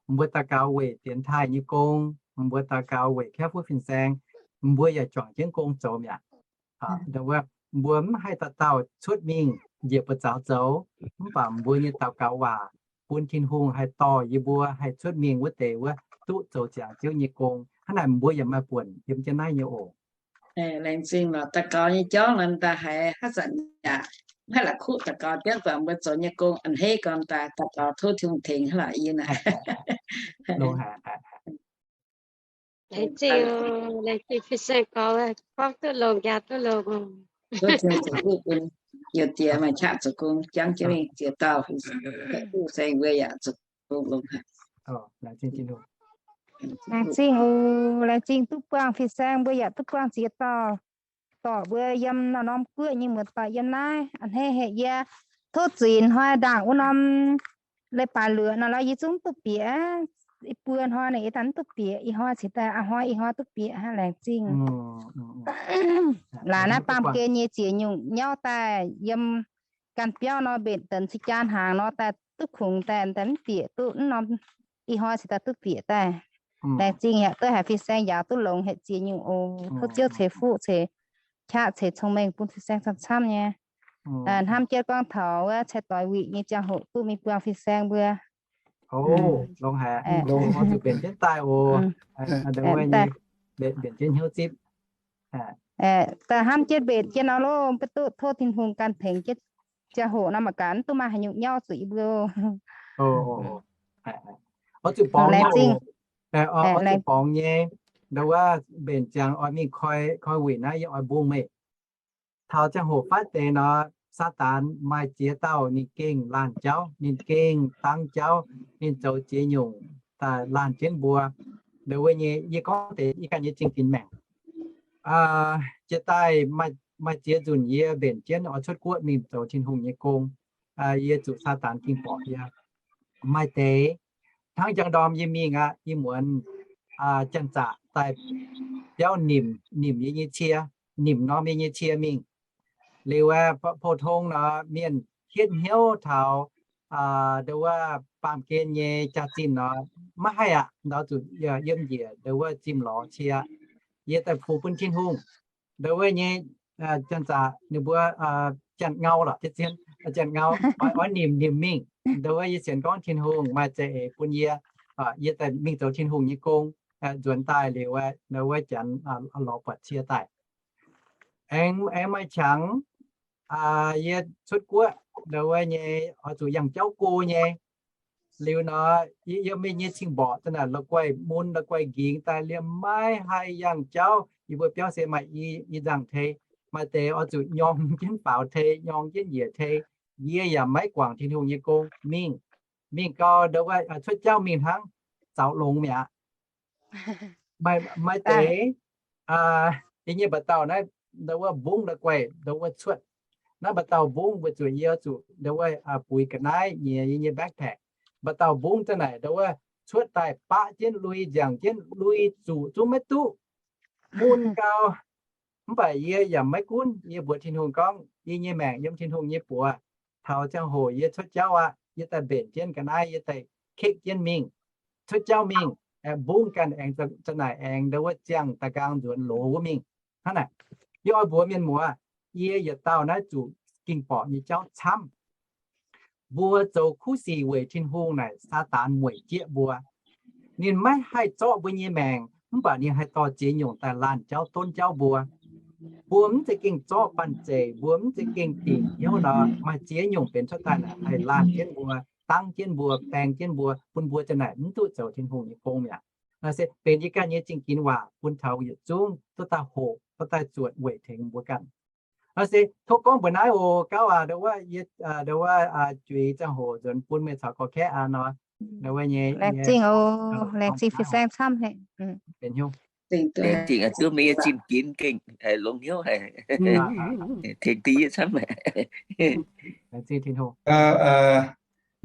Mbuo daux gaux weic dienx taaih nyei gong, mbuo daux gaux weic kaeqv fuqv fin-saeng. Mbuo yaac juangc jienv gong zoux mi'aqv. Mbuo mv haih dauh dauh cuotv mingh njiec buoz-zaux zoux, mv baac mbuo nyei daux gaux waac bun Tin-Hungh haih dorh yie mbuo haih cuotv mingh wuov deix wuov duqv zoux ziangx Ziouv nyei gong. Hnangv naaic mbuo yaac maaih buonc yiem jienv naaiv nyei oc. Laengz zingh lorqc, daux gaux nyei jauv nor daaih haiz haaix zanc yaac mv haih la'kuqv daux gaux jienv, baac mbuo zoux nyei gong a'hneiv gorn daaih daux gaux tov Tin-Hungh tengx hnangv lorqc yie naaic. Laengz zingh, laengz zingh fin-saeng gorx, gorngv duqv longx, njaaux duqv longx. Tov Tin-Hungh zoux duqv bun youz diex maaih qaqv zoux gong jangv jienv mingh ziex dauh, fin-saeng mbuo yaac zoux gong longx haic. Laengz zingh, laengz zingh duqv buangh fin-saeng mbuo yaac duqv buangh ziex dauh dorc mbuo yiem naaiv norm guoqv nyei muoz-doic yiem naaiv. A'hneiv haic yie tov zuiz hnoi ndaangc wuov norm leiz-baaix luoqc nor lorqc, yie zungv duqv bieqc. Ih buo hnoi naaic yie daaih mv duqv bieqc, ih hnoi cingx daaih a'hnoi ih hnoi duqv bieqc hnangv. Laengz zingh. Laaix naaiv baamh gen nyei ziex nyungc nyauv daaih yiem ganh biauv nor, mbenc deix cing jaa hnaangx nor daaih duqv kungx daaih, daaih mv bieqc duqv norm, ih hnoi cingx daaih duqv bieqc daaih. Laengz zingh yaac duqv haiz fin-saeng njaaux duqv longx haic ziex nyungc oc. Tov Ziouv ceix fuqv ceix qaqv ceix cong-mengh bun fin-saeng camv-camv nyei. Hnamv jienv gorngv taux wuov cai-doix wuic nyei ziangh hoc duqv mingh buangh fin-saeng mbuo. Longx haic, zuqc mbenc jienv daaih oc. Mbenc jienv hnyouv zipv. Daaih hnamv jienv mbenc jienv nor loh, mv baac duqv tov Tin-Hungh ganh tengx jienv. Ziangh hoc nor mangc gaax mv duqv maaih haaix nyungc nyauv zuqc yie mbuo. Oix zuqc borngz nyei, oix zuqc borngz nyei. Ndau wuov mbenc ziangx oix mingh koi, koi wuic naaiv yie oix mbungh meih. Taux ziangh hoc faatv deix nor, Saadaan maaih ziex dauh ninh gengh laanh jauv, ninh gengh dangv jauv, ninh zoux ziex nyungc daaih laanh jienv mbuo. Ndau wuov nyei yie gorngv deix yie ganh nyei zingh dinx maengc. Jiex daaih maaih ziex nzunc yie mbenc jienv oix cuotv guoqv mingh zoux Tin-Hungh nyei gong, yie zuqc Saadaan ging borqc yie. Maaih deix hnangv njang ndorm yie mingh aqv, yie muonz janx-zaqc daaih biauv nimc, nimc yie nyei cie, nimc norm yie nyei cie mingh. Liuz aeqv, pou-tong nor mienh hietv hnyouv taux ndau wuov baamh gen nyei jaax-zinh nor, maiv haih aqv, ndau zuqc yiem njiec ndau wuov zimh lorz cie aqv. Yie daaih fu bun Tin-Hungh. Ndau wuov nyei janx-zaqc ninh mbuo janx-ngau lorqc, janx-ngau oix nimc nimc mingh. Ndau wuov yie sienx gorngv Tin-Hungh maaih za'eix bun yie, yie daaih mingh zoux Tin-Hungh nyei gong. Nzuonx daaih liuz, ndau wuov janx lorz buatc cie daaih. Aengx, aengx maaih qangx yie cuotv guoqv, ndau wuov nyei oix zuqc yangh jauv go nyei. Liuz nor, yie, yie mingh nyei cing-mborqc daaih naaic la'guaih mun la'guaih nqingx daaih liemh maiv haih yangh jauv. Yie mbuo biauv se maaih i, i nzangc tei. Maaih deix oix zuqc nyorng jienv faaux tei, nyorng jienv njiec tei. Yie yaac maiv guangc Tin-Hungh nyei gong. Mingh, mingh gau ndau wuov cuotv jauv mingh hnangv, zaux longx mi'aqv. Maaih, maaih deix yie nyei mba'dauh naaiv, ndau wuov mbungv la'guaih ndau wuov cuotv. Naaiv mba'dauh mbungv weic zuqc yie zuqc ndau wuov buix ga'naaiv nyiex yie nyei backpack. Mba'dauh mbungv za'naaic ndau wuov cuotv daaih baqv jienv lui, nziangc jienv lui, zuqc zungv maiv duqv. Mun gau. Mv baac yie yaac maiv gunv, yie mbuox Tin-Hungh gorngv, yie nyei maengc yiem Tin-Hungh nyei buoz. Taux ziangh hoc yie cuotv jauv aqv, yie daaih mbenc jienv ga'naaiv, yie daaih kekv jienv mingh, cuotv jauv mingh, mbungv ganh aengx za'naaic aengx ndau wuov ziangh da'nqaang nzuonx loz wuov mingh. Hnangv naaic, yie oix mbuox mienh muoz, yie yietc dauh naaiv zuqc ging-borqc nyei jauv camv. Mbuo zoux kuv sic weic Tin-Hungh naaic, Saadaan mueic jieqv mbuo. Ninh maiv haih zorqv mbuo nyei maengc, mv baac ninh haih dorh ziex nyungc daaih laanh jauv donv jauv mbuo. Mbuo mv zeiz gengh zorqv banh zeic, mbuo mv zeiz gengh dingc hnyouv nor, maaih ziex nyungc benx cuotv daaih naaic haih laanh jienv mbuo, dangv jienv mbuo, baeng jienv mbuo, bun mbuo za'naaic mv duqv zoux Tin-Hungh nyei gong mi'aqv. Naaiv se benx yie ganh nyei zingh ginx waac bun taux yietc zungv duqv daaih hoqc, duqv daaih zuotc weic tengx mbuo ganh. Naaiv se tov gorngv mbuox naaiv oc, gauv aac, ndau wuov, ndau wuov, juix ziangh hoc nzuonx bun meih caux gorx-kaeqv aac nor, ndau wuov nyei, laengz zingh oc, laengz zingh fin-saeng camv haic. Laengz zingh duqv meih nyei zingh ginx gengh haiz longx hnyouv haic, tengx duqv yie camv haic. Laengz zingh Tin-Hungh.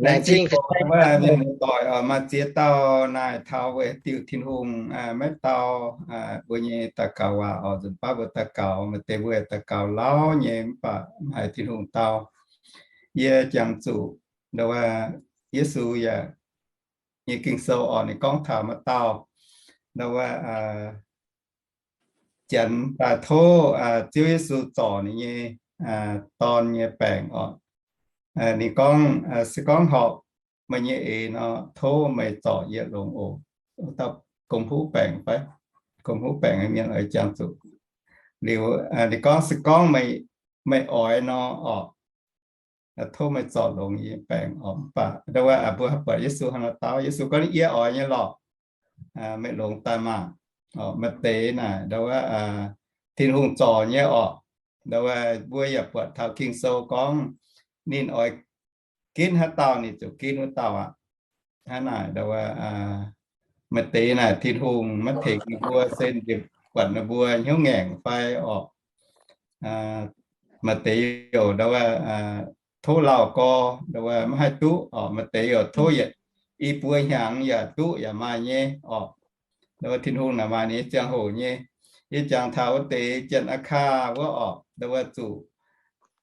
Laengz zingh fin-saeng, mienh muoz-doic oc, maaih ziex dauh naaic taux weic diuc Tin-Hungh maiv dau mbuo nyei daux gaux waac oc, nzunc baav mbuo daux gaux, maaih deix mbuo daux gaux lauh nyei mv baac mv haiz Tin-Hungh dau. Yie jangx zuqc ndau wuov Yesu yaac nyei Ging-Sou oc, ninh gorngv taux maaih dauh ndau wuov Janx daaih tov Ziouv Yesu zorc ninh nyei dorn nyei baengc oc. Ninh gorngv, se gorngv horpc meih nyei eix nor, tov meih zorc yie longx oc. Wuov dauh gomh huv baengc fai, gomh huv baengc nyei mienh oix jangx zuqc. Liuz ninh gorngv, se gorngv meih, meih oix nor oc, tov meih zorc longx yie nyei baengc oc. Mv baac ndau wuov mbuo buatc Yesu hnangv nor dau, Yesu gorngv, yie oix nyei lorqc, meih longx daaih maah. Maaih deix naaic ndau wuov Tin-Hungh zorc nyei oc. Ndau wuov mbuo yaac buatc taux Ging-Sou gorngv, ninh oix ginv haaix dauh ninh ziouc ginv wuov dauh aqv. Hnangv naaic ndau wuov maaih deix naaic Tin-Hungh maiv tengx ninh mbuo se ninh buatc ninh mbuo hnyouv ngaengc fai oc. Maaih deix youc ndau wuov tov lauh gorx ndau wuov maiv haih duqv oc. Maaih deix youc tov yietc i buo hnyangx yaac duqv yaac maaih nyei oc. Ndau wuov Tin-Hungh naaic maaih ninh nyei ziangh hoc nyei. Yie jangx taux wuov deix Janx-Aa^kaa wuov oc, ndau wuov zuqc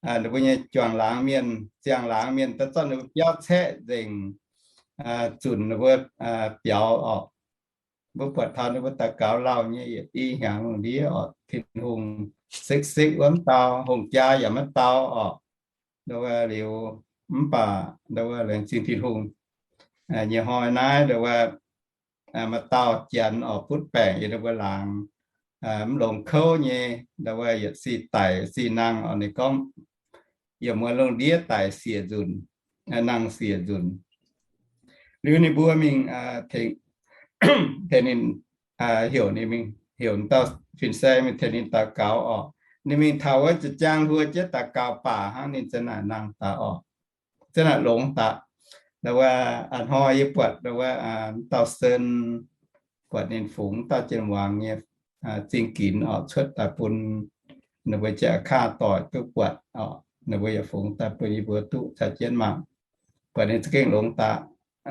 ninh mbuo nyei juangc laangz mienh, ziangh laangz mienh daaih zorqv ninh mbuo biauv caeqv nzengc, zunc ninh mbuo biaux oc. Mbuo buatc taux ninh mbuo daux gaux lauh nyei yietc i hnyangx lungh ndiev oc, Tin-Hungh sekv sekv wuov mv dau, hungh jaa yaac maiv dau oc. Ndau wuov liuz mv baac ndau wuov laengz zingh Tin-Hungh, nyei hnoi naaiv ndau wuov maaih dauh Janx oc butv baengc yiem ninh mbuo laangz. mv longx kouv nyei, ndau wuov yietc sic daic sic nangh oc. Ninh gorngv yiem muonz lungh ndiev daic siec nzunc, nangh siec nzunc. Liuz ninh mbuo mingh tengx ninh, heuc ninh mingh, heuc dauh fin-saeng mingh tengx ninh daux gaux oc. Ninh mingh taux wuov ziepc jaang hluo jienv daux gaux baac hnangv ninh zanc naaic nangh daaih oc, zanc naaic longx daaih. Ndau wuov a'hnoi yie buatc ndau wuov dauh sen, buatc ninh fungx dauh jien muangx nyei zingh ginx oc, cuotv daaih bun ninh mbuo jaax-kaav doic duqv buatc oc. Ninh mbuo yaac fungx daaih bun yie mbuo duqv caux jienv mangc. Buatc ninh za'gengh longx daaih.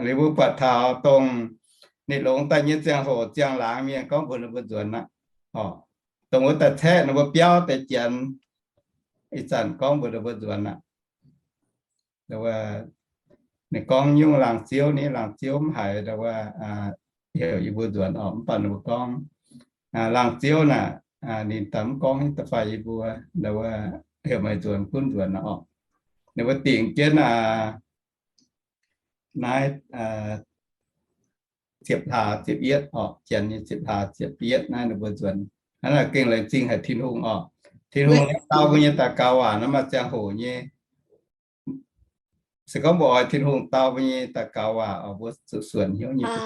Liuz mbuo buatc taux dongh ninh longx daaih nyei ziangh hoc ziangh laangz mienh gorngv mbuox ninh mbuo nzuonx aqv oc. Dongh wuov daaih caeqv ninh mbuo biauv deix janx, ih zanc gorngv mbuox ninh mbuo nzuonx aqv. Ninh gorngv nyungc laangz ziouv ni, laangz ziouv mv haiz ndau wuov heuc yie mbuo nzuonx oc. Mv baac ninh mbuo gorngv laangz ziouv naaic, ninh daaih mv gorngv da'faanh yie mbuo, ndau wuov heuc meih nzuonx gunv nzuonx oc. Ninh mbuo dingc jienv naaiv ziepc hlaax ziepc yietv oc, janx nyei ziepc hlaax ziepc yietv naaiv ninh mbuo nzuonx. Hnangv naaic gengh laengz zingh haic Tin-Hungh oc. Tin-Hungh dau mbuo nyei daux gaux waac naaiv maaih ziangh hoc nyei. Se gorngv mbuo oix Tin-Hungh dau mbuo nyei daux gaux waac oc, mbuo zuqc suonc hnyouv nyei.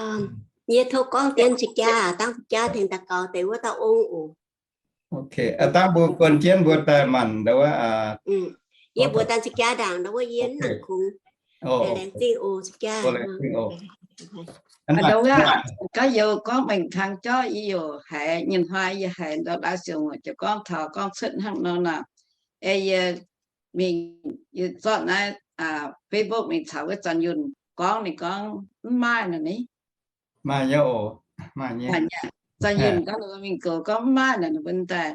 Yie tov gorngv dien ziex jaax, dangv ziex jaax tengx daux gaux deix wuov dauh ong oc. Dangv mbuo guon jienv mbuo daaih manc ndau wuov. Yie mbuox daaih ziex jaax ndaangc ndau wuov yie mv nangc kungx. Laengz zingh oc, ziex jaax. Ndau wuov gaax youz gorngv mengh kang jauv yie youc haiz nyei hnoi yie haiz ndau laaix siouc ziouc gorngv taux gorngv cuotv hnangv nor naaic. Ei yie mingh, yie zorqv naaiv Facebook mingh caux wuov Zanc Yunh gorngv, ninh gorngv mv maaih nor ni. Maaih nyei oc, maaih nyei. Zanc Yunh gorngv ninh mbuo mingh goux gorngv mv maaih nor, ninh mbuo daaih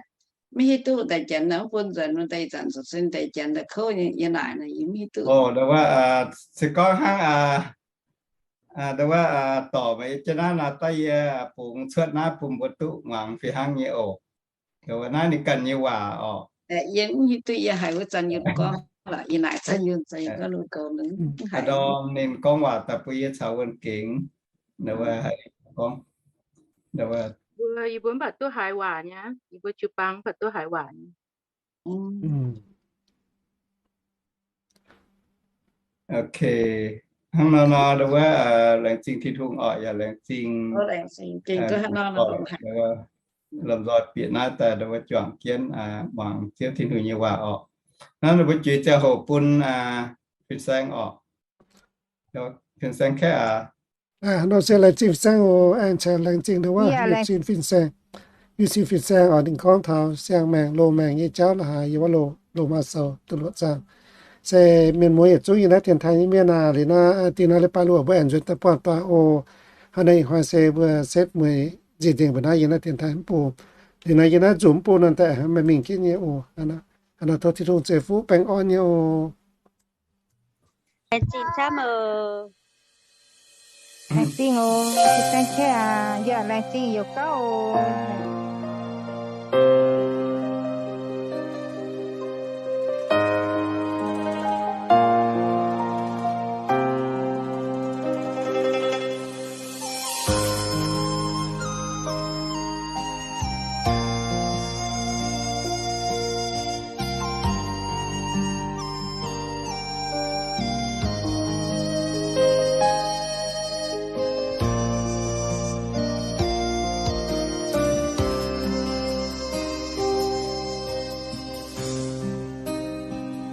mv hiuv duqv daaih janx nor, mv bun nzuonx nor daaih ih zanc zuqc sin deix janx daaih kouv nyei, yie naaic nor yie mv hiuv duqv. Se gorngv hnangv ndau wuov dorc meih jienv naaiv nor, daaih yie bungx cuotv naaiv bun mbuo duqv muangx fih hnangv nyei oc. Ndau wuov naaiv ninh ganh nyei waac oc. Yie mv hiuv duqv yie haiz wuov Zanc Yunh gorngv lorqc, yie naaic Zanc Yunh, Zanc Yunh gorngv ninh goux, ninh mv haiz. Ndorm ninh gorngv waac daaih bun yie caux wuonh gengx. Ndau wuov haiz gorngv, ndau wuov yie mbuo mv baac duqv haiz waac nyei, yie mbuo jiu-baang mv baac duqv haiz waac nyei. Ok, hnangv nor nor ndau wuov laengz zingh Tin-Hungh oc, yaac laengz zingh lomh nzoih bieqc naaiv daaih ndau wuov juangc jienv muangx Ziouv Tin-Hungh nyei waac oc. Naaiv ninh mbuo juix ziangh hoc bun fin-saeng oc. Fin-saeng kaeqv aac. Nor se laengz zingh fin-saeng oc, aengx laengz zingh ndau wuov yietc cin fin-saeng. Yietc cin fin-saeng oc, ninh gorngv taux siang-maengc loz-maengc nyei jauv la'haaix yiem wuov Lomaa Sou duqv luoqc zaangh. Se mienh muoz yietc zungv yiem naaiv dienx taaih nyei mienh aac, liuz nor dingh nor leiz-baaix loz mbuo aengx nzuonx daaih buangh doic oc. Hnangv naaiv ih hnoi se mbuo setv mueiz nziex nzengc mbuo naaiv yiem naaiv dienx taaih mv bung. Liuz nor yiem naaiv nzunc mv bung nor daaih maaih mingh jienv nyei oc. Hnangv nor tov Tin-Hungh zeiv fuqv baengh orn nyei oc. Laengz zingh camv oc. Laengz zingh oc. Laengz zingh aac, yaac laengz zingh youz gauv oc.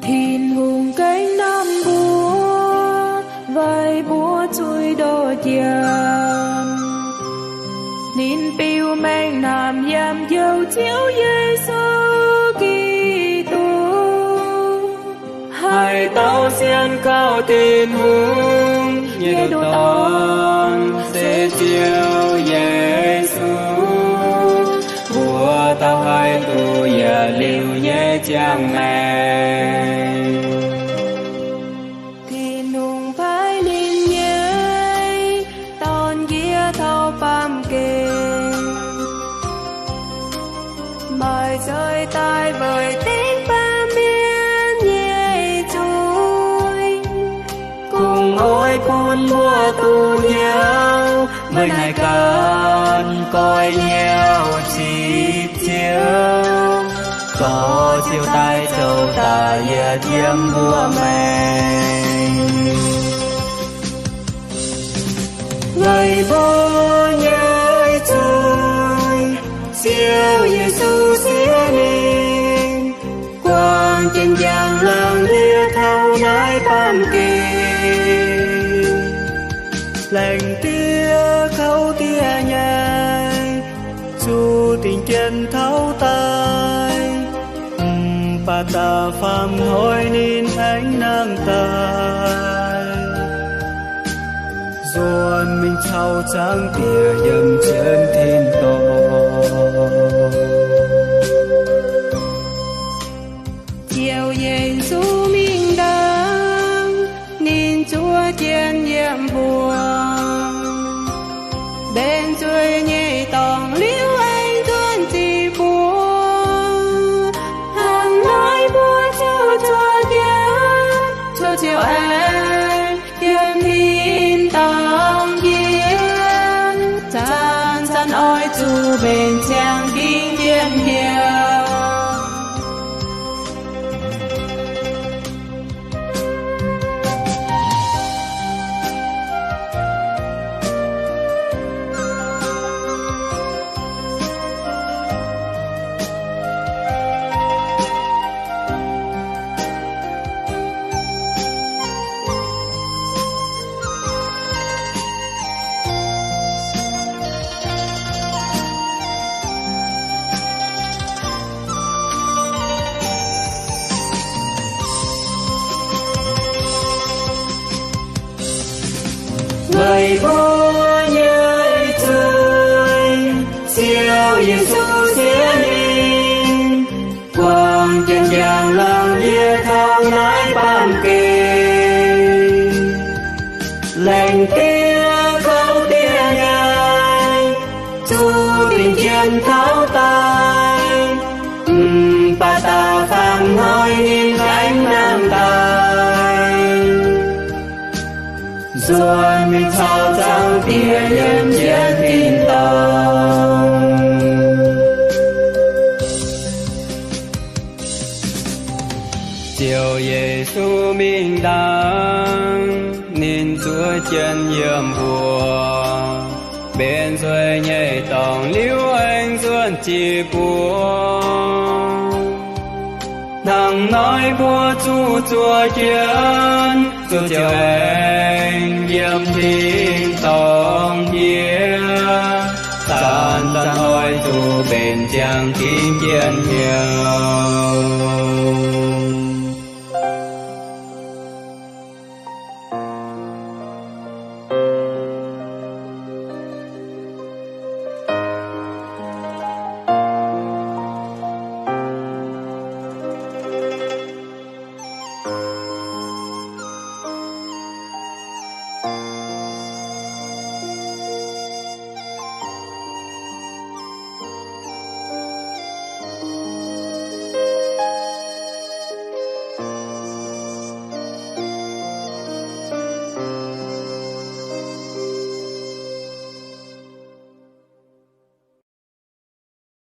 Tin-Hungh gengh namh mbuo, weic mbuo zuiz ndoh jiex. Ninh biux mengh naamh yiem Njoux Ziouv Yesu Giduc. Haaix dauh sienx kaux Tin-Hungh nyei ndoh Dorn, se Ziouv Yesu, mbuo dauh haih duqv yietc liuz nyei ziangh maengc. Tin-Hungh paaiv ninh nyei Dorn nqiex taux baamh gen, maaih nzoih daaih weic dengv baamh mienh nyei zuiz, kungx oix bun mbuo duqv hnyouv meih naaic ganh goiv hnyouv cingx Ziouv, dorh Ziouv daaih zoux daaih yietc yiem mbuo maengc. Weic mbuo nyei zuiz, Ziouv Yesu siev ninh, guangc jienv njang-laangc ndie taux naaiv baamh gen. Laengz ndie kouv ndie nyei, zuqc dingc jien taux daaih, mv baac da'faanh hnoi ninh aengx nangh daaih. Nzuonx mingh caux Zaangc Diex yiem jienv tin-dorngh. Ziouv Yesu mingh ndaangc, ninh zuov jienv yiem mbuox, mbenc nzueic nyei dorngx liuz aengx nzuonx ziqc buoz. Hnangv naaiv mbuo zuqc zuov jienv, zuqc Ziouv aengx yiem tin-dorngh yiem. Zanc-zanc oix zuqc mbenc ziangx dingc jien hnyouv. Weic mbuo nyei zuiz, Ziouv Yesu siev ninh, guangc jienv njang-laangc ndie taux naaiv baamh gen. Laengz ndie kouv ndie nyei, zuqc dingc jien taux daaih, mv baac da'faanh hnoi ninh aengx nangh daaih, nzuonx mingh caux Zaangc Diex yiem jienv tin-dorngh. Ziouv Yesu mingh ndaangc, ninh zuov jienv yiem mbuox, mbenc nzueic nyei dorngx liuz aengx nzuonx ziqc buoz. Hnangv naaiv mbuo zuqc zuov jienv, zuqc Ziouv aengx yiem tin-dorngh yiem. Zanc-zanc oix zuqc mbenc ziangx dingc jien hnyouv.